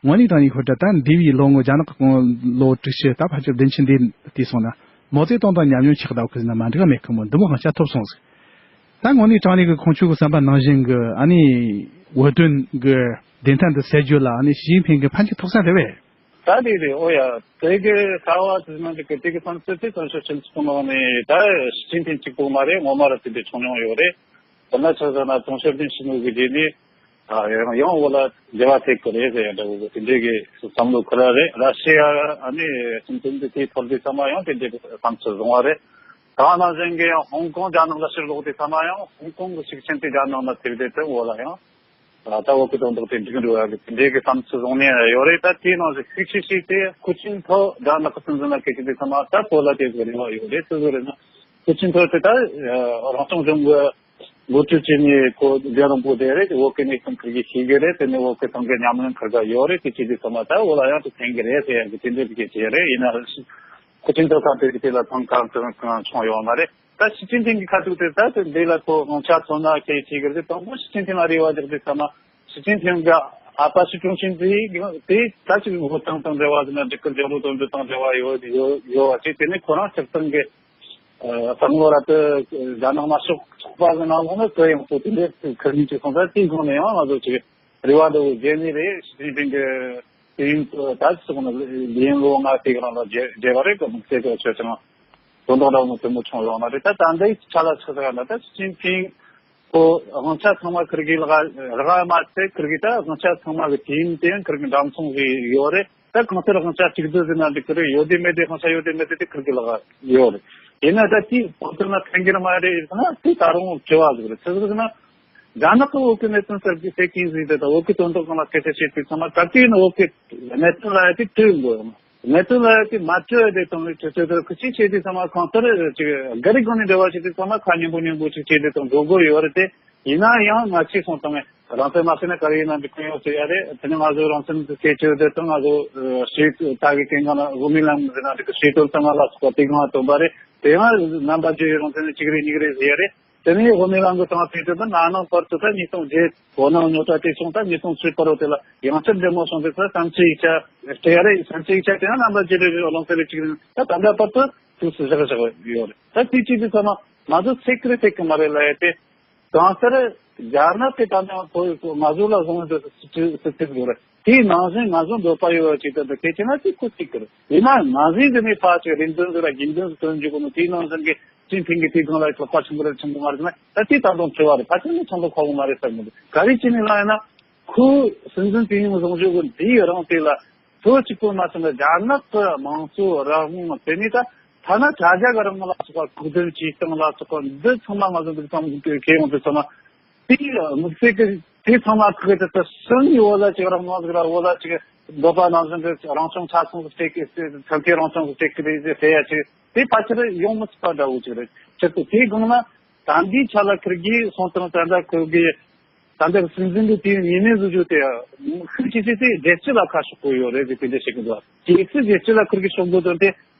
དངོས་གནས་དྲང་གནས་ཤོད་དྲ་ད་འདས་པའི་ལོ་ངོ་རྒྱ་ནག་གི་གོང་ལོ་དྲུག་ཅུ་ད་ཕལ་ཆེར་བདུན་ཅུ་འདས་དུས་སོང་ན་མའོ་ཙེ་ཏུང་དང་ཉམས་མྱོང་ཆགས་ལྟ་བུ་གི་ཟིན་ན་མ་འགྲིག་ག་མེད་གི་མོ། འདི་མོ་དབང་ཆ་ཐོབ་སོང་ཟིག་ད་དངོས་གནས་དྲང་གནས་གི་ཁོང་ཆོ་གི་བསམ་པ་ནང་བཞིན་གི་ཨ་ནི་བོད་དོན་གི་བདེན་མཐའ་འདི་སེལ་རྒྱུ་ལ་ཨ་ནི་ཞི་ཅིན་ཕིང་གི་ཕན་ཅིག་ཐོགས་ས་རེད་བས། ད་དེ་རེད། ཨོ་ཡ། དེ་གི་ལྟ་བ་དེ་ནང་གི་དེ་གི་བསམ་ཚུལ་དེ་བཙན་བྱོལ་སྤྱི་ཚོགས་ནང་ནས་ད་ཞི་ཅིན་ཕིང་གཅིག་པོ་མ་རེད། ངོ་མ་ར་དེ་འདྲ་བྱུང་མྱོང་ཡོད་རེད། དེ་ན་ཆ་བཞག་ན་ཏུང་ཞོ་ལྡན་ཞི་མོལ་གི་རྗེས་ནས་ད་ཡང་ཡང་བོད་ལ་འབྲེལ་བ་ཐེབས་ཀྱི་རེད་ཟེར་ཡ་འདྲ་བོ་དེ་འདྲའི་གི་བསམ་བློ་ཁུར་ར་རེད། ར་ཤི་ཡ་ཨ་ནི་སྲིད་དོན་དེ་དེའི་ཐོར་དེ་ཚང་མ་ཡང་དེ་འདྲའི་བསམ་ཚུལ་བཟུང་བ་རེད། ད་ནང་བཞིན་གི་ཡང་ཧོང་ཀོང་རྒྱ་ནག་ལ་ཕྱིར་ལོག་དེ་ཚང་མ་ཡང་ཧོང་ཀོང་གི་ཤུགས་རྐྱེན་དེ་རྒྱ་ནག་ན་ཐེབས་དེ་དེ་བོད་ལ་ཡང་། ད་བོད་ཀྱི་དོན་དག་དེ་འགྲིག་འགྲོ་ཡ་གི་དེ་འདྲའི་གི་བསམ་ཚུལ་བཟུང་ནས་ཡོད་རེད། ད་དེའི་ནང་བཞིན་ཤུགས་ཆེ་ཤོས་དེ་ཧུ་ཅིན་ཐོ་རྒྱ་ནག་གི་སྲིད་འཛིན་ལ་སྐད་ཆ་དེ་ཚང་མ་ད་བོད་ལ་དེ་གི་རེ་བ་ཡོད་རེད། སུ་ཟིག་རེད་ན་ཧུ་ཅིན་ཐོ་དེ་ད་རང་སྐྱོང་ལྗོངས་གི་འགོ་ཁྲིད་བྱས་ནས་ཁོ་རྒྱལ་རོང་པོ་དེ་རེད། བོད་ཀྱི་གནས་སྟངས་ཁུར་གི་ཤེས་གི་རེད། དེ་ནས་བོད་ཀྱི་ཐང་གི་ཉམས་མྱོང་ཁུར་ག་ཡོད་རེད། དེ་ཆེ་དེ་ཚང་མ་ད་བོད་ལ་ཡང་དེ་ཕན་གི་རེད་ཟེར་ཡ་གི་དེ་འདྲའི་གི་ཆེ་རེད། ཡིན་ན་ཧུ་ཅིན་ཐོ་ཁ་དེ་གི་དེ་ལ་ཐང་གང་གང་གང་བྱུང་ཡོད་མ་རེད། ད་ཞི་ཅིན་ཕིང་གི་ཁ་ཐུག་དེ་ད་དེ་འདི་ལ་ཁོ་དབང་ཆ་ཐོབ་ན་སྐད་ཆ་གི་རེད། དང་པོ་ཞི་ཅིན་ཕིང་ལ་རེ་བ་རྒྱག་དུས་ཙམ་ན་ཞི་ཅིན་ཕིང་གི་ཨ་ཕ་ཞི་ཀྲུང་ཆིང་དེ་དེ་ད་ཅིག་བོད་དོན་དང་འབྲེལ་བ་ཟེར་ན་འགྲིག་གི། འབྲེལ་བོད་དོན་དང་འབྲེལ་བ་ཡོད་ཡོད་ཡོད་བ་ཅིག་དེ་ནས་ཁོ་རང་སྤྱིར་བཏང་གི་བསམ་བློ་ར་དེ་རྒྱ་ནག་དམར་ཤོག་ཚོགས་པ་གི་ནང་ལོགས་ནས་དེ་ཡང་ཚོ་དེ་འདྲའི་ཁུར་མིན་ཅིག་སོང་ཙང་དེའི་སྒང་ནས་ཡང་ང་ཚོ་ཅིག་རེ་བ་འདྲ་བོ་བརྗེད་ནི་རེད། ཞི་ཅིན་ཕིང་གི་དུས་ཡུན་དུ་ད་ཅི་སོང་ན་ལིན་ལོ་ལྔ་དེ་གི་རིང་ལ་བརྗེ་བརྗེ་བ་རེད། གི་དམིགས་བསལ་གི་ཆོས་ཀྱང་དོན་དག་འདྲ་བོ་དེ་མོ་བྱུང་ཡོང་ན་རེད། ད་ད་ལྟའི་ཆ་ལ་ཆ་ཟ་ན་ད་ཞི་ཅིན་ཕིང་ཁོ་དབང་ཆ་ཚང་མ་ཁུར་གི་ལག་རག་མ་ཚད་ཁུར་གི་ད་དབང་ཆ་ཚང་མ་གི་དུས་ཡུན་དེ་ཡང་ཁུར་གི་འགྲམ་སོང་གི་ཡོད་རེད། ད་གང་ལྟར་དབང་ཆ་གཅིག་སྡུད་ཟེར་ན་འགྲིག་གི་རེད། ཡོད་དེ་མེད་དེ་དབང་ཆ་ཡོད་དེ་མེད་དེ་དེ་ཁུར་གི་ལག་ཡོད་རེད། ཡིན་ན་ད་དེ་བོད་དོན་ལ་ཕན་གི་རེད་མ་རེད་ཟེར་ན་དེ་ད་རུང་དྲི་བ་ཟིག་རེད། ཆི་ཟིག་ཟེར་ན། རྒྱ་ནག་གི་བོད་ཀྱི་གནད་དོན་གསར་བརྗེ་སེ་ཀིན་ཟིན་ཏེ་དང་བོད་ཀྱི་དོན་དག་སྒང་ལ་སྐད་ཆ་བཤད་དུས་ཚང་མ་ག་དུས་ནས་བོད་ཀྱི་གནད་དོན་ལ་ཡ་དེ་དྲི་དགོས། གནད་དོན་ལ་ཡ་དེ་མ་དྲི་བ་དེ་དང་ཁྱོད་ཚོས་དེར་ཁུ་ཆེ་བྱེད་དུས་ཚང་མ་གང་ལྟར་ཅིག་སྒེར་རི་སྒང་ནས་འབྲེལ་བ་བྱེད་དུས་ཚང་མ་ཁ་ཉན་པོ་ཉན་པོ་ཅིག་བྱེད་དེ་དང་འགྲོ་དགོས་ཡོད་རེད་དེ། ཡིན་ན་ཡང་མ་ཆེ་སོང་དང་རང་བཙན་མ་ཟིན་ན་ག་རེ་ཡིན་ན་འགྲིག་གི་ཡོད་ཟེར་ཡ་རེད། དེ་ནས་ང་ཚོས་རང་བཙན་གྱི་ཁྱད་ཆོས་དེ་དང་ང་ཚོ་ཞེས་ད་གི་གལ་ང་ལ་དབུ་མའི་ལམ་ཟེར་ན་འགྲིག་གི་ཞེས་དོན་དང་ང་ལ་སོགས་པ་དེ་གང་ལ་སྟོན་པ་རེད། དེ་ཡང་རྣམ་པ་བརྗེ་བའི་རང་བཙན་ནི་གཅིག་རེད་གཉིས་རེད་ཟེར་ཡ་རེད། དེ་ནས་དབུ་མའི་ལམ་གྱི་དང་ཕན་ཚུན་དུ་ན་ནང་བར་དུ་ད་ཉིས་སྟོང་བརྒྱད་བོད་ནང་ཉོ་ཆ་དེ་བྱུང་ད་ཉིས་སྟོང་བཅུ་བར་དུ་དེ་ལ་ཡང་བསྐྱར་འབྲེལ་མོལ་བྱུང་དེ་ཚོ་བསམ་ཚུལ་ཡིག་ཆ་སྤྲད་རེད། བསམ་ཚུལ་ཡིག་ཆ་དེ་ཡང་རྣམ་པ་བརྗེ་རེད་རེད་བློ་འཚབ་རེད་ཅིག་རེད། ད་ད་ལྟ་བར་དུ་དུས་སུ་བཞག་བཞག་ཡོད་རེད། ད་དེ་ཅི་དེ་ཚོ་ན་ང་ཚོ་ཚེག་རེད་ཚེག་གི་མ་རེད་ལ་ཡ་དེ་གང་ལྟར་རྒྱ་ནག་གི་ད་ནང་བོད་ང་ཚོ་ལ་བཟུང་འདི་སྲིད་སྲིད་ཡོད་རེད། དེའི་ནང་བཞིན་ང་ཚོ་འདོད་པ་ཡོད་པ་ཅིག་ད་འདི་གལ་ཆེ་ན་དེ་ཁོ་གཅིག་གི་རེད། ཡིན་ན་ང་ཚོའི་འདི་ནས་ཕར་ཅིག་རེ་འདུན་ཟེར་ར་དགེ་འདུན་ཟེར་དོན་འཇུག་གོ་ནོ་དེའི་ནང་བཞིན་གི་ཅིན་ཕིང་གི་དེའི་སྒང་ལ་ལག་པ་ཆེན་པོ་རེད་ཆེན་པོ་མ་རེད་ན་ད་དེ་ད་དུང་དྲི་བ་རེད། ཕལ་ཆེར་ནི་ཆང་ལོ་ཁ་བོ་མ་རེད་བསམ་གི་འདུག་ག་རེ་བྱས་ནས་ལབ་ཡིན་ན་ཁོའི་སྲིད་འཛིན་དུས་ཡུན་བཟུང་རྒྱུ་གི་འདིའི་རིང་དེ་ལ་ཁོ་གཅིག་པོ་མ་ཟད་ན་རྒྱ་ནག་གི་དམངས་གཙོ་རང་དབང་དེ་ནས་ད་ཐ་ན་དྲ་རྒྱ་གི་རང་དབང་ལ་སོགས་པ་ཁུག་འདོན་བྱེད་སྟངས་ལ་སོགས་པ་འདི་ཚང་མ་ང་ཚོ་འདི་ཚང་མ་ཁེ་ཡོང་དུས་ཚང་མ་དེའི་དམིགས་བསལ་གི་དེ་ཚང་མ་ཁུག་གི་དེ་ཚོ་སུན་ཡོད་ལ་ཅིག་རང་དབང་ཟིག་ར་འོ་ལ་ཅིག་འདོད་པ་ནང་བཞིན་གི་རང་སྐྱོང་ཆ་ཚང་ཟིག་སྤྲད་གི་ཚན་རིག་རང་སྐྱོང་ཟིག་སྤྲད་གི་རེད་ཟེར་ཡ་ཅིག་དེ་ཕལ་ཆེར་ཡོང་མི་སྲིད་པ་འདྲ་བོ་ཅིག་རེད། ཁྱེད་ཚོ་དེའི་སྒང་ལ་ད་འདིའི་ཆ་ལ་ཁུར་གིས་སོང་དང་ད་ལྟ་ཁུར་གི་ད་ལྟ་སྲིད་འཛིན་གྱི་དུས་ཡུན་ཉི་མའི་བཟོ་རྒྱུ་དེ་ཤུགས་ཆེ་ཤོས་དེ་རྒྱལ་སྤྱི་ལ་ཁ་ཕྱོགས་དགོས་ཡོད་རེད་ཟེར་དེ་འདྲ་བཤད་གི་འདུག་རྒྱལ་སྲིད་རྒྱལ་སྤྱི་ལ་ཁུར་གི་ཕྱོགས་དགོས་དོན་དེ་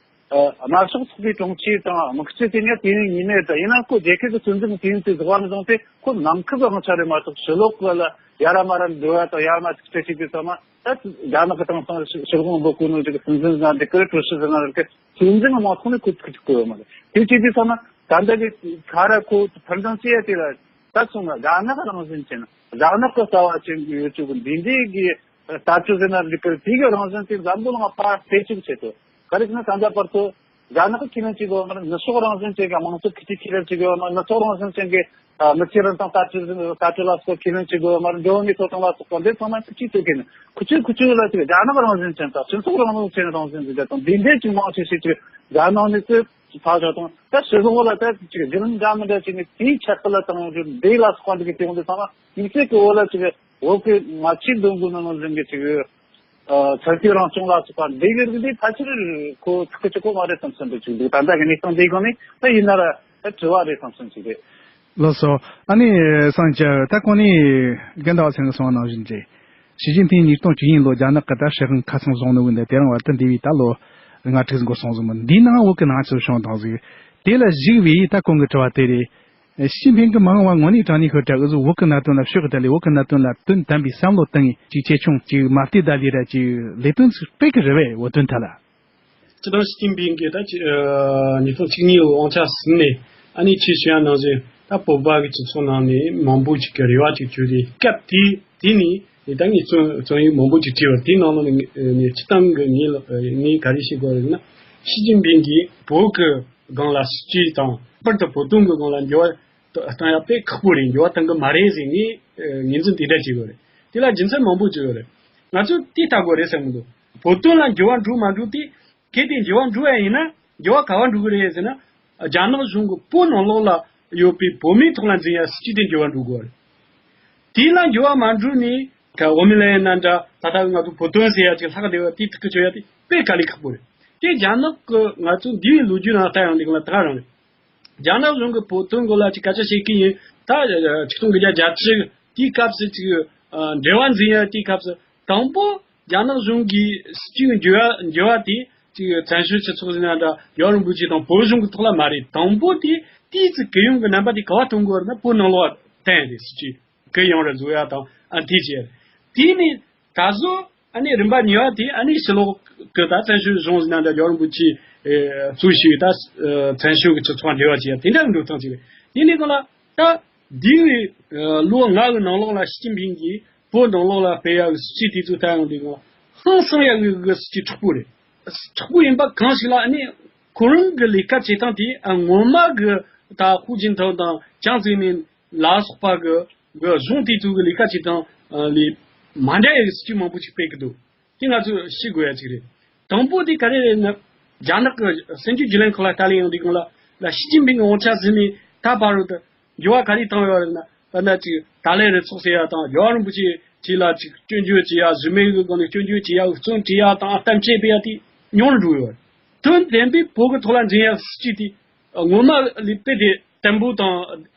དམར་ཤོག་ཚོགས་པའི་དྲུང་ཆེ་དང་དམག་སྤྱི་དེ་ཉིད་དུས་ཡུན་ཉི་མའི་དང་ཡིན་ན་ཁོ་རྒྱལ་ཁབ་ཀྱི་སྲིད་འཛིན་དུས་ཡུན་དེ་རྫོགས་པ་ནས་བཟུང་སྟེ་ཁོ་ནམ་མཁའ་གི་དབང་ཆ་རེད་མ་གཏོགས་ཕྱི་ལོགས་ལ་ཡ་ར་མ་ར་འགྲོ་བ་དང་ཡ་མ་ཅིག་སྤྲད་ཅིག་དུས་ཙམ་མ་ད་རྒྱ་ནག་གི་དེང་སང་ཕྱི་དབང་འབོད་སྐུལ་ནོ་ཅིག་སྲིད་འཛིན་ཟེར་ན་འགྲིག་གི་རེད། ཀྲུའུ་ཞི་ཟེར་ན་འགྲིག་གི་སྲིད་འཛིན་མང་ཚོགས་ནས་ཁོ་ཐུག་ཐུག་གི་ཡོད་མ་རེད། དེ་བྱེད་དུས་ཙམ་མ་ད་ལྟ་གི་ཁ་ར་ཁོ་འཕུར་ལྡིང་བྱེད་ཡ་དེ་ལ། ད་སོང་ན་རྒྱ་ནག་རང་བཞིན་ཅན། རྒྱ་ནག་གི་རྩ་བ་ཅན་གྱི་ཡོད་ཅུག་གི་འདི་འདྲའི་གི་ལྟ་སྤྱོད་ཟེར་ན་འགྲིག་གི་རེད། དེ་གི་རང་བཞིན་དེ་འཛམ་བུ་གླིང་ཕར་སྤེལ་ཅུག་ཆེད་དུ། ག་རེ་ཟེར་ན་ད་ལྟ་བར་དུ་རྒྱ་ནག་གི་ཁས་ལེན་བྱེད་དགོས་མ་རེད། ནུབ་ཕྱོགས་རང་བཞིན་ཅན་གྱི་དམངས་གཙོ་ཁུལ་གྱི་ཁས་ལེན་བྱེད་དགོས་མ་རེད། ནུབ་ཕྱོགས་རང་བཞིན་ཅན་གྱི་ཨ་མི་ཚེ་རིང་ཐོག་ལྟ་སྤྱོད་ལྟ་སྤྱོད་ལ་སོགས་ཁས་ལེན་བྱེད་དགོས་མ་རེད། འགྲོ་བ་མིའི་ཐོབ་ཐང་ལ་སོགས་པ་འདི་ཚང་མ་ཁོ་ཚོས་ཐུགས་ཁས་ལེན། ཁོ་ཚོས་ཁོ་ཚོས་ལ་ཅིག་རྒྱ་ནག་རང་བཞིན་ཅན་དང་སྤྱི་ཚོགས་རང་བཞིན་ཅན་རང་བཞིན་ཟེར་དང་འདི་འདྲས་ཅིག་མང་ཆེ་ཞིག་ཅིག་རྒྱ་ནག་ནས་ཚུར་ཕར་བཞག་དང་། ད་སྤྱི་ཚོགས་ལ་ད་ཅིག་བརྒྱུད་རིམ་འདྲ་མི་འདྲ་ཅིག་ནས་དེའི་ཁྱད་པར་ལ་བཏང་རྒྱུ་འདི་ལ་སོགས་པ་འདི་གི་དེ་འོང་དུས་ཚང་མ་དམིགས་བསལ་གྱི་འོག་ལ་ཅིག་བོད་ཀྱི་ང་ཚོའི་འདོད་དགོས་ནོ་ནང་བཞིན་གྱི་ཅིག་ཨ་བཙན་བྱོལ་རང་སྐྱོང་ལ་སོགས་པ་འདི་གི་རིགས་འདི་ཕལ་ཆེར་ཁོ་ཐག་གི་ཆོད་གོ་མ་རེད་བསམ་བསམ་འདུག་ཅིག་འདུག་ད་ལྟ་གི་གནས་སྟངས་འདིའི་སྒང་ནས་ད་ཡིན་ན་ར་ད་དྲི་བ་རེད་བསམ་བསམ་ཅིག་རེད། ལགས་སོ། ཨ་ནི་སངས་རྒྱས་ད་གོང་ནས་དགེ་འདུན་པ་ཚང་གིས་གསུངས་པ་ནང་བཞིན་རེད། ཞི་ཅིན་ཕིང་ཉིས་སྟོང་བཅུ་གཉིས་ལོ་རྒྱ་ནག་གི་ད་སྲིད་དབང་ཁ་ཚང་བཟུང་ནོ་གི་འདི་དེ་རིང་བར་དུ་འདས་པའི་ད་ལོ་ལྔ་དྲུག་འགོར་སོང་ཟིག་མོ། འདིའི་ནང་བོད་ཀྱི་ནང་ཆོས་བྱུང་དང་ཟིག་དེ་ལ་གཞིགས་པའི་ད་གོང་གི་དྲི་བ་དེ་རེད། ཞི་ཅིན་ཕིང་གིས་མ་འོངས་པ་དངོས་གནས་དྲང་གནས་ཤོད་དྲ་འུ་ཚོ་བོད་ཀྱི་གནད་དོན་ལ་ཕྱོགས་གཏད་ལས་བོད་ཀྱི་གནད་དོན་ལ་དོན་དམ་པའི་བསམ་བློ་བཏང་ངེས་ཅིག་ཆེ་ཆུང་ཅིག་མ་བལྟས་ད་ལས་ར་ཅིག་ལས་དོན་ཚིག་སྤེལ་གི་རེད་བས། བོད་དོན་ཐད་ལ། སྤྱི་བཏང་ཞི་ཅིན་ཕིང་གིས་ད་ཅི་ཨ་ཉིས་སྟོང་བཅུ་གཉིས་ལོ་དབང་ཆ་ཟིན་ནས་ཨ་ནི་ཁྱེད་ཞུ་ཡ་ནང་བཞིན་ད་བོད་པ་གི་སྤྱི་ཚོགས་ནང་ནས་མང་པོ་ཅིག་གི་རེ་བ་ཅིག་བཅོལ་ཏེ་སྐབས་དེ་དེ་ནས་ད་ངས་རྩོམ་རྩོམ་ཡིག་མང་པོ་ཅིག་བྲིས་པ་དེའི་ནང་ལོགས་ནས་ངས་སྤྱི་བཏང་གི་ངས་ལ་ངས་ག་རེ་བཤད་དགོས་རེད་ན། ཞི་ཅིན་ཕིང་གིས་བོད་ཀྱི་སྒང་ལ་སྲིད་ཇུས་དང་པར་དུ་བོད་དོན་གྱི་སྒང་ལ་འགྱུར་བ་གཏོང་ཡ་དཔེ་ཁག་པོ་རེད། འགྱུར་བ་གཏོང་གི་མ་རེད་ཟེར་ངས་ངོས་འཛིན་དེ་འདྲ་བྱེད་དགོས་རེད། དེ་ལ་རྒྱུ་མཚན་མང་པོ་ཅིག་ཡོད་རེད། ང་ཚོས་དེ་ལྟ་དགོས་རེད་བསམ་གི་འདུག་བོད་དོན་ལ་འགྱུར་བ་འགྲོ་མ་འགྲོ་དེ་གལ་ཏེ་འགྱུར་བ་འགྲོ་ཡ་ཡིན་ན་འགྱུར་བ་ག་བ་འགྲོ་གི་རེད་ཟེར་ན། རྒྱ་ནག་གཞུང་གི་བོད་ནང་ལོགས་ལ་ཡོད་པའི་བོད་མིའི་ཐོག་ལ་འཛིན་ཡ་སྲིད་ཇུས་དེ་འགྱུར་བ་འགྲོ་དགོས་རེད། དེ་ལ་འགྱུར་བ་མ་འགྲོ་ནས་ཁ་འོ་མི་ལ་ཡིན་ན་འདྲ་ད་ལྟ་ང་ཚོ་བོད་དོན་ཟེར་ཡ་ཅིག་ལྷག་བསྡད་པ་དེ་ཐུག་གི་ཆོད་ཡ་དེ་དཔེ་དཀའ་ལས་ཁག་པོ་རེད། དེ་རྒྱ་ནག་གི་ང་ཚོ་འདི་བའི་ལོ་རྒྱུས་ནང་ལྟ་ཡོང་དུས་ང་ད་ག་རང་རེད། རྒྱ་ནག་གཞུང་གི་བོད་དོན་སྐོར་ལ་ཅིག་སྐད་ཆ་བཤད་ཀྱི་ཡིན། ད་ཆིག་སྟོང་དགུ་བརྒྱ་བརྒྱད་ཅུ་དེའི་སྐབས་སུ་ཅིག་འབྲེལ་བ་འཛིན་ཡ་དེའི་སྐབས་སུ་དང་པོ་རྒྱ་ནག་གཞུང་གིས་སྲིད་ཇུས་འགྱུར་བ་འགྱུར་བ་དེ་ཅིག་བཙན་བྱོལ་སྤྱི་ཚོགས་ཟེར་ན་འདྲ་རྒྱལ་བ་རིན་པོ་ཆེ་དང་བོད་གཞུང་གི་ཐོག་ལ་མ་རེད། དང་པོ་དེ་དེའི་ཚེ་གུ་ཡངས་ཀྱི་རྣམ་པ་དེ་ག་བ་གཏོང་དགོས་རེད་ན་བོད་ནང་ལོགས་བསྟན་རེད། སྲིད་ཇུས་གུ་ཡངས་རུ་བཟོ་ཡ་དང་ཨ་དེ་བྱས་རེད། དེ་ནས་ད་གཟོད་ཨ་ནི་རིམ་པ་གཉིས་པ་དེ་ཨ་ནི་ཕྱི་ལོགས་ཀྱི་ད་བཙན་བྱོལ་གཞུང་ཟེར་ན་འདྲ་རྒྱལ་བ་རིན་པོ་ཆེ་གཙོས་བྱས་ད་བཙན་བྱོལ་གྱི་སྤྱི་ཚོགས་འབྲེལ་བ་བྱས་ཡ་དེ་འདྲ་འགྲོ་སྟངས་ཅིག་རེད། དེ་ནས་གང་ལ་ད་འདས་པའི་ལོ་ལྔ་གི་ནང་ལོགས་ལ་ཞི་ཅིན་ཕིང་གིས་བོད་ནང་ལོགས་ལ་སྤེལ་ཡ་གི་སྲིད་ཇུས་དེ་ཚོ་ལྟ་ཡོང་དུས་གང་ཧང་སང་ཡ་གི་གི་སྲིད་ཇུས་དྲག་པོ་རེད། དྲག་པོ་ཡིན་པ་གང་ཞིག་ལ་ཨ་ནི་ཁོ་རང་གི་ལས་ཀ་བྱེད་སྟངས་དེ་ཨ་སྔོན་མ་གི་ད་ཧུའུ་ཅིན་ཐའོ་དང་ཅང་ཙེ་མིན་ལ་སོགས་པ་གི་གི་གཞུང་དེ་ཚོ་གི་ལས་ཀ་བྱེད་སྟངས་ལས་མ་འདྲ་བའི་སྲིད་ཇུས་མང་པོ་ཅིག་སྤེལ་གི་འདུག་དེ་ང་ཚོས་ཤེས་དགོས་ཡ་ཅིག་རེད། དང་པོ་དེ་ག་རེ་རེད་ན། རྒྱ་ནག་གི་སྲིད་ཇུས་བརྒྱུད་ལམ་ཁག་ལ་ལྟ་ལེ་ཡོང་དུས་གང་ལ་ལ་ཞི་ཅིན་ཕིང་གི་དབང་ཆ་ཟིན་ནས་ད་བར་དུ་འགྱུར་བ་ག་རེ་བཏང་ཡོད་རེད་ན། ད་ལྟ་ཅིག་ཏཱ་ལའི་རུ་ཚོགས་ཟེར་ཡ་དང་རྒྱལ་བ་རིན་པོ་ཆེ་ཅིག་ལ་ཅིག་སྐྱོན་བརྗོད་བྱེད་ཡ་གཟུགས་མེད་ཀྱི་སྒང་ནས་སྐྱོན་བརྗོད་བྱེད་ཡ་རྩོམ་བྲིས་ཡ་དང་གཏམ་བཤད་སྤེལ་ཡ་དེ་ཉུང་རུ་འགྲོ་ཡོད་རེད། དོན་དམ་པའི་བོད་ཀྱི་ཐོག་ལ་འཛིན་ཡ་སྲིད་ཇུས་དེ་སྔོན་མ་ལས་དཔེ་དེ་བརྟན་པོ་དང་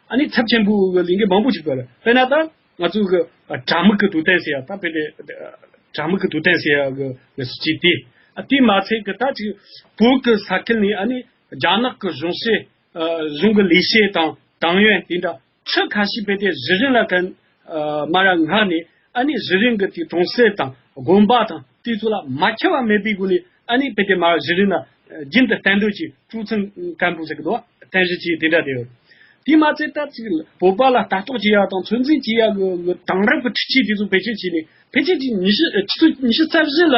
ཨ་ནི་ཚབས་ཆེན་པོ་གི་ལས་འགུལ་མང་པོ་ཞིག་སྤེལ་རེད། དཔེར་ན་ད་ང་ཚོ་གི་དྲ་མིག་གི་དུས་སྟོན་ཟེར་ཡ་ད་དཔེ་དེ་དྲ་མིག་གི་དུས་སྟོན་ཟེར་ཡ་གི་གི་སྲིད་ཇུས་དེ་ཨ་དེ་མ་ཚད་གི་ད་ཅིག་བོད་གི་ས་ཁུལ་ནས་ཨ་ནི་རྒྱ་ནག་གི་གཞུང་སྲིད་གཞུང་གི་ལས་བྱེད་དང་ཏང་ཡོན་དེ་འདྲ་ཁྲི་ཁ་ཤས་དཔེ་དེ་གཞི་རིམ་ལ་གན་མར་མངགས་ནས། ཨ་ནི་གཞི་རིམ་གྱི་དེ་གྲོང་གསེབ་དང་དགོན་པ་དང་དེ་ཚོ་ལ་མ་ཁྱབ་པ་མེད་པའི་སྒོ་ནས་ཨ་ནི་དཔེ་དེ་མར་གཞི་རིམ་ལ་རྒྱུན་དུ་གཏན་སྡོད་ཀྱི་ཀྲུའུ་ཚང་ཀན་པོ་ཟེར་གི་འདུག་བ། རྟེན་གཞི་ཅིག་དེ་འདྲ་དེ་ཡོད། དེ་མ་ཚད་ད་ཅིག་བོད་པ་ལ་ལྟ་རྟོག་བྱེད་ཡ་དང་ཚོད་འཛིན་བྱེད་ཡ་གི་གི་དེང་རབས་ཀྱི་འཕྲུལ་ཆས་དེ་ཚོ་བེད་སྤྱོད་བྱས་ནས་ཕལ་ཆེར་ཅིག་ཉི་ཤུ་ཆུ་ཚོད་ཉི་ཤུ་རྩ་བཞི་ལ་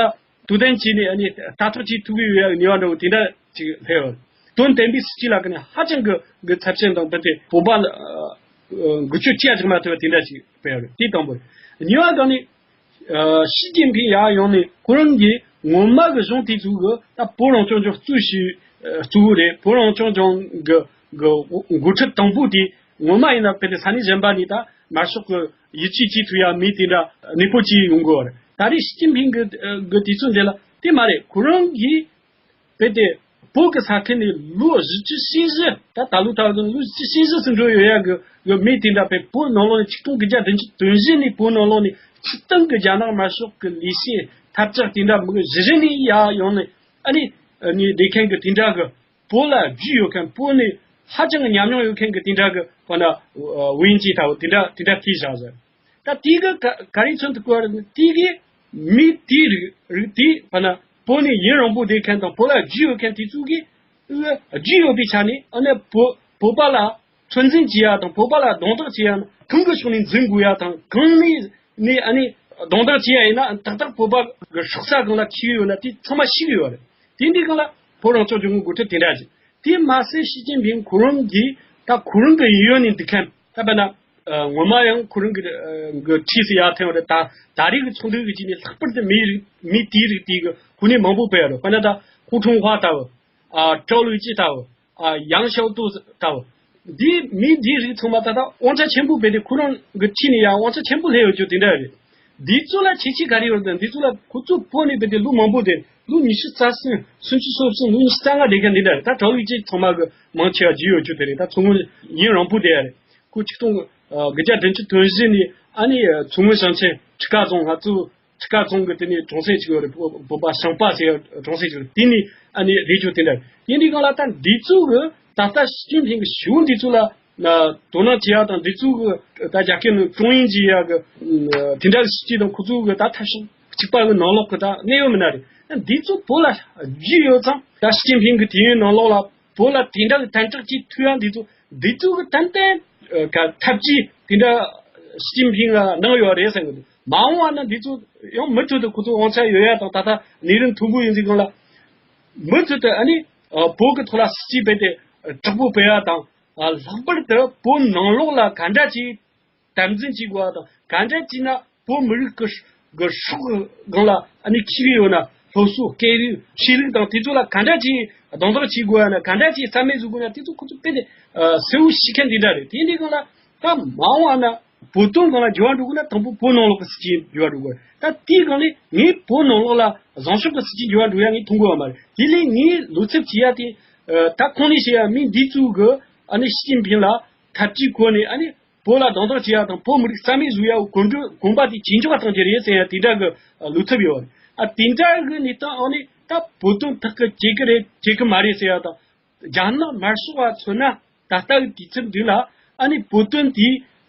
དུས་སྟོན་བྱས་ནས་ཨ་ནི་ལྟ་རྟོག་བྱེད་ཐུབ་ཀྱི་ཡོད་ཡ་གི་ནུས་པ་འདྲ་བོ་དེ་འདྲ་ཅིག་སླེབས་ཡོད། དོན་དམ་པའི་སྲིད་ཇུས་ལ་ཀ་ནས་ཧ་ཅང་གི་གི་ཚབས་ཆེན་དང་དེ་དེ་བོད་པ་ལ་འགུལ་སྐྱོད་ཅི་ཡ་ཅིག་མ་ཐུབ་པ་དེ་འདྲ་ཞིག་སྤེལ་ཡོད་རེད། དེ་དང་པོ་རེད། གཉིས་པ་གང་ནི་ཞི་ཅིན་ཕིང་ཡར་ཡོང་ནས་ཁོ་རང་གིས་སྔོན་མ་གི་གཞུང་དེ་ཚོ་གི་ད་བོད་རང་སྐྱོང་ལྗོངས་གཙོས་ཞིག་གཙོ་བོ་རེད། བོད་རང་སྐྱོང་ལྗོངས་གི་གི་འགོ་ཁྲིད་དང་པོ་དེ་སྔོན་མ་ཡིན་ན་དཔེ་དེ་ས་གནས་གཞན་པ་ནས་ད་དམར་ཤོག་གི་ཡིད་ཆེས་བྱེད་ཐུབ་ཡ་མི་དེ་འདྲ་གནས་སྤོ་བྱས་ཡོང་གི་ཡོད་རེད། ད་རེས་ཞི་ཅིན་ཕིང་གི་གི་དུས་ཚོད་འདི་ལ་དེ་མ་རེད། ཁོ་རང་གིས་དཔེ་དེ་བོད་ཀྱི་ས་ཁུལ་ནས་ལོ་བཞི་བཅུ་ཞེ་བཞི་ད་ད་ལོ་ད་ལོ་བཞི་བཅུ་ཞེ་བཞི་ཙམ་འགྲོ་ཡོད་ཡ་གི་གི་མི་དེ་འདྲ་དཔེ་བོད་ནང་ལོགས་ནས་ཆིག་སྟོང་དགུ་བརྒྱ་བདུན་ཅུ་དོན་བཞི་ནས་བོད་ནང་ལོགས་ནས་སྤྱིར་བཏང་གི་རྒྱ་ནག་དམར་ཤོག་གི་ལས་བྱེད་ཐབས་ཇུས་དེ་འདྲ་མི་གཞི་རིམ་ནས་ཡར་ཡོང་ནས་ཨ་ནི་ནི་བསྡད་མཁན་གི་དེ་འདྲ་གི་བོད་ལ་རྒྱུས་ཡོད་མཁན་བོད་ནས་ཧ་ཅང་གི་ཉམས་མྱོང་ཡོད་མཁན་གི་དེ་འདྲ་གི་ཁོ་ན་ཝིན་ཅི་ཐའོ་དེ་འདྲ་དེ་འདྲ་ཐིག་བཞག་ཟེར། ད་དེ་གི་ག་ག་རེ་མཚོན་དུ་བཀོད་པ་རེད། དེ་གི་མི་དེའི་རིགས་རིགས་དེ་ཕ་ན་བོད་ནས་ཡུན་རིང་པོ་བསྡད་མཁན་དང་བོད་ལ་རྒྱུས་ཡོད་མཁན་དེ་ཚོ་གི་ཨ་རྒྱུས་ཡོད་པའི་ཆ་ནས་ཨ་ནི་བོད་བོད་པ་ལ་ ཚོད་འཛིན་བྱེད་ཡ་དང་བོད་པ་ལ་རྡུང་རྡེག་བྱེད་ཡ་གང་གི་ཕྱོགས་ནས་འཛིན་དགོས་ཡ་དང་གང་ནས་ནས་ཨ་ནི་རྡུང་རྡེག་བྱེད་ཡ་ཡིན་ན་ཏག་ཏག་བོད་པ་གི་སྲོག་རྩ་སྒང་ལ་འཁེལ་ཡོད་ན་དེ་ཚང་མ་ཤེས་ཀྱི་ཡོད་རེད། དེ་འདྲའི་སྒང་ལ་བོད་རང་སྐྱོང་ལྗོངས་ཀྱི་འགོ་ཁྲིད་དེ་འདྲ་ཞིག་དེ་མ་ཟད་ཞི་ཅིན་ཕིང་ཁོ་རང་གིས་ད་ཁོ་རང་གི་ཡིད་ཡོན་ནས་འདུག་མཁན་ད་དཔེར་ན་ཨ་ངོ་མ་ཡང་ཁོ་རང་གི་ཨ་གི་འཁྲིས་སུ་ཡར་ཐོན་པ་རེད། ད་ད་རེས་ཀྱི་ཚོགས་འདུ་གི་རྗེས་ནས་ལྷག་པར་དུ་མི་རིགས་མི་དེའི་རིགས་དེའི་གི་གོ་གནས་མང་པོ་སྤེལ་ཡོད་རེད། དཔེར་ན་ད་ཧུའུ་ཁྲུང་ཧྭ་ལྟ་བུ། ཨ་ཀྲའོ་ལུའུ་ཅི་ལྟ་བུ། ཨ་ཡང་ཞའོ་ཏུའུ་ལྟ་བུ། འདི་མི་འདིའི་རིགས་ཚང་མ་ད་ལྟ་དབང་ཆ་ཆེན་པོ་སྤེལ་ཏེ་ཁོ་རང་གི་འཁྲིས་ནས་ཡང་དབང་ཆ་ཆེན་པོ་སླེབས་ཡོད་རྒྱུ་དེ་འདྲ་རེད། འདི་ཚོ་ལ་ཁྱད་ཆོས་ག་རེ་ཡོད་དམ། འདི་ཚོ་ལ་ཁོ་ཚོ་བོད་ནས་སྤེལ་ཏེ་ལོ་མང་པོ་དེ་ལོ་ཉི་ཤུ་རྩ་གསུམ་སུམ་ཅུ་སོ་གསུམ་ལོ་ཉི་ཤུ་རྩ་ལྔ་བསྡད་མཁན་འདི་འདྲ་རེད། ད་ཀྲའོ་ལུའུ་ཅི་ཚང་མ་གི་མང་ཆེ་བ་བརྗེད་ཡོད་རྒྱུ་དེ་རེད། ད་མཚོ་སྔོན་ཡུན་རིང་པོ་བསྡད་ཡ་རེད། ཁོ་ཆིག་སྟོང་དགུ་བརྒྱ་བདུན་ཅུ་དོན་བཞི་ནས་ཨ་ནི་མཚོ་སྔོན་ཞིང་ཆེན་ཁྲི་ཀ་རྫོང་ང་ཚོ་ཁྲི་ཀ་རྫོང་གི་དེ་ནས་གྲོང་གསེབ་ཅིག་ཡོད་རེད། བོད་པ་ཞིང་པ་ཟེར་ཡ་གྲོང་གསེབ་ཅིག་ཡོད་རེད། དེ་ནས་ཨ་ནི་རེད་ཆོག་དེ་འདྲ་དེ་འདྲའི་སྒང་ལ་ད་འདི་ཚོ་གི་ད་ལྟ་ཞི་ཅིན་ཕིང་གི་ཞུ་བོ་འདི་ཚོ་ལ་དོ་སྣང་བྱེད་ཡ་དང་འདི་ཚོ་གི་ད་རྒྱ་སྐད་ནང་ཀྲུང་དབྱང་བྱེད་ཡ་གི་དེ་འདྲ་ཞིག་དང་ཁོ་ཚོ་གི་ད་ཐབས་ཤེས་གཅིག་པ་གི་ནང་ལོགས་གི་ད་གནས་ཡོད་མི་ན་རེད། འདི་ཚོ་བོད་ལ་རྒྱུས་ཡོད་ཙང་ད་ཞི་ཅིན་ཕིང་གི་དུས་ཡུན་ནང་ལོགས་ལ་བོད་ལ་དེ་འདྲ་གི་དམ་དྲག་ཅིག་ཐུག་ཡ་འདི་ཚོ་འདི་ཚོ་གི་ཏན་ཏན་ཨ་ག་ཐབས་ཇུས་དེ་འདྲ་ཞི་ཅིན་ཕིང་ལ་གནང་ཡོད་རེད་བསམ་གི་འདུག་མ་འོངས་པ་ན་འདི་ཚོ་ཡང་མུ་མཐུད་དུ་ཁོ་ཚོ་དབང་ཆ་ཡོད་ཡ་དང་ད་ལྟ་ནད་རིམས་མཐོན་པོ་ཡིན་ཟིག་གང་ལ་མུ་མཐུད་དུ་ཨ་ནི་ཨ་བོད་ཀྱི་ཐོག་ལ་སྲིད་ཇུས་སྤེལ་ཏེ་དྲག་པོ་སྤེལ་ཡ་དང་ཨ་ལྷག་པར་དུ་བོད་ནང་ལོགས་ལ་ག་འདྲ་ཅིག་དམ་འཛིན་བྱེད་དགོས་པ་དང་ག་འདྲ་བྱས་ན་བོད་མི་རིགས་ཀྱི་ཀྱི་སྲོག་གི་སྒང་ལ་ཨ་ནི་འཁེལ་གྱི་ཡོད་ན་སློབ་གསོ་སྐད་ཡིག་ཆོས་ལུགས་དང་དེ་ཚོ་ལ་ག་འདྲ་ཅིག་རྡུང་རྡེག་བྱེད་དགོས་ཡ་ན་ག་འདྲ་ཅིག་རྩ་མེད་བཟོ་དགོས་ན་དེ་ཚོ་ཁོ་ཚོ་དཔེ་དེ་ཨ་གསལ་བོ་ཤེས་མཁན་འདི་འདྲ་རེད། དེ་འདི་སྒང་ལ་ད་མ་འོངས་པ་ན་བོད་དོན་སྒང་ལ་འགྱུར་བ་འགྲོ་དགོས་ན་དང་པོ་བོད་ནང་ལོགས་ཀྱི་སྲིད་ཇུས་འགྱུར་བ་འགྲོ་དགོས་རེད། ད་དེའི་སྒང་ལས་ངས་བོད་ནང་ལོགས་ལ་བཟང་ཕྱོགས་ཀྱི་སྲིད་ཇུས་འགྱུར་བ་འགྲོ་ཡ་ངས་མཐོང་གི་ཡོད་མ་རེད། དེ་ལས་ངས་བློ་འཚབ་བྱེད་ཡ་དེ་ཨ་ད་གོང་ནས་བཤད་ཡ་མི་འདི་ཚོ་གི་ཨ་ནི་ཞི་ཅིན་ཕིང་ལ་ཐབས་ཇུས་བཀོད་ནས་ཨ་ནི་བོད་ལ་རྡུང་རྡེག་བྱེད་ཡ་དང་བོད་མི་རིགས་རྩ་མེད་བཟོ་ཡ་གོམ་བགྲོད་གོམ་པ་དེ་ཇེ་མགྱོགས་གཏོང་རྒྱུ་རེད་ཟེར་ཡ་དེ་འདྲ་གི་ལོ་ཚབ་ཡོད་རེད། ཨ་དེ་འདྲ་གི་གནས་སྟངས་འོག་ནས་ད་བོད་དོན་ཐག་གི་བཅད་གི་རེད་བཅད་གི་མ་རེད་ཟེར་ཡ་དང་རྒྱ་ནག་དམར་ཤོག་པ་མཚོན་ན་ད་ལྟ་གི་དུས་ཚོད་འདི་ལ་ཨ་ནི་བོད་དོན་དེ་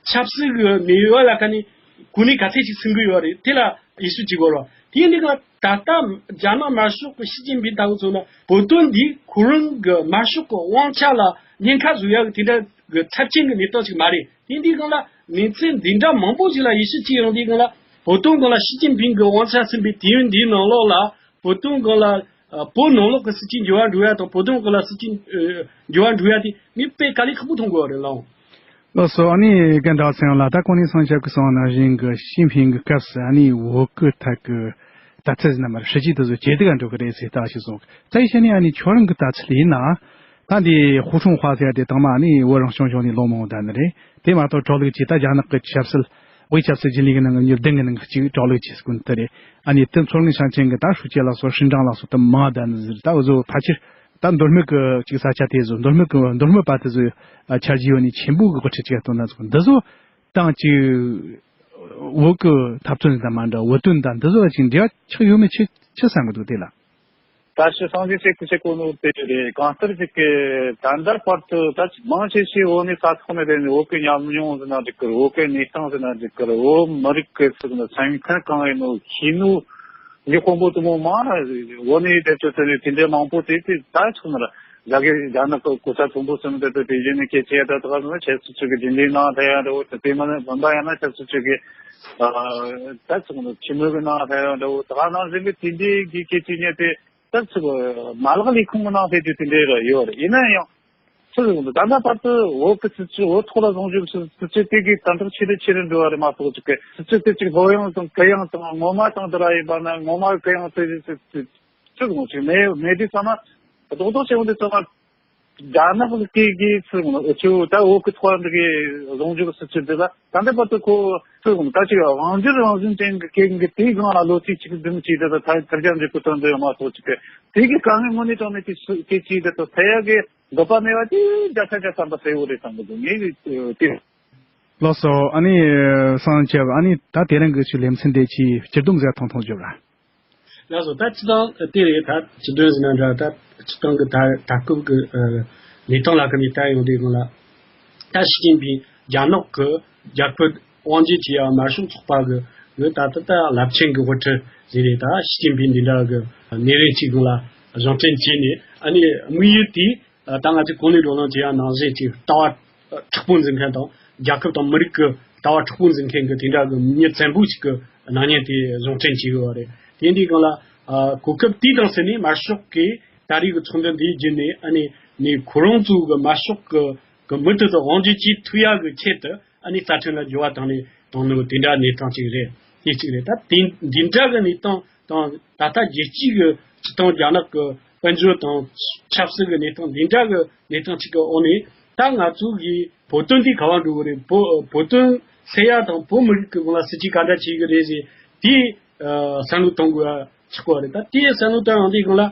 ཆབ་སྲིད་གི་གནས་བབ་ལ་ཁ་ནས་གོ་གནས་ག་ཚད་ཅིག་ཟིན་གི་ཡོད་རེད། དེ་ལ་ཡིད་ཆེས་བྱེད་དགོས་རེད། དེ་ཡིན་དུས་ད་ལྟ་རྒྱ་ནག་དམར་ཤོག་གི་ཞི་ཅིན་ཕིང་ལྟ་བུ་མཚོན་ན་བོད་དོན་འདི་ཁོ་རང་གི་དམར་ཤོག་གི་དབང་ཆ་ལ་ཉེན་ཁ་བཟོ་ཡ་གི་དེ་འདྲ་གི་ཚབས་ཆེན་གྱི་གནས་སྟངས་ཤིག་མ་རེད། དེ་འདིའི་སྒང་ལ་གནས་ཚུལ་འདི་འདྲ་མང་པོ་ཞིག་ལ་ཡིད་ཆེས་བྱེད་ཡོང་དུས་སྒང་ལ་བོད་དོན་སྒང་ལ་ཞི་ཅིན་ཕིང་གི་དབང་ཆ་ཟིན་པའི་དུས་ཡུན་འདིའི་ནང་ལོགས་ལ་བོད་དོན་སྒང་ལ་ཨ་བོད་ནང་ལོགས་ཀྱི་སྲིད་ཇུས་འགྱུར་བ་འགྲོ་ཡ་དང་བོད་དོན་སྒང་ལ་སྲིད་ཇུས་ཨ་འགྱུར་བ་འགྲོ་ཡ་དེ་ངས་དཔེ་དཀའ་ལས་ཁག་པོ་མཐོང་དགོས་པ་རེད་ལགས། ལགས་སོ། ཨ་ནི་རྒན་གྲགས་ཚེ་རིང་ལགས། ད་གོང་ནས་སངས་རྒྱས་ཀྱིས་གསུངས་པ་ནང་བཞིན་གྱི་ཞི་ཅིན་ཕིང་གི་སྐབས་སུ་ཨ་ནི་བོད་ཀྱི་ཐད་ཀྱི་ད་ཚད་ཟིན་ན་མར་སྲིད་ཇུས་དེ་ཚོ་ཇེ་སྡུག་ག་འགྲོ་གི་རེད་ཟེར་ལྟ་ཞིག་གསུངས། རྩ་བའི་ཆ་ནས་ཨ་ནི་ཁྱོད་རང་གི་ལྟ་ཚུལ་ཡིན་ན། ད་འདི་ཧུའུ་ཁྲུང་ཧྭ་ཟེར་ཡ་དེ་དང་མ་ཨ་ནི་བོད་རང་སྐྱོང་ལྗོངས་ནས་ལོ་མང་བསྡད་ནི་རེད། དེ་མ་གཏོགས་གྲོགས་ལུགས་ཀྱི་ད་རྒྱ་ནག་གི་ཆབ་སྲིད་དབུས་ཆབ་སྲིད་རྒྱུན་ལས་ཀྱི་ནང་གི་མྱི་བདུན་གྱི་ནང་གི་གཅིག་གྲོགས་ལུགས་ཀྱི་སྐུ་དེ་རེད། ཨ་ནི་དེ་མཚོ་སྔོན་ཞིང་ཆེན་གྱི་ད་ཧྲུའུ་ཅི་ལགས་སོགས་ཧྲིན་ཀྲང་ལགས་སོགས་དེ་མང་བསྡད་ནི་ཟེར། ད་འུ་ཚོ་ཕལ་ཆེར་ད་མདོ་སྨད་ཀྱི་ཅིག་ས་ཆ་དེ་ཚོ་མདོ་སྨད་ཀྱི་མདོ་སྨད་པ་དེ་ཚོ་ཆ་རྒྱུས་ཡོད་ནི་ཆེན་པོ་གི་དབུ་ཁྲིད་ཅིག་སྟོན་ན་ཚོགས་འདི་ཚོ་དང་ཅིག་བོད་ཀྱི་འཐབ་རྩོད་དང་མ་འདྲ་བོད་དོན་དང་འདི་ཚོ་ཅིག་འབྲེལ་བ་ཆགས་ཡོད་མེད་ཆི་ཆི་བསམ་གི་འདུག་དེ་ལ། ད་ཕྱི་སངས་རྒྱས་ཆེ་ཁུ་ཆེ་ཁོ་ནོ་དེ་རེད། གང་ལྟར་ཅིག་གི་ད་ལྟ་བར་དུ་ད་ཅིག་མང་ཆེ་ཤས་འོ་ནི་ས་ཐོག་ནས་དེ་ནི་བོད་ཀྱི་ཉམས་མྱོང་ཟེར་ན་འགྲིག་གི་རེད། བོད་ཀྱི་གནས་སྟངས་ཟེར་ན་འགྲིག་གི་རེད། བོད་མི་རིགས་ཀྱི་ཚུལ་ནི་སེམས་ཁམས་གང་ཡིན་ནོ་ཤེས་ནོ་ཡི་དཔོན་པོ་དུ་མོ་མང་ན་འོ་ནི་དེ་ཚོ་དེ་ནི་དེ་འདྲའི་མང་པོ་དེ་དེ་ད་ཆོག་ན་ར་རྒྱ་གི་རྒྱ་ནག་གི་གོ་ས་མཐོན་པོ་ཟེར་ནི་དེ་ཚོ་དེ་བཞིན་ནི་སྐད་ཆ་ཡ་ད་ད་ག་ནི་ཆབ་སྲིད་ཅིག་གི་རྒྱུན་ལས་ནང་ད་ཡ་འདྲ་བོ་དེ་དེ་མ་ནི་བུམ་པ་ཡ་ན་ཆབ་སྲིད་ཅིག་གི་ད་ཆོག་ན་ཕྱི་མོ་གི་ནང་ད་ཡ་འདྲ་བོ་ད་ག་ནང་བཞིན་གི་དེ་འདྲའི་གི་སྐད་ཆ་ཉན་དེ། ད་ཚིག་མ་ལག་ལས་ཁུངས་ནང་ཕེབས་རྒྱུ་དེ་འདྲའི་ར་ཡོད་རེད། ཡིན་ན་ཡང་ཚིག་ད་ལྟ་བར་དུ་བོད་ཀྱི་སྲིད་ཇུས་བོད་ཐོག་ལ་བཟུང་རྒྱུ་གི་སྲིད་ཇུས་དེ་གི་དམ་དྲག་ཆེ་རུ་ཆེ་རུ་འགྲོ་བ་རེད་མ་གཏོགས་ཅིག་གི་སྲིད་ཇུས་དེ་ཅིག་ལྷོད་ཡངས་དང་གུ་ཡངས་དང་ངོ་མ་དང་དེ་ར་ཡིན་པ་ན་ངོ་མ་གུ་ཡངས་དེ་ཚིག་ཚིག་ཚིག་ངོ་ཅིག་མེད་མེད་དུས་ཙམ་ན་རྡོག་རྡོག་ཆེ་བོ་འདི་ཚང་མ། རྒྱ་ནག་གི་གི་ཚུལ་ཨུ་ཆུ་ད་བོད་ཀྱི་ཐོག་འདི་གི་གཟུང་འཇུག་སྲིད་ཇུས་འདི་ལ་ད་ལྟ་བར་དུ་ཁོ་ཚུལ་ད་ཅིག་དབང་སྒྱུར་རང་བཞིན་ཅན་གྱི་སྐད་གི་དེའི་སྒང་ལ་ལོ་ཚིགས་གཅིག་བདུན་གཅིག་དེ་ད་ཐར་རྒྱ་འཇུག་གི་དོན་དུ་ཡོད་མ་གཏོགས་ཅིག་གི་དེ་གི་དཀའ་ངལ་དངོས་གནས་དྲང་གནས་ཀྱི་སྐད་ཅིག་དེ་ད་ཐ་ཡ་གི་འདོད་པ་མེད་པ་དེ་བརྒྱ་ཆ་བརྒྱ་བསམ་པ་གསལ་བོ་རེད་བསམ་གི་འདུག་ངས་དེ། ལགས་སོ། ཨ་ནི་སངས་རྒྱས་ཨ་ནི་ད་དེ་རིང་གི་ཆུ་ལེ་ཚན་དེ་ཆུའི་སྤྱིར་བསྡོམས་ཟེར་ཐུང་ཐུང་བརྗོད་ར། ལགས་སོ། ད་སྤྱིར་བཏང་དེ་རེད། ད་སྤྱི་དོན་ཟེར་ན་འདྲ། ད་སྤྱིར་བཏང་གི་ད་ད་སྐབས་ཀྱི་ཨ་ལས་སྟངས་ལ་ཁ་ནས་ལྟ་ཡོང་དུས་སྒང་ལ། ད་ཞི་ཅིན་ཕིང་རྒྱ་ནག་གི་རྒྱལ་ཁབ་དབང་སྒྱུར་བྱེད་ཡ་དམར་ཤོག་ཚོགས་པ་གི་གི་ད་ད་ད་རླབས་ཆེན་གི་དབུ་ཁྲིད་ཟེར་རེད། ད་ཞི་ཅིན་ཕིང་འདི་འདྲ་གི་གནས་རིམ་ཅིག་སྒང་ལ་གཞུང་འབྲེལ་བྱས་ནས་ཨ་ནི་དམིགས་ཡུལ་དེ་ད་ང་ཚོས་གོང་ནས་བགྲོ་གླེང་བྱེད་ཡ་ནང་བཞིན་ཅིག་ལྟ་བ། དྲག་པོ་འཛིན་མཁན་དང་རྒྱལ་ཁབ་དང་མི་རིགས་ཀྱི་ལྟ་བ་དྲག་པོ་འཛིན་མཁན་གྱི་དེ་འདྲ་གི་མི་བཙན་པོ་ཞིག་གི་སྣང་བརྙན་དེ་བཟུང་སྐྲུན་བྱས་ཡོད་རེད། དེ་འདྲའི་སྒང་ལ་ཨ་གོ་སྐབས་དེའི་སྟེང་ཟིན་ནས་དམར་ཤོག་གིས་ད་རེས་ཀྱི་ཚོགས་འདུ་འདིའི་བརྒྱུད་ནས་ཨ་ནི་ནི་ཁོ་རང་ཚོ་གི་དམར་ཤོག་གི་གི་མུ་མཐུད་དུ་དབང་སྒྱུར་བྱེད་ཐུབ་ཡག་གི་ཆེད་དུ་ཨ་ནི་རྩ་ཁྲིམས་ལ་འགྱུར་བ་བཏང་ནས་བཏང་ནོ་དེ་འདྲ་གནས་སྟངས་ཅིག་རེད། དེ་གཅིག་རེད། ད་དེ་འདི་འདྲ་གི་གནས་སྟངས་དང་ད་ལྟ་རྒྱལ་སྤྱིའི་གི་སྤྱི་དང་རྒྱ་ནག་གི་དཔལ་འབྱོར་དང་ཆབ་སྲིད་ཀྱི་གནས་སྟངས་འདི་འདྲ་གི་གནས་སྟངས་ཅིག་གི་འོག་ནས་ད་ང་ཚོ་གི་བོད་དོན་འདི་ག་བ་འགྲོ་གི་རེད། བོད་བོད་དོན་སེལ་ཡ་དང་བོད་མི་རིགས་ཀྱི་སྒང་ལ་སྲིད་ཇུས་ག་འདྲ་བྱེད་གི་རེད་ཟེར་དེ་ཨ་བསམ་བློ་གཏོང་དགོས་ཡ་ཆགས་པ་རེད། ད་དེ་བསམ་བློ་གཏོང་ཡོང་དུས་སྒང་ལ་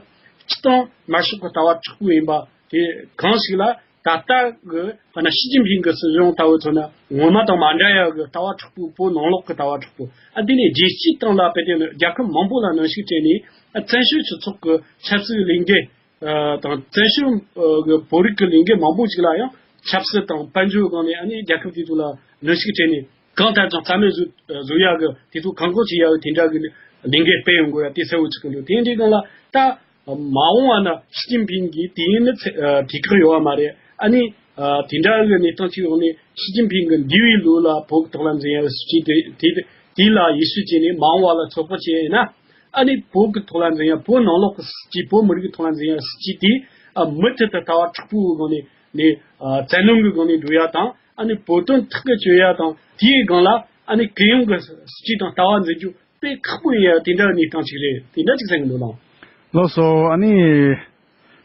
སྤྱི་དང་དམར་ཤོག་གི་ལྟ་བ་དྲག་པོ་ཡིན་པ་དེ་གང་ཞིག་ལ་ད་ལྟ་གི་ཧ་ན་ཞི་ཅིན་ཕིང་གི་སྲིད་གཞུང་ལྟ་བུ་མཚོན་ན་ངོ་མ་དང་མ་འདྲ་ཡ་གི་ལྟ་བ་དྲག་པོ་བོད་ནང་ལོགས་ཀྱི་ལྟ་བ་དྲག་པོ་ཨ་འདི་ནས་རྒྱལ་སྤྱིའི་སྟེང་ལ་དཔེ་དེ་ནི་རྒྱལ་ཁབ་མང་པོ་ལ་གནོན་ཤུགས་སྤྲད་ནས་ཨ་བཙན་བྱོལ་སྤྱི་ཚོགས་ཀྱི་ཆབ་སྲིད་ལས་འགུལ་ཨ་དང་བཙན་བྱོལ་ཨ་གི་བོད་རིགས་ཀྱི་ལས་འགུལ་མང་པོ་ཞིག་ལ་ཡང་ཆབ་སྲིད་དང་དཔལ་འབྱོར་སྒང་ནས་ཨ་ནི་རྒྱལ་ཁབ་དེ་ཚོ་ལ་གནོན་ཤུགས་སྤྲད་ནས་གང་ལྟར་ཀྱང་རྩ་མེད་བཟོ་བཟོ་ཡག་གི་དེ་ཚོ་བཀག་འགོག་བྱེད་ཡག་གི་དེ་འདྲ་གི་ལས་འགུལ་སྤེལ་ཡོང་དགོས་ཡ་དེ་གསལ་བོ་ཆགས་ཀྱི་འདུག་དེ་འདྲའི་སྒང་ལ་ད་མ་འོངས་པ་ན་ཞི་ཅིན་ཕིང་གིས་དེ་ཡིན་ནི་ཚེ་ཨ་དེ་ཁག་ཡོད་བ་མ་རེད། ཨ་ནི་ཨ་དེ་འདྲ་གི་གནས་སྟངས་ཅིག་ཡོང་ནས་ཞི་ཅིན་ཕིང་གི་འདས་པའི་ལོ་ལ་བོད་ཀྱི་ཐོག་ལ་འཛིན་ཡ་གི་སྲིད་ཇུས་དེ་དེ་དེ་ལ་ཡིད་ཆེས་བྱས་ནས་མ་འོངས་པ་ལ་ཚོད་དཔག་བྱས་ཡིན་ན་ཨ་ནི་བོད་ཀྱི་ཐོག་ལ་འཛིན་ཡ་བོད་ནང་ལོགས་ཀྱི་སྲིད་ཇུས་བོད་མི་རིགས་ཀྱི་ཐོག་ལ་འཛིན་ཡ་སྲིད་ཇུས་དེ་ཨ་མུ་མཐུད་དུ་ལྟ་བ་དྲག་པོའི་སྒང་ནས་ནས་ཨ་བཙན་གནོན་གྱི་སྒང་ནས་འགྲོ་ཡ་དང་ཨ་ནི་བོད་དོན་ཐག་གིས་གཅོད་ཡ་དང་དེའི་སྒང་ལ་ཨ་ནི་གུ་ཡངས་ཀྱི་སྲིད་ཇུས་དང་ལྟ་བ་འཛིན་རྒྱུ་དཔེ་ཁག་པོ་ཡིན་ཡ་དེ་འདྲ་གནས་སྟངས་ཅིག་རེད། དེ་འདྲ་ཅིག་གསུང་གི་འདུག་ལགས། ལགས་སོ། ཨ་ནི་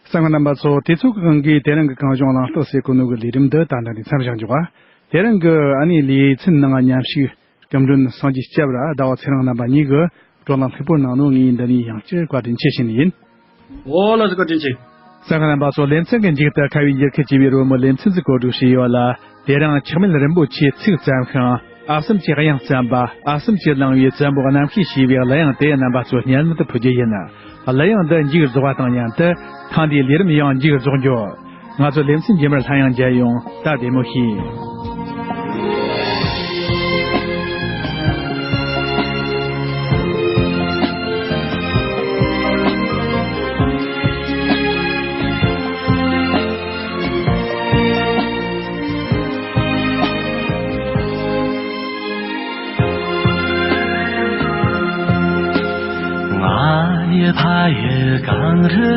གསན་མཁན་རྣམ་པ་ཚོ་དེ་ཚོ་གི་སྒང་གིས་དེ་རིང་གི་གངས་ལྗོངས་གླེང་སྟེགས་ཟེར་གོ་ནོ་གི་ལས་རིམ་འདི་ད་ལྟ་ནས་མཚམས་བཞག་འཇོག་པ། དེ་རིང་གི་ཨ་ནི་ལེ་ཚན་ནང་མཉམ་ཞུགས་སྐུ་མགྲོན་སངས་རྒྱས་སྐྱབས་ར་ཟླ་བ་ཚེ་རིང་རྣམ་པ་གཉིས་ཀྱིས་བགྲོ་གླེང་ལྷུག་པོ་གནང་ནོ་ངས་འདི་ནས་ཡང་བསྐྱར་བཀའ་དྲིན་ཆེ་ཞུ་ནི་ཡིན། འོ་ལགས་སོ། བཀའ་དྲིན་ཆེ། གསན་མཁན་རྣམ་པ་ཚོ་ལེ་ཚན་གྱི་མཇུག་ཏུ་ཁ་བའི་འགྱུར་ཁུག་ཅེས་པའི་རོལ་མོ་ལེ་ཚན་ཟིག་གོ་སྒྲིག་བྱས་ཡོད་ལ། དེ་རིང་འཆི་མེད་རིན་པོ་ཆེས་ཚིག་བརྩམས་ཤིང་ཨ་གསུམ་གྱི་དབྱངས་བརྩམས་པ་ཨ་གསུམ་གྱིས་བླངས་པའི་བཙན་པོ་རྣམ་ཤེས་ཞེས་པའི་གླུ་དབྱངས་དེ་རྣམ་པ་ཚོའི་སྙན་ལམ་དུ་ཕུལ་རྒྱུ་ཡིན། གླུ་དབྱངས་འདི་མཇུག་རྫོགས་པ་དང་མཉམ་དུ་ཐེངས་འདིའི་ལས་རིམ་ཡང་མཇུག་རྫོགས་འགྱོ། ང་ཚོ་ལེ་ཚན་རྗེས་མར་སླར་ཡང་མཇལ་ཡོང་། ད་བདེ་མོ་བྱོས། ང་ཡི་ཕ་ཡུལ་གངས་རི་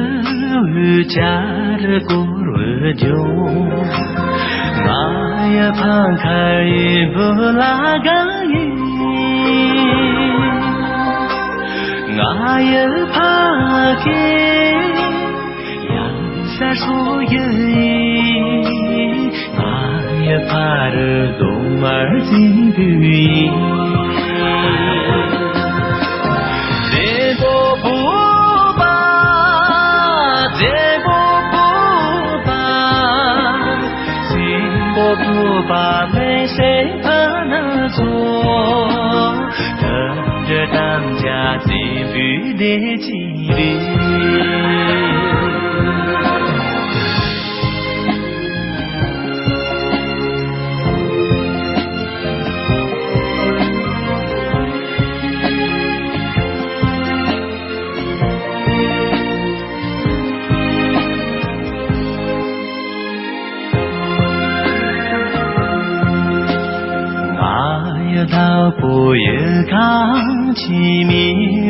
འོད་ཆར་བསྐོར་བའི་ལྗོངས། ང་ཡི་ཕ་མཁར་ཡུལ་བུ་ལ་དགའ་ཡིན། ང་ཡི་ཕ་སྐད་ཡང་སར་སོ་ཡི། ང་ཡི་ཕ་རི་གདོང་དམར་བཙན་པོའི་བཙན་པོ་བོད་པ། བཙན་པོ་བོད་པ། བཙན་པོ་བོད་པ་མིང་སྲིང་ཕུ་ནུ་ཚོ། དུད་འགྲོ་དམ་བཅའ་བཙན་པོའི་བདེ་སྐྱིད་རེད། ང་ཡི་བདག་པོ་ཡི་གངས་ཆེན་མི་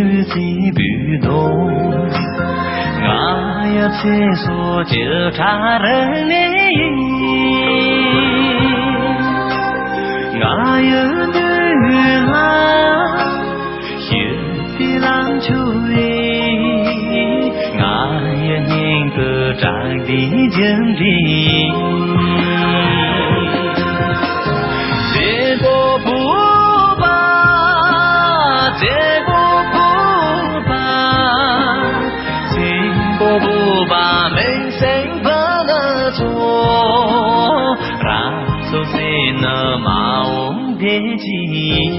བཟི་བུའི་གདོང་། ང་ཡི་ཚེ་སྲོག་ཅི་ཕྲ་རིང་ནས་ཡིན། ང་ཡི་དུས་ལ་ཞི་བདེའི་ལམ་འཁྱོལ་བའི་ང་ཡི་སྙིང་དུ་དྲན་པའི་རྒྱུ་འབྲས། བཙན་པོ་བོད་པ། བཙན་པོ་བོད་པ། བཙན་པོ་བོད་པ་མིང་སྲིང་ཕུ་ནུ་ཚོ། རང་སྲོག་བཙན་ནི་མ་འོངས་བདེ་སྐྱིད།